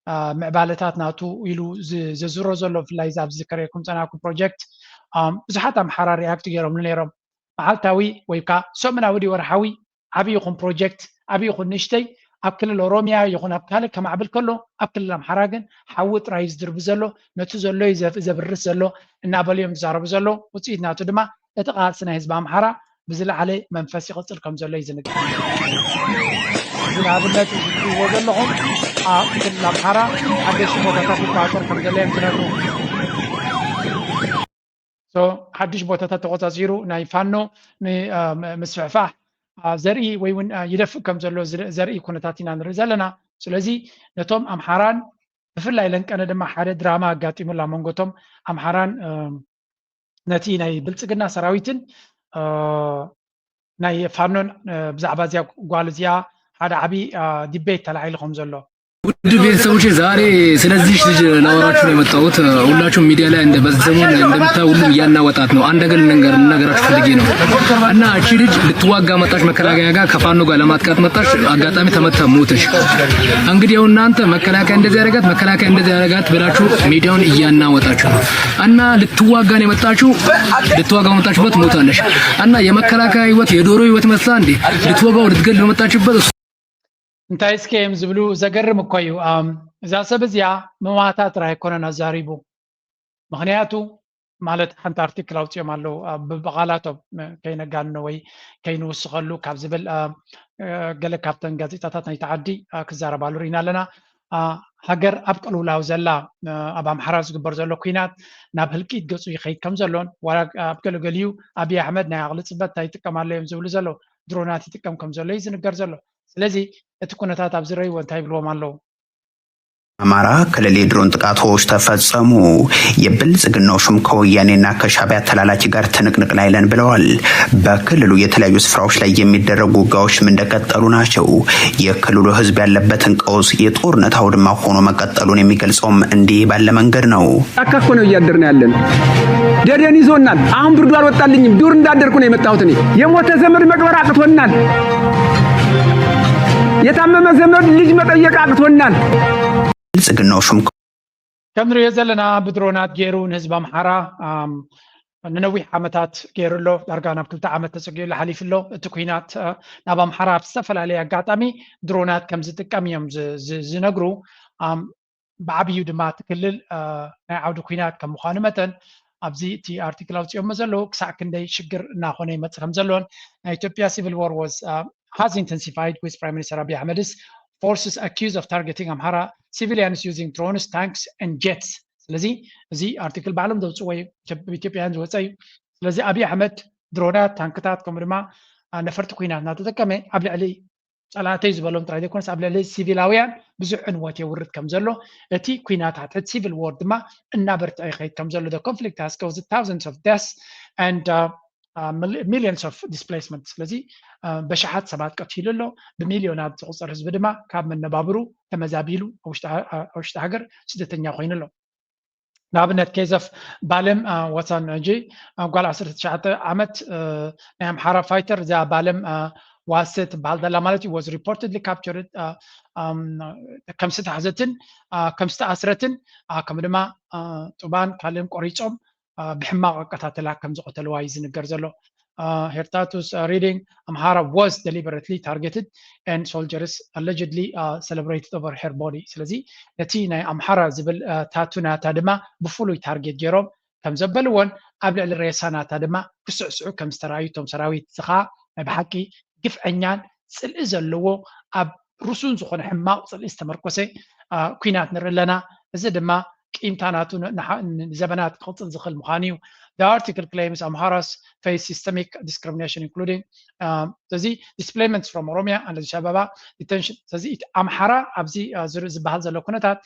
ኣ፣ ምዕባለታት ናቱ ኢሉ ዝ- ዘዝሮ ዘሎ ብፍላይ እዛ ኣብዚ ዝከረየኩም ፀናኩም ፕሮጀክት ኣም፣ ብዙሓት ኣምሓራ ሪኣክት ገይሮምሉ ነይሮም። መዓልታዊ ወይ ከዓ ሰሙናዊ ድዩ ወርሓዊ ዓብዪ ይኹን ፕሮጀክት ዓብዪ ይኹን ንእሽተይ ኣብ ክልል ኦሮሚያ ይኹን ኣብ ካልእ ከማዕብል ከሎ ኣብ ክልል ኣምሓራ ግን ሓዊ ጥራይ እዩ ዝድርቢ ዘሎ። ነቲ ዘሎ እዩ ዘፍ- ዘብርስ ዘሎ እናበሉ እዮም ዝዛረቡ ዘሎ። ውፅኢት ናቱ ድማ እቲ ቃልሲ ናይ ህዝቢ ኣምሓራ ብዝለዓለ መንፈስ ይቕፅል ከም ዘሎ እዩ ዝንገር። እዚ ንኣብነት እዚ ትሪእዎ ዘለኹም ኣብ ክልል ኣምሓራ ሓደሽቲ ቦታታት ይቆፃፀር ከም ዘሎ እዮም ዝነግሩ። So ሓድሽ ቦታታት ተቆፃፂሩ ናይ ፋኖ ን- አ፣ ም- ምስፍሕፋሕ አ፣ ዘርኢ ወይ እውን አ፣ ይደፍእ ከም ዘሎ ዝረ- ዘርኢ ኩነታት ኢና ንርኢ ዘለና። ስለዚ ነቶም ኣምሓራን ብፍላይ ለንቀነ ድማ ሓደ ድራማ ኣጋጢሙላ መንጎቶም ኣምሓራን እ፣ ነቲ ናይ ብልፅግና ሰራዊትን እ፣ ናይ ፋኖን እ፣ ብዛዕባ እዚኣ ጓል እዚኣ ሓደ ዓብዪ እ፣ ዲቤት ተላዒሉ ከም ዘሎ ውድ ቤተሰቦቼ፣ ዛሬ ስለዚህ ልጅ ላወራችሁ ነው የመጣሁት። ሁላችሁም ሚዲያ ላይ እንደ በዚህ ሰሞን እንደምታዩ ሁሉም እያናወጣት ነው። አንድ ነገር ልንገር- ልነግራችሁ ፈልጌ ነው እና እቺ ልጅ ልትዋጋ መጣች፣ መከላከያ ጋር ከፋኖ ጋር ለማጥቃት መጣች። አጋጣሚ ተመታ ሞተች። እንግዲህ ያው እናንተ መከላከያ እንደዚህ ያደረጋት፣ መከላከያ እንደዚህ ያደረጋት ብላችሁ ሚዲያውን እያናወጣችሁ ነው እና ልትዋጋ ነው የመጣችሁ። ልትዋጋ መጣችበት ሞታለች እና የመከላከያ ህይወት የዶሮ ህይወት መስላ እንዴ ልትወጋው ልትገል በመጣችበት እንታይ እስከ እዮም ዝብሉ ዘገርም እኮ እዩ። ኣም፣ እዛ ሰብ እዚኣ ምማታ ጥራይ ኣይኮነን ኣዛሪቡ። ምኽንያቱ ማለት ሓንቲ ኣርቲክል ኣውፅኦም ኣለዉ ኣ፣ ብ- ብቓላቶም እ፣ ከይነጋንኖ ወይ ከይንውስኸሉ ካብ ዝብል ኣ፣ እ፣ ገለ ካብተን ጋዜጣታት ናይቲ ዓዲ ኣ፣ ክዛረባሉ ርኢና ኣለና። ኣ፣ ሃገር ኣብ ቅልውላው ዘላ እ፣ ኣብ ኣምሓራ ዝግበር ዘሎ ኩናት ናብ ህልቂት ገፁ ይኸይድ ከም ዘሎን ዋላ ኣብ ገለገሊኡ ኣብይ ኣሕመድ ናይ ዓቕሊ ፅበት እንታይ ይጥቀም ኣሎ እዮም ዝብሉ ዘለዉ ድሮናት ይጥቀም ከም ዘሎ እዩ ዝንገር ዘሎ። ስለዚ እቲ ኩነታት ኣብ ዝረእይዎ እንታይ ይብልዎም ኣለዉ? አማራ ክልል የድሮን ጥቃቶች ተፈጸሙ። የብልጽግናው ሹም ከወያኔና ከሻቢያ ተላላኪ ጋር ትንቅንቅ ላይ ነን ብለዋል። በክልሉ የተለያዩ ስፍራዎች ላይ የሚደረጉ ውጊያዎችም እንደቀጠሉ ናቸው። የክልሉ ህዝብ ያለበትን ቀውስ የጦርነት አውድማ ሆኖ መቀጠሉን የሚገልጸውም እንዲህ ባለ መንገድ ነው። ጫካ እኮ ነው እያደርን ያለን። ደደን ይዞናል። አሁን ብርዱ አልወጣልኝም። ዱር እንዳደርኩ ነው የመጣሁት እኔ። የሞተ ዘመድ መቅበር አቅቶናል። የታመመ ዘመድ ልጅ መጠየቅ አቅቶናል። ብልጽግናው ሹም ከም ንሪኦ ዘለና ብድሮናት ገይሩ ንህዝቢ ኣምሓራ ኣም፣ ንነዊሕ ዓመታት ገይሩ ኣሎ። ዳርጋ ናብ ክልተ ዓመት ተፀጊዑ ሓሊፉ ኣሎ። እቲ ኩናት እ፣ ናብ ኣምሓራ ኣብ ዝተፈላለየ ኣጋጣሚ ድሮናት ከም ዝጥቀም እዮም ዝ- ዝ- ዝነግሩ። ኣም፣ ብዓብዩ ድማ እቲ ክልል እ፣ ናይ ዓውዲ ኩናት ከም ምዃኑ መጠን ኣብዚ እቲ ኣርቲክል ኣውፅኦሞ ዘለዉ ክሳዕ ክንደይ ሽግር እናኾነ ይመፅእ ከም ዘሎን ናይ ኢትዮጵያ civil war was uh, has intensified with Prime Minister Abiy Ahmed's forces accused of targeting Amhara civilians using drones, tanks and jets. ስለዚ እዚ ኣርቲክል ባዕሎም ዘውፅዎ እዩ፣ ኢትዮ- ብኢትዮጵያውያን ዝወፀ እዩ። ስለዚ ኣብይ ኣሕመድ ድሮናት፣ ታንክታት ከምኡ ድማ አ፣ ነፈርቲ ኩናት እናተጠቀመ ኣብ ልዕሊ ፀላእተይ ዝበሎም ጥራይ ዘይኮነስ ኣብ ልዕሊ ሲቪላውያን ብዙሕ ዕንወት የውርድ ከም ዘሎ እቲ ኩናት ትሕቲ civil war ድማ እናበርትዐ ይኸይድ ከም ዘሎ the conflict has caused thousands of deaths and uh, uh, mil- millions of displacement ስለዚ uh, በሽሓት ሰባት ቀቲሉ ኣሎ ብሚልዮናት ዝቁፀር ህዝቢ ድማ ካብ መነባብሩ ተመዛቢሉ ኣብ ውሽጢ ሃ- ኣብ ውሽጢ ሃገር ስደተኛ ኮይኑ ኣሎ ንኣብነት case of ባለም uh, ወሳን ሕጂ uh, ጓል ዓሰርተ ትሽዓተ ዓመት uh, ናይ ኣምሓራ fighter እዚኣ ባለም uh, ዋሰ ትበሃል ዘላ ማለት እዩ was reportedly captured uh, um, ከም ዝተሓዘትን uh, ከም ዝተኣስረትን uh, ከም ድማ uh, ጡባን ካልእን ቆሪፆም uh, ብሕማቕ ኣቀታትላ ከም ዝቐተልዋ እዩ ዝንገር ዘሎ uh, her tattoos uh, reading ኣምሓራ was deliberately targeted and soldiers allegedly uh, celebrated over her body ስለዚ ነቲ ናይ ኣምሓራ ዝብል uh, ታቱ ናታ ድማ ብፍሉይ ታርጌት ገይሮም ከም ዘበልዎን ኣብ ልዕሊ ሬሳ ናታ ድማ ክስዕስዑ ከም ዝተረኣዩ እቶም ሰራዊት እዚ ከዓ ናይ ብሓቂ ግፍዐኛን ፅልኢ ዘለዎ ኣብ ርሱን ዝኾነ ሕማቕ ጽልኢ ዝተመርኮሰ ኩናት ንርኢ ኣለና። እዚ ድማ ቂምታ ናቱ ንዘበናት ክቕጽል ዝኽእል ምዃኑ እዩ። The article claims Amharas face systemic discrimination including እዚ displacement from Oromia and Addis Ababa detention እዚ ኣምሓራ ኣብዚ ዝበሃል ዘሎ ኩነታት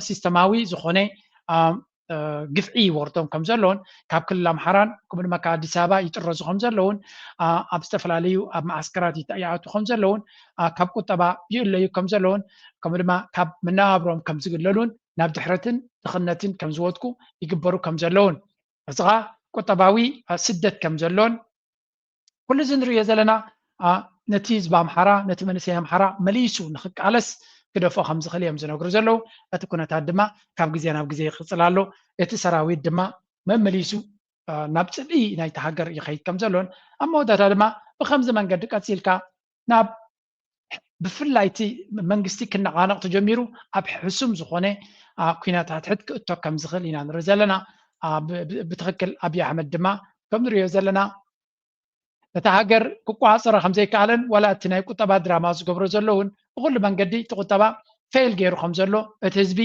ሲስተማዊ ዝኾነ ግፍዒ ይወርዶም ከም ዘለውን ካብ ክልል ኣምሓራን ከምኡ ድማ ካብ ኣዲስ ኣበባ ይጥረዙ ከም ዘለውን ኣብ ዝተፈላለዩ ኣብ መዓስከራት ይኣቱ ከም ዘለውን ካብ ቁጠባ ይእለዩ ከም ዘለውን ከምኡ ድማ ካብ መነባብሮም ከም ዝግለሉን ናብ ድሕረትን ድኽነትን ከም ዝወድቁ ይግበሩ ከም ዘለውን እዚ ኸዓ ቁጠባዊ ስደት ከም ዘሎን ኩሉ እዚ ንሪኦ ዘለና ነቲ ህዝቢ ኣምሓራ ነቲ መንእሰይ ኣምሓራ መሊሱ ንክቃለስ ክደፍኦ ከም ዝኽእል እዮም ዝነግሩ ዘለዉ። እቲ ኩነታት ድማ ካብ ግዜ ናብ ግዜ ይቕፅል ኣሎ። እቲ ሰራዊት ድማ መመሊሱ ናብ ፅልኢ ናይቲ ሃገር ይኸይድ ከም ዘሎን ኣብ መወዳእታ ድማ ብከምዚ መንገዲ ቀፂልካ ናብ ብፍላይ እቲ መንግስቲ ክነቓነቕ ተጀሚሩ ኣብ ሕሱም ዝኾነ ኩናት ሕድሕድ ክእቶ ከም ዝኽእል ኢና ንርኢ ዘለና። ብትኽክል ኣብይ ኣሕመድ ድማ ከም ንሪኦ ዘለና ነታ ሃገር ክቋፀራ ከም ዘይከኣለን ዋላ እቲ ናይ ቁጠባ ድራማ ዝገብሮ ዘሎ እውን ብኩሉ መንገዲ እቲ ቁጠባ ፌል ገይሩ ከም ዘሎ እቲ ህዝቢ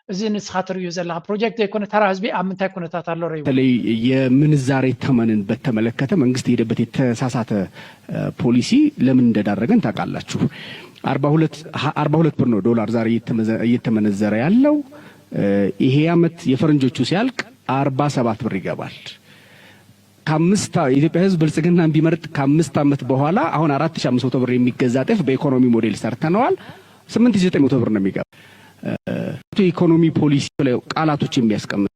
እዚ ንስኻ ትርእዩ ዘለኻ ፕሮጀክት ዘይኮነ ተራ ህዝቢ ኣብ ምንታይ ኩነታት ኣሎ ርእዩ። በተለይ የምንዛሬ ተመንን በተመለከተ መንግስት የሄደበት የተሳሳተ ፖሊሲ ለምን እንደዳረገን ታውቃላችሁ። አርባ ሁለት ብር ነው ዶላር ዛሬ እየተመነዘረ ያለው። ይሄ አመት የፈረንጆቹ ሲያልቅ አርባ ሰባት ብር ይገባል። ከአምስት የኢትዮጵያ ህዝብ ብልጽግናን ቢመርጥ ከአምስት አመት በኋላ አሁን አራት ሺህ አምስት መቶ ብር የሚገዛ ጤፍ በኢኮኖሚ ሞዴል ሰርተነዋል። ስምንት ሺህ ዘጠኝ መቶ ብር ነው የሚገባ። ኢኮኖሚ ፖሊሲ ላይ ቃላቶች የሚያስቀምጥ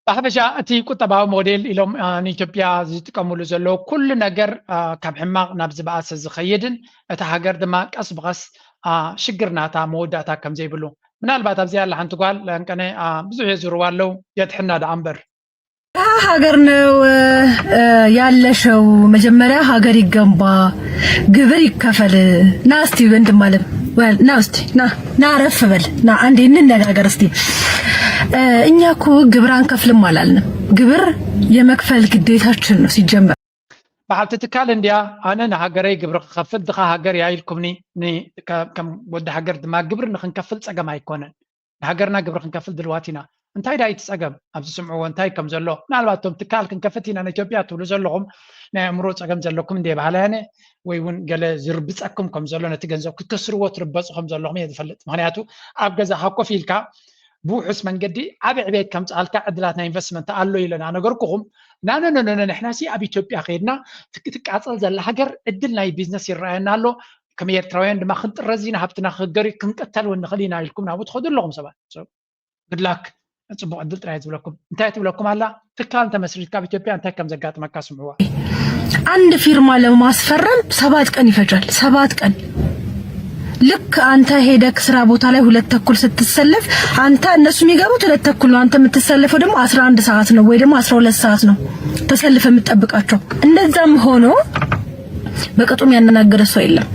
ብሓፈሻ እቲ ቁጠባዊ ሞዴል ኢሎም ንኢትዮጵያ ዝጥቀምሉ ዘለዉ ኩሉ ነገር ካብ ሕማቕ ናብ ዝበኣሰ ዝኸይድን እታ ሃገር ድማ ቀስ ብቐስ ሽግር ናታ መወዳእታ ከም ዘይብሉ ምናልባት ኣብዚኣ ኣላ ሓንቲ ጓል ለንቀነ ብዙሕ የዝርዋ ኣለዉ የድሕና ደኣ እምበር ሀገር ነው ያለሸው። መጀመሪያ ሀገር ይገንባ፣ ግብር ይከፈል። ና እስቲ ወንድም አለም ና እስቲ ና ና ረፍ በል ና አንዴ እንነጋገር እስቲ። እኛ እኮ ግብር አንከፍልም አላልንም። ግብር የመክፈል ግዴታችን ነው ሲጀመር። በዓልቲ ትካል እንድያ ኣነ ንሃገረይ ግብሪ ክኸፍል ድኻ ሃገር እያ ኢልኩምኒ ከም ወዲ ሃገር ድማ ግብሪ ንክንከፍል ፀገም ኣይኮነን። ንሃገርና ግብሪ ክንከፍል ድልዋት ኢና። እንታይ ዳይ እቲ ጸገም ኣብዚ ስምዕዎ እንታይ ከም ዘሎ ምናልባት እቶም ትካል ክንከፍት ኢና ንኢትዮጵያ ትብሉ ዘለኹም ናይ ኣእምሮ ጸገም ዘለኩም እንደ ባህላያነ ወይ እውን ገለ ዝርብጸኩም ከም ዘሎ ነቲ ገንዘብ ክትከስርዎ ትርበጹ ከም ዘለኹም እየ ዝፈልጥ። ምክንያቱ ኣብ ገዛኻ ኮፍ ኢልካ ብውሑስ መንገዲ ዓቢ ዕቤት ከምጽኣልካ ዕድላት ናይ ኢንቨስትመንት ኣሎ ኢለ ናነገርኩኹም። ናነነነነ ንሕናሲ ኣብ ኢትዮጵያ ከይድና ትቃጸል ዘላ ሃገር ዕድል ናይ ቢዝነስ ይረኣየና ኣሎ። ከም ኤርትራውያን ድማ ክንጥረዝ ኢና፣ ሃብትና ክህገር እዩ፣ ክንቅተል እውን ንኽእል ኢና ኢልኩም ናብኡ ትኸዱ ኣለኹም ሰባት። So good luck፣ ፅቡቕ ዕድል ጥራይ ዝብለኩም። እንታይ ትብለኩም ኣላ? ትካል እንተመስሪትካ ኣብ ኢትዮጵያ እንታይ ከም ዘጋጥመካ ስምዕዋ። አንድ ፊርማ ለማስፈረም ሰባት ቀን ይፈጃል። ሰባት ቀን ልክ አንተ ሄደክ ስራ ቦታ ላይ ሁለት ተኩል ስትሰለፍ አንተ እነሱ የሚገቡት ሁለት ተኩል ነው። አንተ የምትሰለፈው ደግሞ አስራ አንድ ሰዓት ነው ወይ ደግሞ አስራ ሁለት ሰዓት ነው ተሰልፈ የምትጠብቃቸው። እንደዛም ሆኖ በቅጡ የሚያናገረ ሰው የለም።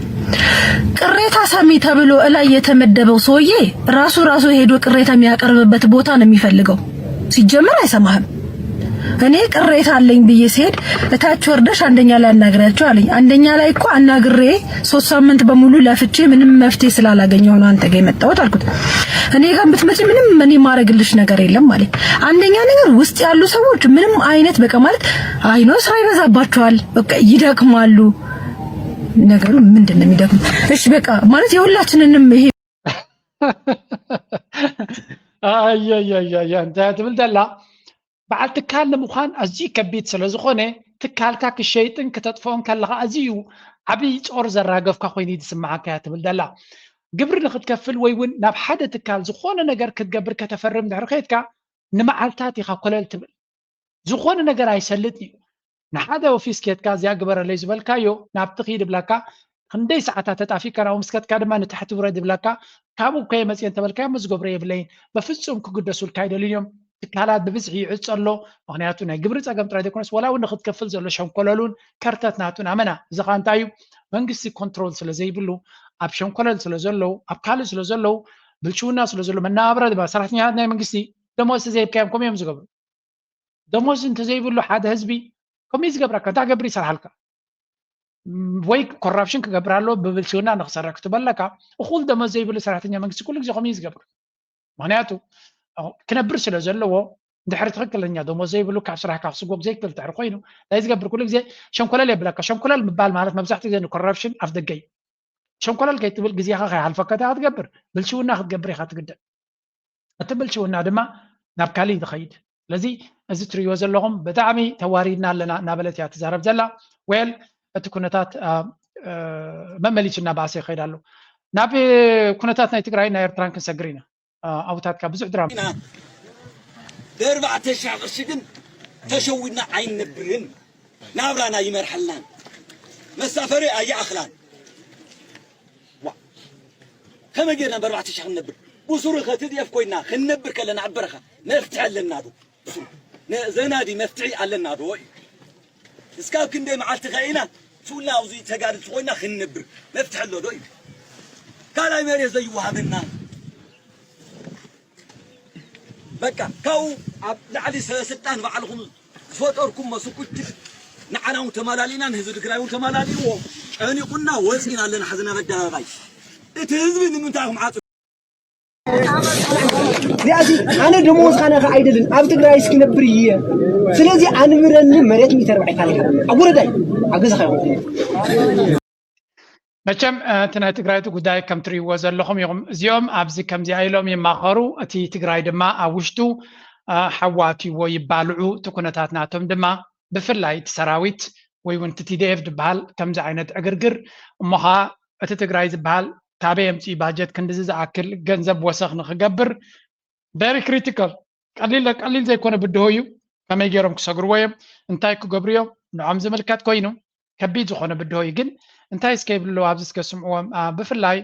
ቅሬታ ሰሚ ተብሎ እላይ የተመደበው ሰውዬ ራሱ ራሱ ሄዶ ቅሬታ የሚያቀርብበት ቦታ ነው የሚፈልገው። ሲጀመር አይሰማህም። እኔ ቅሬታ አለኝ ብዬ ስሄድ እታች ወርደሽ አንደኛ ላይ አናግሪያቸው አለኝ። አንደኛ ላይ እኮ አናግሬ ሶስት ሳምንት በሙሉ ለፍቼ ምንም መፍትሄ ስላላገኘሁ ነው አንተ ጋር የመጣሁት አልኩት። እኔ ጋር ብትመጪ ምንም እኔ ማረግልሽ ነገር የለም አለኝ። አንደኛ ነገር ውስጥ ያሉ ሰዎች ምንም አይነት በቃ ማለት አይኖ ስራ ይበዛባቸዋል፣ በቃ ይደክማሉ። ነገሩ ምንድን ነው የሚደክሙ? እሺ በቃ ማለት የሁላችንንም ይሄ ኣየየየየ እንታይ ትብል ደላ በዓል ትካል ንምዃን ኣዝዩ ከቢድ ስለ ዝኾነ ትካልካ ክሸይጥን ክተጥፍኦን ከለኻ ኣዝዩ ዓብዪ ጾር ዘራገፍካ ኮይኑ እዩ ዝስምዓካ እያ ትብል ደላ። ግብሪ ንክትከፍል ወይ እውን ናብ ሓደ ትካል ዝኾነ ነገር ክትገብር ከተፈርም ድሕሪ ከድካ ንመዓልታት ኢኻ ኮለል ትብል። ዝኾነ ነገር ኣይሰልጥን እዩ። ንሓደ ኦፊስ ኬድካ እዚኣ ግበረለይ ዝበልካዮ ናብቲ ኪድ ይብለካ። ክንደይ ሰዓታት ተጣፊእካ ናብኡ ምስ ከድካ ድማ ንታሕቲ ውረድ ይብለካ። ካብኡ እኮ እየ መፅየ እንተበልካዮ እሞ ዝገብሮ የብለይን። በፍፁም ክግደሱልካ ኣይደልዩን እዮም። ትካላት ብብዝሒ ይዕፆ ኣሎ። ምክንያቱ ናይ ግብሪ ፀገም ጥራይ ዘይኮነስ ዋላ እውን ንክትከፍል ዘሎ ሸንኮለሉን ከርተት ናቱን ኣመና። እዚ ከዓ እንታይ እዩ? መንግስቲ ኮንትሮል ስለ ዘይብሉ ኣብ ሸንኮለል ስለ ዘለዉ ኣብ ካልእ ስለ ዘለዉ ብልሽውና ስለ ዘሎ መነባብሮ ድማ ሰራሕተኛታት ናይ መንግስቲ ደሞዝ ተዘይብካዮም ከምኡ እዮም ዝገብሩ። ደሞዝ እንተዘይብሉ ሓደ ህዝቢ ከምኡ እዩ ዝገብረካ። እንታይ ገብር ይሰርሓልካ? ወይ ኮራፕሽን ክገብር ኣለዎ ብብልሽውና ንክሰርሕ ክትበለካ። እኹል ደሞዝ ዘይብሉ ሰራሕተኛ መንግስቲ ኩሉ ግዜ ከምኡ እዩ ዝገብር። ምክንያቱ ክነብር ስለ ዘለዎ ድሕሪ ትክክለኛ ደሞዝ ዘይብሉ ካብ ስራሕካ ክስጎግ ዘይክእል ድሕሪ ኮይኑ እንታይ ዝገብር ኩሉ ግዜ ሸንኮለል የብለካ። ሸንኮለል ምባል ማለት መብዛሕትኡ ግዜ ንኮራፕሽን ኣፍ ደገ እዩ። ሸንኮለል ከይትብል ግዜኻ ከይሓልፈካ እንታይ ክትገብር? ብልሽውና ክትገብር ኢኻ ትግደድ። እቲ ብልሽውና ድማ ናብ ካሊእ ዝኸይድ። ስለዚ እዚ ትርእይዎ ዘለኹም ብጣዕሚ ተዋሪድና ኣለና እናበለት እያ ትዛረብ ዘላ። ዌል እቲ ኩነታት መመሊሱ እናባእሰ ይኸይድ ኣሎ። ናብ ኩነታት ናይ ትግራይ ናይ ኤርትራን ክንሰግር ኢና። ኣውታትካ ብዙሕ ድራማ ኢና። ብኣርባዕተ ሽሕ ቅርሺ ግን ተሸዊድና ኣይንነብርን። ናብራና ይመርሐልናን መሳፈሪ ኣይኣኽላን። ከመይ ጌርና ብኣርባዕተ ሽሕ ክንነብር? ብሱሩ ከ ትድኤፍ ኮይና ክንነብር ከለና ኣብ በረኻ መፍትሒ ኣለና ዶ? ዘናዲ መፍትሒ ኣለና ዶ? እስካብ ክንደይ መዓልቲ ከኢና ሱልና ኣብዚ ተጋድልቲ ኮይና ክንነብር መፍትሒ ኣሎ ዶ እዩ? ካልኣይ መሬት ዘይወሃበና በቃ ካብኡ ኣብ ላዕሊ ስልጣን ባዕልኹም ዝፈጠርኩሞ ስኩት ንዓና እውን ተማላሊእና ንህዝቢ ትግራይ እውን ተማላሊእዎ ጨኒቁና ወፂና ኣለና። ሕዚ ናብ ኣደባባይ እቲ ህዝቢ ንምንታይ ኢኹም ዓፅ እዚኣዚ ኣነ ደሞዝ ካነ ከ ኣይደልን ኣብ ትግራይ እስኪነብር እየ። ስለዚ ኣንብረኒ መሬት ሚተር ባዕካ ኣለካ ኣብ ወረዳይ ኣብ ገዛኻ ይኹን መቸም እቲ ናይ ትግራይ ጉዳይ ከም ትርእይዎ ዘለኹም ኢኹም። እዚኦም ኣብዚ ከምዚኣ ኢሎም ይማኸሩ፣ እቲ ትግራይ ድማ ኣብ ውሽጡ ሓዊ ኣትይዎ ይባልዑ። እቲ ኩነታት ናቶም ድማ ብፍላይ እቲ ሰራዊት ወይ እውን እቲ ቲ ዲ ኤፍ ዝበሃል ከምዚ ዓይነት ዕግርግር እሞ ኸዓ እቲ ትግራይ ዝበሃል ካበይ የምፅኡ ባጀት ክንድዚ ዝኣክል ገንዘብ ወሰኽ ንክገብር very critical ቀሊል ቀሊል ዘይኮነ ብድሆ እዩ። ከመይ ገይሮም ክሰግርዎ እዮም? እንታይ ክገብሩ እዮም? ንዖም ዝምልከት ኮይኑ ከቢድ ዝኾነ ብድሆ እዩ። ግን እንታይ እስከ ይብሉ ኣለዉ ኣብዚ እስከ ስምዕዎም። ብፍላይ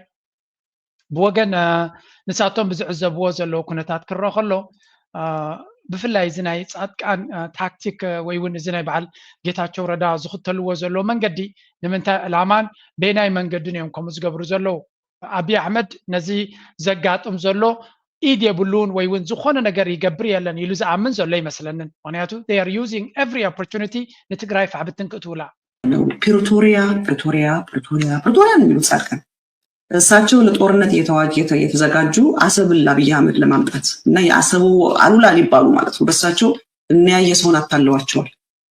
ብወገን ንሳቶም ብዝዕዘብዎ ዘለዉ ኩነታት ክረአ ከሎ ብፍላይ እዚ ናይ ፃድቃን ታክቲክ ወይ እውን እዚ ናይ በዓል ጌታቸው ረዳ ዝኽተልዎ ዘለዉ መንገዲ ንምንታይ ዕላማን በየናይ መንገድን እዮም ከምኡ ዝገብሩ ዘለዉ? ኣብይ ኣሕመድ ነዚ ዘጋጥም ዘሎ ኢድ የብሉን ወይ እውን ዝኾነ ነገር ይገብር የለን ኢሉ ዝኣምን ዘሎ ይመስለንን። ምክንያቱ they are using every opportunity ንትግራይ ፋሕብትን ክእትውላ። ፕሪቶሪያ ፕሪቶሪያ ፕሪቶሪያ ፕሪቶሪያ ነው የሚሉት ጻድቃን። እሳቸው ለጦርነት እየተዋጅ የተዘጋጁ አሰብን ለአብይ አህመድ ለማምጣት እና የአሰቡ አሉላ ሊባሉ ማለት ነው። በሳቸው የሚያየ ሰውን አታለዋቸዋል።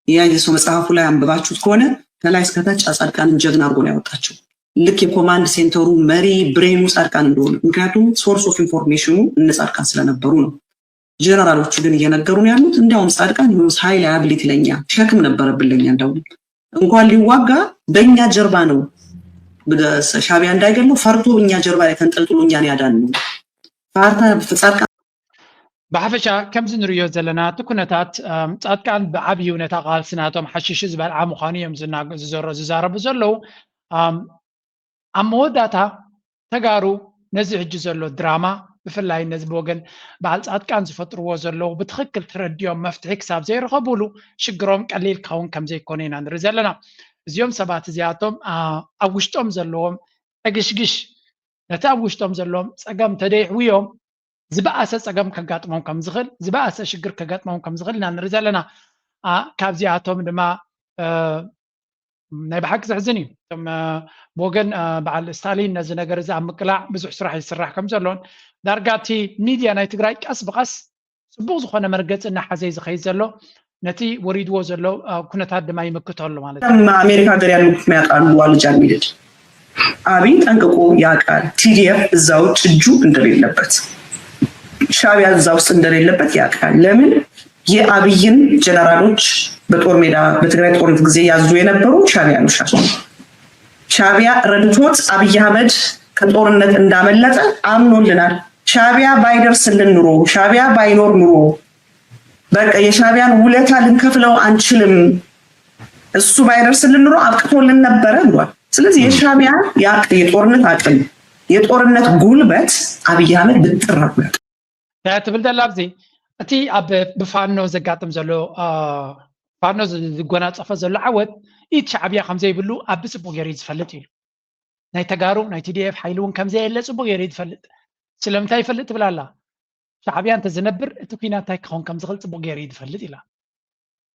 ያየ ሰው መጽሐፉ ላይ አንብባችሁት ከሆነ ከላይ እስከታች ጻድቃንን ጀግና አድርጎ ነው ያወጣቸው። ልክ የኮማንድ ሴንተሩ መሪ ብሬኑ ጻድቃን እንደሆነ። ምክንያቱም source of information ኑ እነ ጻድቃን ስለነበሩ ነው። ጀነራሎቹ ግን እየነገሩን ያሉት እንዲያውም ጻድቃን he was highly able ለኛ ሸክም ነበረብን ለኛ። እንደውም እንኳን ሊዋጋ በእኛ ጀርባ ነው ሻቢያ እንዳይገለው ፈርቶ እኛ ጀርባ ላይ ተንጠልጥሎ እኛን ያዳን ነው። ፋርታ ጻድቃን ብሓፈሻ ከምዚ ንርእዮ ዘለና እቲ ኩነታት ጻድቃን ብዓብዩ ነታ ቃልሲ ናቶም ሓሽሽ ዝበልዓ ምዃኑ እዮም ዝዛረቡ ዘለዉ። ኣብ መወዳእታ ተጋሩ ነዚ ሕጂ ዘሎ ድራማ ብፍላይ ነዚ ብወገን በዓል ጻድቃን ዝፈጥርዎ ዘለዉ ብትኽክል ተረዲኦም መፍትሒ ክሳብ ዘይረኸብሉ ሽግሮም ቀሊል ክኸውን ከም ዘይኮነ ኢና ንርኢ ዘለና። እዚኦም ሰባት እዚኣቶም ኣብ ውሽጦም ዘለዎም ዕግሽግሽ ነቲ ኣብ ውሽጦም ዘለዎም ጸገም ተደይሕውዮም ዝበኣሰ ጸገም ከጋጥሞም ከም ዝኽእል ዝበኣሰ ሽግር ከጋጥሞም ከም ዝኽእል ኢና ንርኢ ዘለና። ካብዚኣቶም ድማ ናይ ብሓቂ ዘሕዝን እዩ። እቶም ብወገን በዓል ስታሊን ነዚ ነገር እዚ ኣብ ምቅላዕ ብዙሕ ስራሕ ይስራሕ ከም ዘሎን ዳርጋ እቲ ሚድያ ናይ ትግራይ ቀስ ብቐስ ፅቡቕ ዝኾነ መርገፂ እናሓዘ እዩ ዝኸይድ ዘሎ። ነቲ ወሪድዎ ዘሎ ኩነታት ድማ ይምክቶ ኣሎ ማለት እዩ። አሜሪካ ሀገር ያሉት ያውቃሉ። አልጃ ሚድድ አብይ ጠንቅቆ ያውቃል። ቲ ዲ ኤፍ እዛ ውስጥ እጁ እንደሌለበት ሻቢያ እዛ ውስጥ እንደሌለበት ያውቃል። ለምን የአብይን ጀነራሎች በጦር ሜዳ በትግራይ ጦርነት ጊዜ ያዙ የነበሩ ሻቢያኖች ናቸው። ሻቢያ ረድቶት አብይ አህመድ ከጦርነት እንዳመለጠ አምኖልናል። ሻቢያ ባይደርስልን ኑሮ ሻቢያ ባይኖር ኑሮ በቃ የሻቢያን ውለታ ልንከፍለው አንችልም። እሱ ባይደርስልን ኑሮ አብቅቶልን ነበረ ብሏል። ስለዚህ የሻቢያ የጦርነት አቅም የጦርነት ጉልበት አብይ አህመድ ብጥር አድርጎ ያውቃል። ትብል ደላ ኣብዚ እቲ ኣብ ብፋኖ ዘጋጥም ዘሎ ፋኖ ዝጎናፀፎ ዘሎ ዓወት ኢድ ሻዕብያ ከምዘይብሉ ኣብ ብፅቡቅ ገይሩ ዝፈልጥ እዩ። ናይ ተጋሩ ናይ ቲ ዲ ኤፍ ሓይሊ እውን ከምዘየለ ፅቡቅ ገይሩ ዝፈልጥ። ስለምንታይ ይፈልጥ ትብል ኣላ? ሻዕብያ እንተዝነብር እቲ ኩናት እንታይ ክኸውን ከምዝኽእል ፅቡቅ ገይሩ እዩ ዝፈልጥ ኢላ።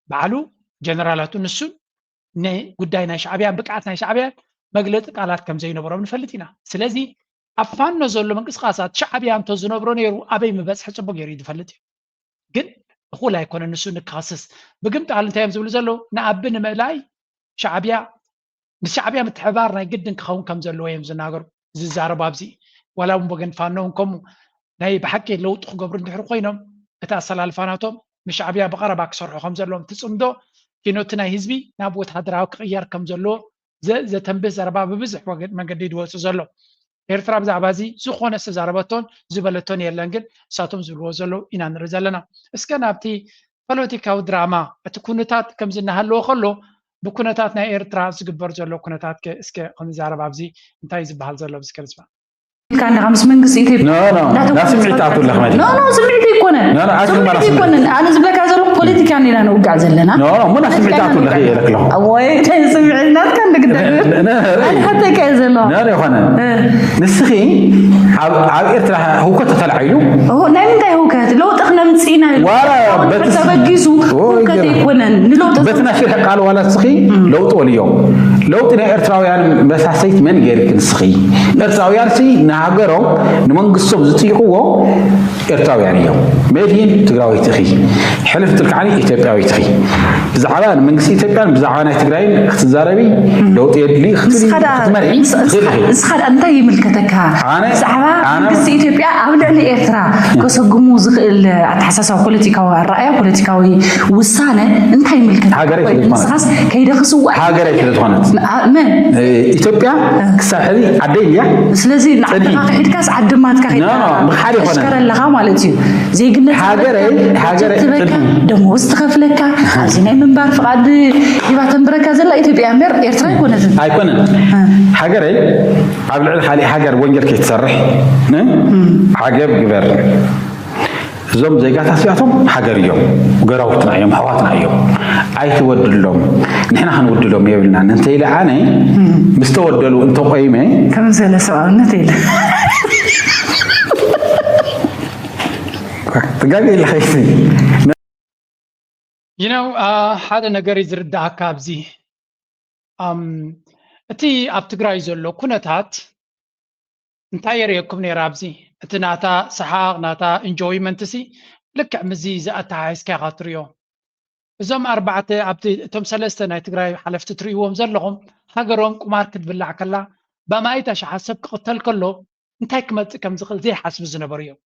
ባዕሉ ጀነራላቱ ንሱን ንጉዳይ ናይ ሻዕብያን ብቅዓት ናይ ሻዕብያን መግለፂ ቃላት ከም ዘይነበሮም ንፈልጥ ኢና። ስለዚ ኣብ ፋኖ ዘሎ ምንቅስቃሳት ሻዕብያ እንተዝነብሮ ነይሩ ኣበይ ምበፅሐ ፅቡቅ ገይሩ እዩ ዝፈልጥ እዩ። ግን እኹል ኣይኮነ ንሱ ንካስስ። ብግምጣል እንታይ እዮም ዝብሉ ዘለዉ? ንኣቢ ንምእላይ ሻዕብያ ምስ ሻዕብያ ምትሕባር ናይ ግድን ክኸውን ከም ዘለዎ እዮም ዝናገሩ ዝዛረቡ። ኣብዚ ዋላ እውን ወገን ፋኖ እውን ከምኡ ናይ ብሓቂ ለውጢ ክገብሩ እንድሕር ኮይኖም እቲ ኣሰላልፋ ናቶም ምስ ሻዕብያ ብቐረባ ክሰርሑ ከም ዘለዎም ትፅምዶ ኪኖቲ ናይ ህዝቢ ናብ ወታደራዊ ክቕየር ከም ዘለዎ ዘተንብህ ዘረባ ብብዙሕ መገዲ ድወፁ ዘሎ። ኤርትራ ብዛዕባ እዚ ዝኾነ ዝተዛረበቶን ዝበለቶን የለን፣ ግን እሳቶም ዝብልዎ ዘለዉ ኢና ንርኢ ዘለና። እስከ ናብቲ ፖለቲካዊ ድራማ እቲ ኩነታት ከም ዝናሃለዎ ከሎ ብኩነታት ናይ ኤርትራ ዝግበር ዘሎ ኩነታት እስከ ክንዛረብ ኣብዚ እንታይ ዝበሃል ዘሎ ብዚ ከልስማ ኢልካ ኣለኻ ምስ መንግስቲ ኢትዮጵያ ናብ ስምዒት ኣትውለኽ መ ኖ ኖ ስምዒት ኣይኮነን ስምዒት ኣይኮነን ኣነ ዝብለካ ዘለኹ ፖለቲካ ኢና ንውጋዕ ዘለና ኖ ኖ ሙና ስምዒት ኣትውለኽ እየ ለክለኹ ወይ ስምዒት ናትካ እንደግዳ ኣልሓተካ እየ ዘለዋ ኖ ኖ ይኾነ ንስኺ ኣብ ኤርትራ ህውከት ተተላዒሉ ናይ ምንታይ ህውከት ለውጢ ክነምፅእ ኢና ተበጊሱ ህውከት ኣይኮነን ንለውጢ በቲ ናይ ሽርሒ ቃል ዋላ ንስኺ ለውጢ ወልዮ ለውጢ ናይ ኤርትራውያን መሳሰይት መን ገይርክ ንስኺ ኤርትራውያን ሲ ንሃገሮም ንመንግስቶም ዝጥይቕዎ ኤርትራውያን እዮም መድሂን ትግራዊት ኢኺ ሕልፍ ትልክዓኒ ኢትዮጵያዊት ኢኺ ብዛዕባ ንመንግስቲ ኢትዮጵያን ብዛዕባ ናይ ትግራይን ክትዛረቢ ለውጢ የድሊ ክትመርሒ ትኽእል ኢኺ ንስኻ እንታይ ይምልከተካ ብዛዕባ መንግስቲ ኢትዮጵያ ኣብ ልዕሊ ኤርትራ ከሰጉሙ ዝኽእል ኣተሓሳሳቢ ፖለቲካዊ ኣረኣያ ፖለቲካዊ ውሳነ እንታይ ይምልከተካ ሃገረይ ስለ ዝኾነት ንስኻስ ከይደ ክስዋእ ሃገረይ ስለ ዝኾነት መን ኢትዮጵያ ክሳብ ሕዚ ዓደይ እያ ስለዚ ንዓድኻ ክሒድካስ ዓድማትካ ምኽሓድ ይኮነ ከለኻ ማለት እዩ ዜግነት ሃገረይ ሃገረይ ትበካ ደሞዝ ትኸፍለካ ኣብዚ ናይ ምንባር ፍቓድ ሂባ ተንብረካ ዘላ ኢትዮጵያ እምበር ኤርትራ ኣይኮነትን ኣይኮነን ሃገረይ ኣብ ልዕሊ ካሊእ ሃገር ወንጀል ከይትሰርሕ ዓገብ ግበር እዞም ዜጋታት እዚኣቶም ሃገር እዮም ገራውትና እዮም ኣሕዋትና እዮም ኣይትወድሎም ንሕና ክንውድሎም የብልናን እንተኢለ ኣነ ምስ ተወደሉ እንተቆይመ ከም ዘለ ሰብኣውነት የለ ትጋገ ኢለ ኸይሲ You know ሓደ ነገር እዩ ዝርዳእካ ኣብዚ እቲ ኣብ ትግራይ ዘሎ ኩነታት እንታይ የርእየኩም ነይራ ኣብዚ እቲ ናታ ሰሓቕ ናታ enjoyment ሲ ልክዕ ምዚ ዝኣተሓሒዝካ ኢኻ ትሪኦ እዞም ኣርባዕተ ኣብቲ እቶም ሰለስተ ናይ ትግራይ ሓለፍቲ ትርእይዎም ዘለኹም ሃገሮም ቁማር ክትብላዕ ከላ ብኣማኢት ኣሽሓት ሰብ ክቕተል ከሎ እንታይ ክመፅእ ከም ዝኽእል ዘይሓስቡ ዝነበሩ እዮም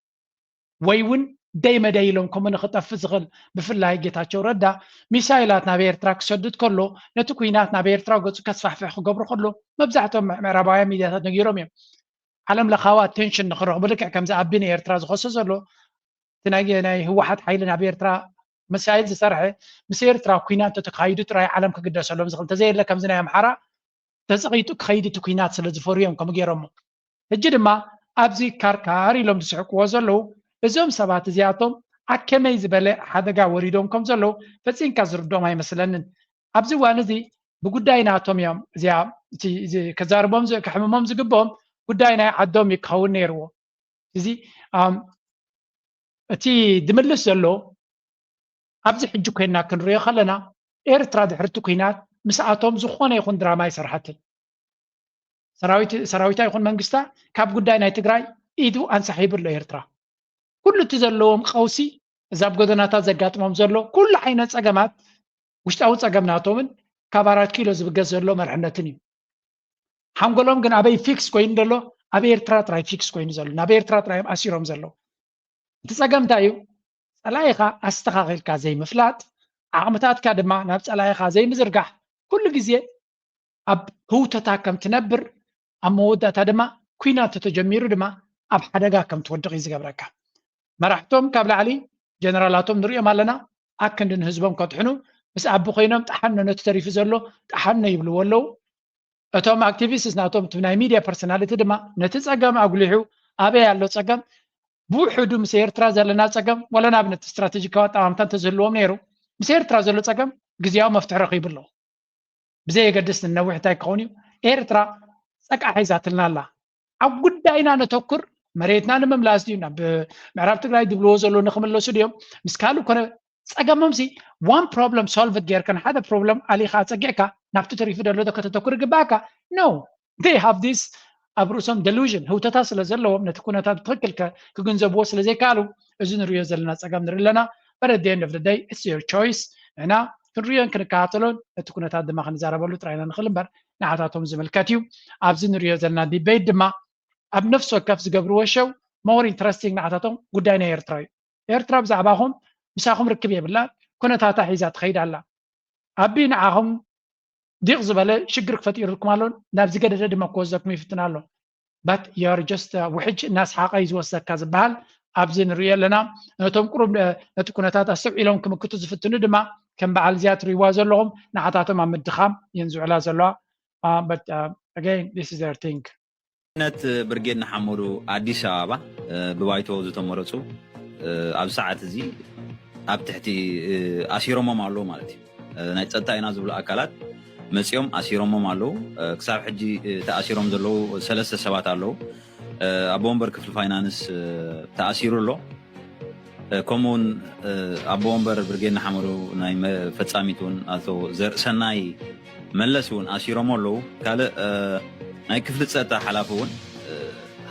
ወይ እውን ደይ መደይ ኢሎም ከምኡ ንክጠፍእ ዝኽእል ብፍላይ ጌታቸው ረዳ ሚሳይላት ናብ ኤርትራ ክሰድድ ከሎ ነቲ ኩናት ናብ ኤርትራ ገፁ ከስፋሕፍሕ ክገብሩ ከሎ መብዛሕትኦም ምዕራባውያን ሚድያታት ነጊሮም እዮም ዓለም ለኻዊ ኣቴንሽን ንክረኽቡ ልክዕ ከምዚ ኣቢ ንኤርትራ ዝኸሶ ዘሎ እቲ ናይ ናይ ህወሓት ሓይሊ ናብ ኤርትራ መሳይል ዝሰርሐ ምስ ኤርትራ ኩናት እንተተካይዱ ጥራይ ዓለም ክግደሰሎም ዝኽእል እንተዘየለ ከምዚ ናይ ኣምሓራ ተፀቒጡ ክኸይድ እቲ ኩናት ስለ ዝፈርዮም ከምኡ ገይሮሞ ሕጂ ድማ ኣብዚ ካርካር ኢሎም ዝስሕቅዎ ዘለዉ እዞም ሰባት እዚኣቶም ኣከመይ ዝበለ ሓደጋ ወሪዶም ከም ዘለዉ ፈፂምካ ዝርድኦም ኣይመስለንን ኣብዚ እዋን እዚ ብጉዳይ ናቶም እዮም እዚኣ ከዛርቦም ከሕምሞም ዝግብኦም ጉዳይ ናይ ዓዶም እዩ ክኸውን ነይርዎ እዚ እቲ ድምልስ ዘሎ ኣብዚ ሕጂ ኮይንና ክንሪኦ ከለና ኤርትራ ድሕርቲ ኩናት ምስኣቶም ዝኾነ ይኹን ድራማ ይሰርሓትን ሰራዊታ ይኹን መንግስታ ካብ ጉዳይ ናይ ትግራይ ኢዱ ኣንሳሒቡ ኣሎ ኤርትራ ኩሉ እቲ ዘለዎም ቀውሲ እዛ ኣብ ጎደናታት ዘጋጥሞም ዘሎ ኩሉ ዓይነት ፀገማት ውሽጣዊ ፀገም ናቶምን ካብ ኣራት ኪሎ ዝብገስ ዘሎ መርሕነትን እዩ ሓንጎሎም ግን ኣበይ ፊክስ ኮይኑ ዘሎ ኣብ ኤርትራ ጥራይ ፊክስ ኮይኑ ዘሎ ናብ ኤርትራ ጥራይ እዮም ኣሲሮም ዘለዉ እቲ ፀገም እንታይ እዩ ፀላኢኻ ኣስተኻኺልካ ዘይምፍላጥ ዓቕምታትካ ድማ ናብ ፀላኢኻ ዘይምዝርጋሕ ኩሉ ግዜ ኣብ ህውተታ ከም ትነብር ኣብ መወዳእታ ድማ ኩናት ተተጀሚሩ ድማ ኣብ ሓደጋ ከም ትወድቕ እዩ ዝገብረካ መራሕቶም ካብ ላዕሊ ጀነራላቶም ንሪኦም ኣለና ኣክንዲ ንህዝቦም ከጥሕኑ ምስ ኣቢ ኮይኖም ጠሓኖ ነቲ ተሪፉ ዘሎ ጠሓኖ ይብልዎ ኣለዉ እቶም ኣክቲቪስትስ ናቶም እቲ ናይ ሚድያ ፐርሶናሊቲ ድማ ነቲ ፀገም ኣጉሊሑ ኣበይ ኣሎ ፀገም ብውሕዱ ምስ ኤርትራ ዘለና ፀገም ወላ ንኣብነት ስትራቴጂካዊ ኣጠማምታ እንተዝህልዎም ነይሩ ምስ ኤርትራ ዘሎ ፀገም ግዜያዊ መፍትሒ ረኺቡ ኣሎ ብዘየገድስ ንነዊሕ እንታይ ክኸውን እዩ ኤርትራ ፀቃ ሒዛትልና ኣላ ኣብ ጉዳይና ነተኩር መሬትና ንምምላስ ድዩ ናብ ምዕራብ ትግራይ ዝብልዎ ዘሎ ንክምለሱ ድዮም ምስ ካልእ ኮነ ጸገሞም ሲ one problem solved ጌርካ ንሓደ problem ኣሊኻ ኣጸጊዕካ ናብቲ ተሪፉ ዘሎ ዶ ከተተኩር ይግባእካ? No, they have this ኣብ ርእሶም delusion ህውተታ ስለ ዘለዎም ነቲ ኩነታት ብትኽክል ክግንዘብዎ ስለ ዘይከኣሉ እዚ ንሪኦ ዘለና ጸገም ንርኢ ኣለና። But at the end of the day it's your choice። ንሕና ክንሪኦን ክንከታተሎን ነቲ ኩነታት ድማ ክንዛረበሉ ጥራይና ንኽእል እምበር ንዓታቶም ዝምልከት እዩ። ኣብዚ ንሪኦ ዘለና debate ድማ ኣብ ነፍሲ ወከፍ ዝገብርዎ ሸው more interesting ንዓታቶም ጉዳይ ናይ ኤርትራ እዩ። ኤርትራ ብዛዕባኹም ምሳኹም ርክብ የብላን። ኩነታታ ሒዛ ትኸይድ ኣላ። ኣቢ ንዓኹም ዲቕ ዝበለ ሽግር ክፈጢሩልኩም ኣሎ፣ ናብ ዝገደደ ድማ ክወስደኩም ይፍትን ኣሎ። But you're just ውሕጅ እናስሓቐ እዩ ዝወስደካ ዝበሃል ኣብዚ ንሪኦ ኣለና። ነቶም ቁሩብ ነቲ ኩነታት ኣስተውዒሎም ክምክቱ ዝፍትኑ ድማ ከም በዓል እዚኣ ትሪእዋ ዘለኹም ንዓታቶም ኣብ ምድኻም እየን ዝውዕላ ዘለዋ። But again, this is their thing. ነት ብርጌድ ንሓመዱ ኣዲስ ኣበባ ብባይቶ ዝተመረፁ ኣብ ሰዓት እዚ ኣብ ትሕቲ ኣሲሮሞም ኣለዉ ማለት እዩ። ናይ ፀጥታ ኢና ዝብሉ ኣካላት መፂኦም ኣሲሮሞም ኣለዉ። ክሳብ ሕጂ ተኣሲሮም ዘለዉ ሰለስተ ሰባት ኣለዉ። ኣቦ ወንበር ክፍሊ ፋይናንስ ተኣሲሩ ኣሎ። ከምኡ እውን ኣቦ ወንበር ብርጌድ ንሓመዱ ናይ ፈፃሚት እውን ኣቶ ዘርእሰናይ መለስ እውን ኣሲሮም ኣለዉ። ካልእ ናይ ክፍሊ ፀጥታ ሓላፊ እውን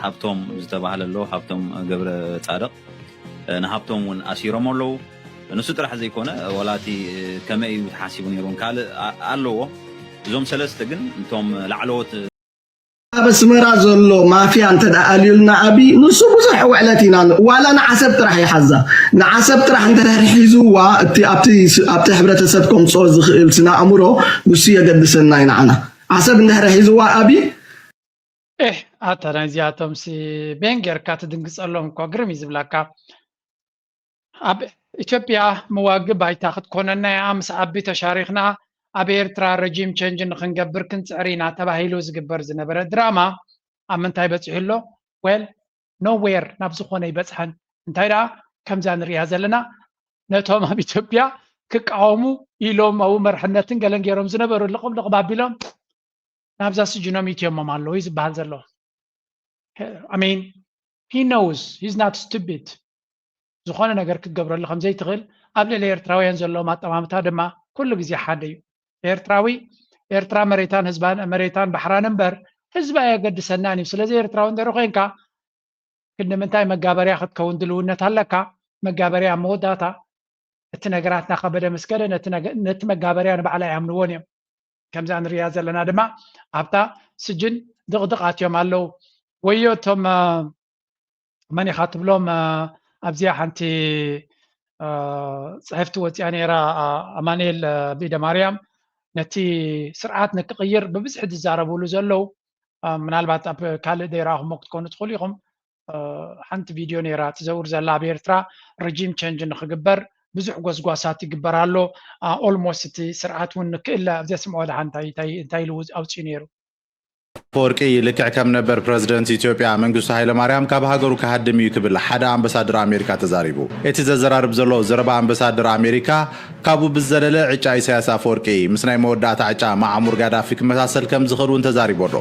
ሃብቶም ዝተባህለ ኣሎ፣ ሃብቶም ገብረ ፃድቕ ንሃብቶም እውን ኣሲሮም ኣለዉ። ንሱ ጥራሕ ዘይኮነ ዋላ እቲ ከመይ እዩ ተሓሲቡ ነይሩ እውን ካልእ ኣለዎ። እዞም ሰለስተ ግን እቶም ላዕለዎት ኣብ ኣስመራ ዘሎ ማፍያ እንተ ደኣ ኣልዩልና ኣቢ ንሱ ብዙሕ ውዕለት ኢና ዋላ ንዓሰብ ጥራሕ ይሓዛ ንዓሰብ ጥራሕ እንተ ሒዝዋ እቲ ኣብቲ ኣብቲ ሕብረተሰብ ከምፅኦ ዝኽእል ስነ ኣእምሮ ንሱ የገድሰና እዩ ንዓና ዓሰብ እንድሕር ሒዝዋ ኣቢ ኤህ ኣታ ናይዚኣቶም ሲ ቤን ጌርካ ትድንግፀሎም እኮ ግርም እዩ ዝብላካ ኣብ ኢትዮጵያ መዋግእ ባይታ ክትኮነና እያ ምስ ኣቢ ተሻሪኽና ኣብ ኤርትራ ረጂም ቸንጅ ንክንገብር ክንፅዕር ኢና ተባሂሉ ዝግበር ዝነበረ ድራማ ኣብ ምንታይ በፂሑ ኣሎ well nowhere ናብ ዝኾነ ኣይበፅሐን እንታይ ደኣ ከምዛ ንሪኣ ዘለና ነቶም ኣብ ኢትዮጵያ ክቃወሙ ኢሎም ኣብኡ መርሕነትን ገለን ገይሮም ዝነበሩ ልቕም ልቕም ኣቢሎም ናብዛ ስጅኖም ኢትዮሞም ኣለዉ እዩ ዝበሃል ዘሎ I mean he knows he's not stupid ዝኾነ ነገር ክትገብረሉ ከም ዘይትኽእል ኣብ ልዕሊ ኤርትራውያን ዘለዎም ኣጠማምታ ድማ ኩሉ ግዜ ሓደ እዩ ኤርትራዊ ኤርትራ መሬታን ህዝባን መሬታን ባሕራን እምበር ህዝቢ ኣየገድሰናን እዩ ስለዚ ኤርትራዊ እንድሕር ኮይንካ ክንዲ ምንታይ መጋበርያ ክትከውን ድልውነት ኣለካ መጋበርያ ኣብ መወዳእታ እቲ ነገራት ናኸበደ ምስ ከደ ነቲ መጋበርያ ንባዕላ ኣይኣምንዎን እዮም ከምዛ ንሪያ ዘለና ድማ ኣብታ ስጅን ድቕድቕ ኣትዮም ኣለዉ ወዮ እቶም መን ኢኻ ትብሎም ኣብዚኣ ሓንቲ ፅሕፍቲ ወፂኣ ነይራ ኣማንኤል ቢደ ማርያም ነቲ ስርዓት ንክቕይር ብብዝሒ ዝዛረብሉ ዘለዉ ምናልባት ኣብ ካልእ ዘይረኣኹሞ ክትኮኑ ትኽእሉ ኢኹም ሓንቲ ቪድዮ ነይራ ትዘውር ዘላ ኣብ ኤርትራ ረጂም ቸንጅ ንክግበር ብዙሕ ጎስጓሳት ይግበር ኣሎ almost እቲ ስርዓት እውን ንክእለ ኣብ ዘስምዖ ደሓ እንታይ ኢሉ ኣውፅኡ ነይሩ ኣፈወርቂ ልክዕ ከም ነበር ፕረዚደንት ኢትዮጵያ መንግስቱ ሃይለማርያም ካብ ሃገሩ ክሃድም እዩ ክብል ሓደ ኣምበሳደር ኣሜሪካ ተዛሪቡ። እቲ ዘዘራርብ ዘሎ ዘረባ ኣምበሳደር ኣሜሪካ ካብኡ ብዝዘለለ ዕጫ ኢሳያስ ኣፈወርቂ ምስ ናይ መወዳእታ ዕጫ መዓሙር ጋዳፊ ክመሳሰል ከም ዝኽእል እውን ተዛሪቡ ኣሎ።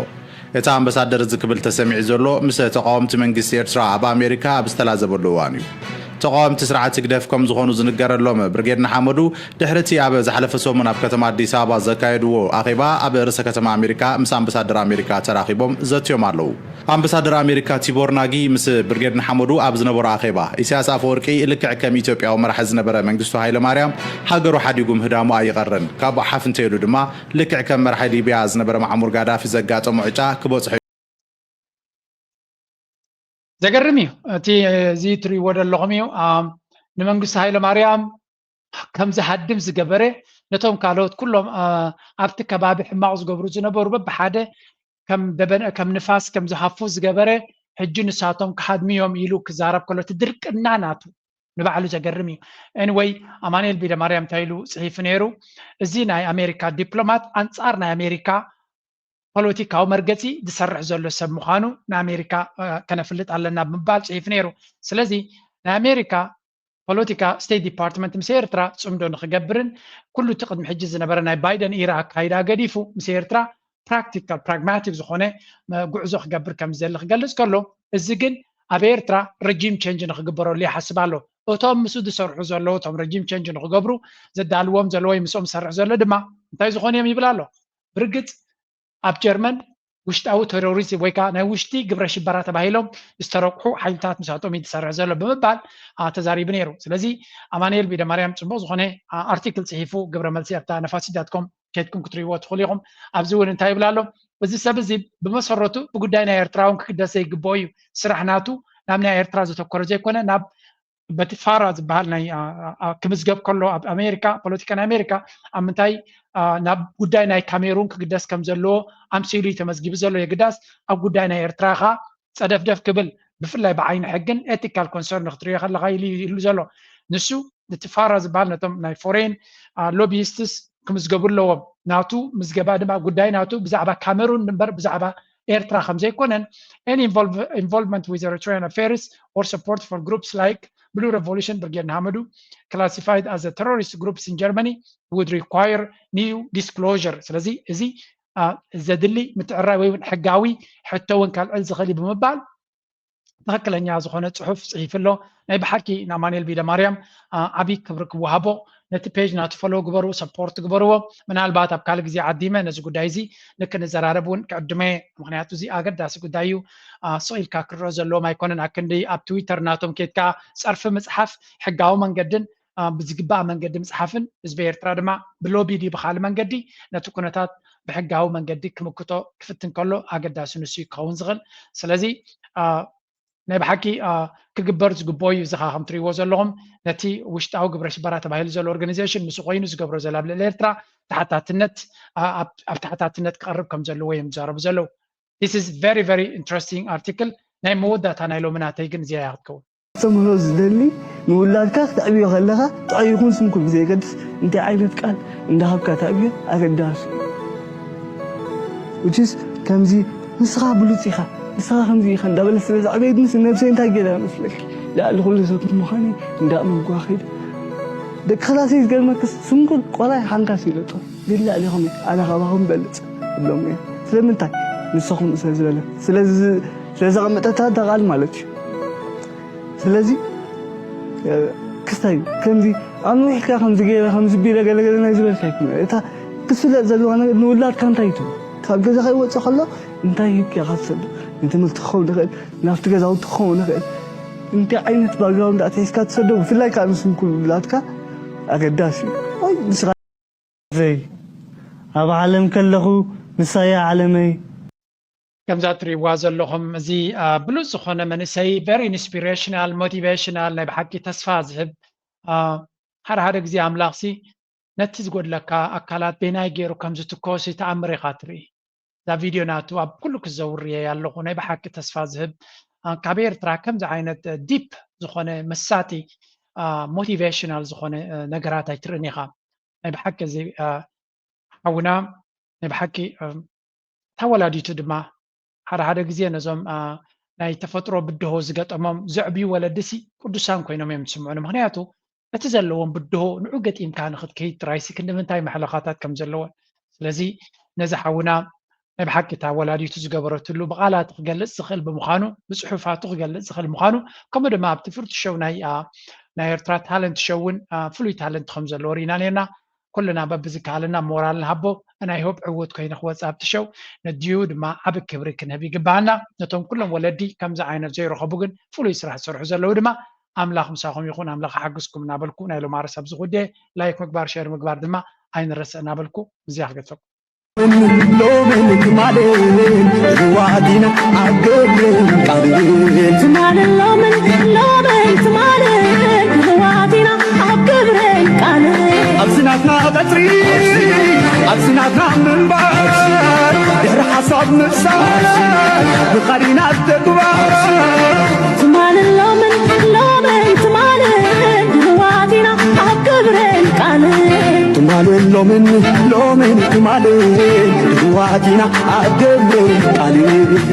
እቲ ኣምበሳደር እዚ ክብል ተሰሚዑ ዘሎ ምስ ተቓወምቲ መንግስቲ ኤርትራ ኣብ ኣሜሪካ ኣብ ዝተላዘበሉ እዋን እዩ። ተቓወምቲ ስርዓት ህግደፍ ከም ዝኾኑ ዝንገረሎም ብርጌድ ንሓመዱ ድሕሪ እቲ ኣብ ዝሓለፈ ሰሙን ኣብ ከተማ ኣዲስ ኣበባ ዘካየድዎ ኣኼባ ኣብ ርእሰ ከተማ ኣሜሪካ ምስ ኣምበሳደር ኣሜሪካ ተራኺቦም ዘትዮም ኣለዉ። ኣምበሳደር ኣሜሪካ ቲቦር ናጊ ምስ ብርጌድ ንሓመዱ ኣብ ዝነበሮ ኣኼባ ኢሳያስ ኣፈወርቂ ልክዕ ከም ኢትዮጵያዊ መራሒ ዝነበረ መንግስቱ ሃይለማርያም ሃገሩ ሓዲጉ ምህዳሙ ኣይቐርን፣ ካብኡ ሓፍ እንተኢሉ ድማ ልክዕ ከም መራሒ ሊብያ ዝነበረ መዓሙር ጋዳፊ ዘጋጠሞ ዕጫ ክበፅሖ ዘገርም እዩ እቲ እዚ ትሪእዎ ዘለኹም እዩ ንመንግስቲ ሃይለ ማርያም ከም ዝሃድም ዝገበረ ነቶም ካልኦት ኩሎም ኣብቲ ከባቢ ሕማቕ ዝገብሩ ዝነበሩ በብሓደ ከም ንፋስ ከም ዝሃፉ ዝገበረ ሕጂ ንሳቶም ክሃድሙ እዮም ኢሉ ክዛረብ ከሎ እቲ ድርቅና ናቱ ንባዕሉ ዘገርም እዩ anyway ኣማኑኤል ቢደ ማርያም እንታይ ኢሉ ፅሒፉ ነይሩ እዚ ናይ ኣሜሪካ ዲፕሎማት ኣንፃር ናይ ኣሜሪካ ፖለቲካዊ መርገፂ ዝሰርሕ ዘሎ ሰብ ምዃኑ ንኣሜሪካ ከነፍልጥ ኣለና ብምባል ፅሒፉ ነይሩ ስለዚ ናይ ኣሜሪካ ፖለቲካ ስቴት ዲፓርትመንት ምስ ኤርትራ ፅምዶ ንክገብርን ኩሉ እቲ ቅድሚ ሕጂ ዝነበረ ናይ ባይደን ኢራ ኣካይዳ ገዲፉ ምስ ኤርትራ ፕራክቲካል ፕራግማቲክ ዝኾነ ጉዕዞ ክገብር ከም ዝደሊ ክገልፅ ከሎ እዚ ግን ኣብ ኤርትራ ረጂም ቸንጅ ንክግበረሉ ይሓስብ ኣሎ እቶም ምስ ዝሰርሑ ዘለዉ እቶም ረጂም ቸንጅ ንክገብሩ ዘዳልዎም ዘለዎ ወይ ምስኦም ዝሰርሕ ዘሎ ድማ እንታይ ዝኾኑ እዮም ይብል ኣሎ። ብርግፅ ኣብ ጀርመን ውሽጣዊ ቴሮሪዝም ወይ ከዓ ናይ ውሽጢ ግብረ ሽበራ ተባሂሎም ዝተረቑሑ ሓይልታት ምስኣቶም እዩ ዝሰርሕ ዘሎ ብምባል ተዛሪቡ ነይሩ። ስለዚ ኣማኑኤል ቢደማርያም ፅቡቅ ዝኾነ ኣርቲክል ፅሒፉ ግብረ መልሲ ኣብታ ነፋሲት ዳትኮም ከድኩም ክትሪእዎ ትኽእሉ ኢኹም። ኣብዚ እውን እንታይ ይብል ኣሎ? እዚ ሰብ እዚ ብመሰረቱ ብጉዳይ ናይ ኤርትራ እውን ክግደስ ዘይግብኦ እዩ። ስራሕ ናቱ ናብ ናይ ኤርትራ ዘተኮረ ዘይኮነ ናብ በቲ ፋራ ዝበሃል ናይ ክምዝገብ ከሎ ኣብ ኣሜሪካ ፖለቲካ ናይ ኣሜሪካ ኣብ ምንታይ ናብ ጉዳይ ናይ ካሜሩን ክግደስ ከም ዘለዎ ኣምሲሉ እዩ ተመዝጊቡ ዘሎ። የግዳስ ኣብ ጉዳይ ናይ ኤርትራ ኸ ፀደፍደፍ ክብል ብፍላይ ብዓይኒ ሕግን ኤቲካል ኮንሰርን ክትሪኦ ከለካ ኢሉ ይህሉ ዘሎ። ንሱ እቲ ፋራ ዝበሃል ነቶም ናይ ፎሬን ሎቢስትስ ክምዝገቡ ኣለዎም። ናቱ ምዝገባ ድማ ጉዳይ ናቱ ብዛዕባ ካሜሩን እምበር ብዛዕባ ኤርትራ ከም ዘይኮነን any involvement with Eritrean affairs or support for groups like Blue Revolution Brigade Nihamadu classified as a terrorist groups in Germany would require new disclosure። ስለዚ እዚ ዘድሊ ምትዕራይ ወይ ሕጋዊ ሕቶ እውን ከልዕል ዝኽእል እዩ ብምባል ትኽክለኛ ዝኾነ ፅሑፍ ፅሒፍ ኣሎ። ናይ ብሓቂ ንኣማኑኤል ቢደማርያም ዓብዪ ክብሪ ክወሃቦ። ነቲ ፔጅ ናቱ ፎሎ ግበሩ፣ ሰፖርት ግበርዎ። ምናልባት ኣብ ካልእ ግዜ ዓዲመ ነዚ ጉዳይ እዚ ንክንዘራረብ እውን ክዕድመ፣ ምክንያቱ እዚ ኣገዳሲ ጉዳይ እዩ። ስቕ ኢልካ ክረኦ ዘለዎም ኣይኮነን። ኣክንዲ ኣብ ትዊተር ናቶም ኬድካ ፀርፊ ምፅሓፍ ሕጋዊ መንገድን ብዝግባእ መንገዲ ምፅሓፍን ህዝቢ ኤርትራ ድማ ብሎቢ ድዩ ብካልእ መንገዲ ነቲ ኩነታት ብሕጋዊ መንገዲ ክምክቶ ክፍትን ከሎ ኣገዳሲ ንሱ እዩ ክኸውን ዝኽእል። ስለዚ ናይ ብሓቂ ክግበር ዝግብኦ እዩ። እዚ ከዓ ከም ትሪእዎ ዘለኹም ነቲ ውሽጣዊ ግብረ ሽበራ ተባሂሉ ዘሎ ኦርጋኒዜሽን ምስ ኮይኑ ዝገብሮ ዘሎ ኣብ ልዕሊ ኤርትራ ተሓታትነት ኣብ ተሓታትነት ክቐርብ ከም ዘለዎ እዮም ዝዛረቡ ዘለዉ። This is very very interesting article። ናይ መወዳእታ ናይ ሎሚ ናተይ ግን እዚኣ እያ ክትከውን። ኣስተምህሮ ዝደሊ ንውላድካ ክተዕብዮ ከለኻ ጥዑይ ይኹን ስንኩል ብዘየገድስ እንታይ ዓይነት ቃል እንዳሃብካ ተዕብዮ ኣገዳሲ። ውችስ ከምዚ ንስኻ ብሉፅ ኢኻ ንስኻ ከምዚ ኢኻ እንዳበለ ስለ ዘዕበየትንስ ነብሰይ እንታይ ገይረ መስለኪ ልዕሊ ኩሉ ሰብ ምዃነይ እንዳእመንኩዋ ከይደ። ደቂ ክላሰይ ዝገርመክስ ስንኩል ቆላይ ሓንካስ ይለጦ ግን ልዕሊኹም እየ ኣነ ካባኹም በልፅ እብሎም እየ። ስለምንታይ ንስኹም ስለ ዝበለ ስለዘቐመጠታ እታ ቃል ማለት እዩ። ስለዚ ክስታይ ከምዚ ኣንዊሕካ ከምዚ ገይረ ከምዚ ቢለ ገለገለ ናይ ዝበልካ ይኮነ እታ ክፍለጥ ዘለዋ ነገር ንውላድካ እንታይ ትብል ካብ ገዛ ከይወፅእ ከሎ እንታይ ሂብካ ኢኻ ትሰዶ ንትምህርቲ ክኸውን ይኽእል ናብቲ ገዛውቲ ክኸውን ይኽእል እንታይ ዓይነት ባክግራውንድ ኣትሒዝካ ትሰዶ ብፍላይ ከዓ ንስንኩል ውላድካ ኣገዳሲ እዩ ወይ ንስኻ ዘይ ኣብ ዓለም ከለኹ ንሳያ ዓለመይ ከምዛ ትሪእዋ ዘለኹም እዚ ብሉፅ ዝኾነ መንእሰይ very inspirational motivational ናይ ብሓቂ ተስፋ ዝህብ ሓደ ሓደ ግዜ ኣምላኽሲ ነቲ ዝጎድለካ ኣካላት በይናይ ገይሩ ከም ዝትኮስ ተኣምር ኢኻ ትርኢ እዛ ቪድዮ ናቱ ኣብ ኩሉ ክዘውር እየ ኣለኹ ናይ ብሓቂ ተስፋ ዝህብ ካብ ኤርትራ ከምዚ ዓይነት ዲፕ ዝኾነ መሳጢ ሞቲቬሽናል ዝኾነ ነገራት ኣይትርእን ኢኻ ናይ ብሓቂ እዚ ሓውና ናይ ብሓቂ እታ ወላዲቱ ድማ ሓደ ሓደ ግዜ ነዞም ናይ ተፈጥሮ ብድሆ ዝገጠሞም ዘዕብዩ ወለድሲ ቅዱሳን ኮይኖም እዮም ዝስምዑኒ ምክንያቱ እቲ ዘለዎም ብድሆ ንዑ ገጢምካ ንክትከይድ ጥራይሲ ክንዲ ምንታይ መሕለኻታት ከም ዘለዎን ስለዚ ነዚ ሓውና ናይ ብሓቂ እታ ወላዲቱ ዝገበረትሉ ብቓላት ክገልፅ ዝኽእል ብምዃኑ ብፅሑፋቱ ክገልፅ ዝኽእል ምዃኑ ከምኡ ድማ ኣብቲ ፍርቱ ሸው ናይ ናይ ኤርትራ ታለንት ሸው እውን ፍሉይ ታለንት ከም ዘለዎ ርኢና ነርና ኩልና በብዝከኣለና ሞራል ንሃቦ and I hope ዕውት ኮይኑ ክወፅእ ኣብቲ ሸው ነዲኡ ድማ ዓቢ ክብሪ ክንህብ ይግባኣና ነቶም ኩሎም ወለዲ ከምዚ ዓይነት ዘይረኸቡ ግን ፍሉይ ስራሕ ዝሰርሑ ዘለዉ ድማ ኣምላኽ ምሳኹም ይኹን ኣምላኽ ሓግዝኩም እናበልኩ ናይ ሎማርስ ኣብዚ ጉዳይ ላይክ ምግባር ሸር ምግባር ድማ ኣይንረስዕ እናበልኩ እዚኣ ክገድፈኩም ሎምን ትማልን ርዋዲና ኣብ ግብርን ቃልን ትማልን ሎምን ሎምን ትማልን ርዋዲና ኣብ ግብርን ቃልን ኣብዚ ናትና ቀፅሪ ኣብዚ ናትና ምንባር ድሕሪ ሓሳብ ምሳል ብኻዲና ተግባር ትማልን ሎምን ሎምን ትማልን ርዋዲና ኣብ ግብርን ቃልን ትማልን ሎምን ሎምን ትማልን ርዋዲና ኣብ ግብርን ቃልን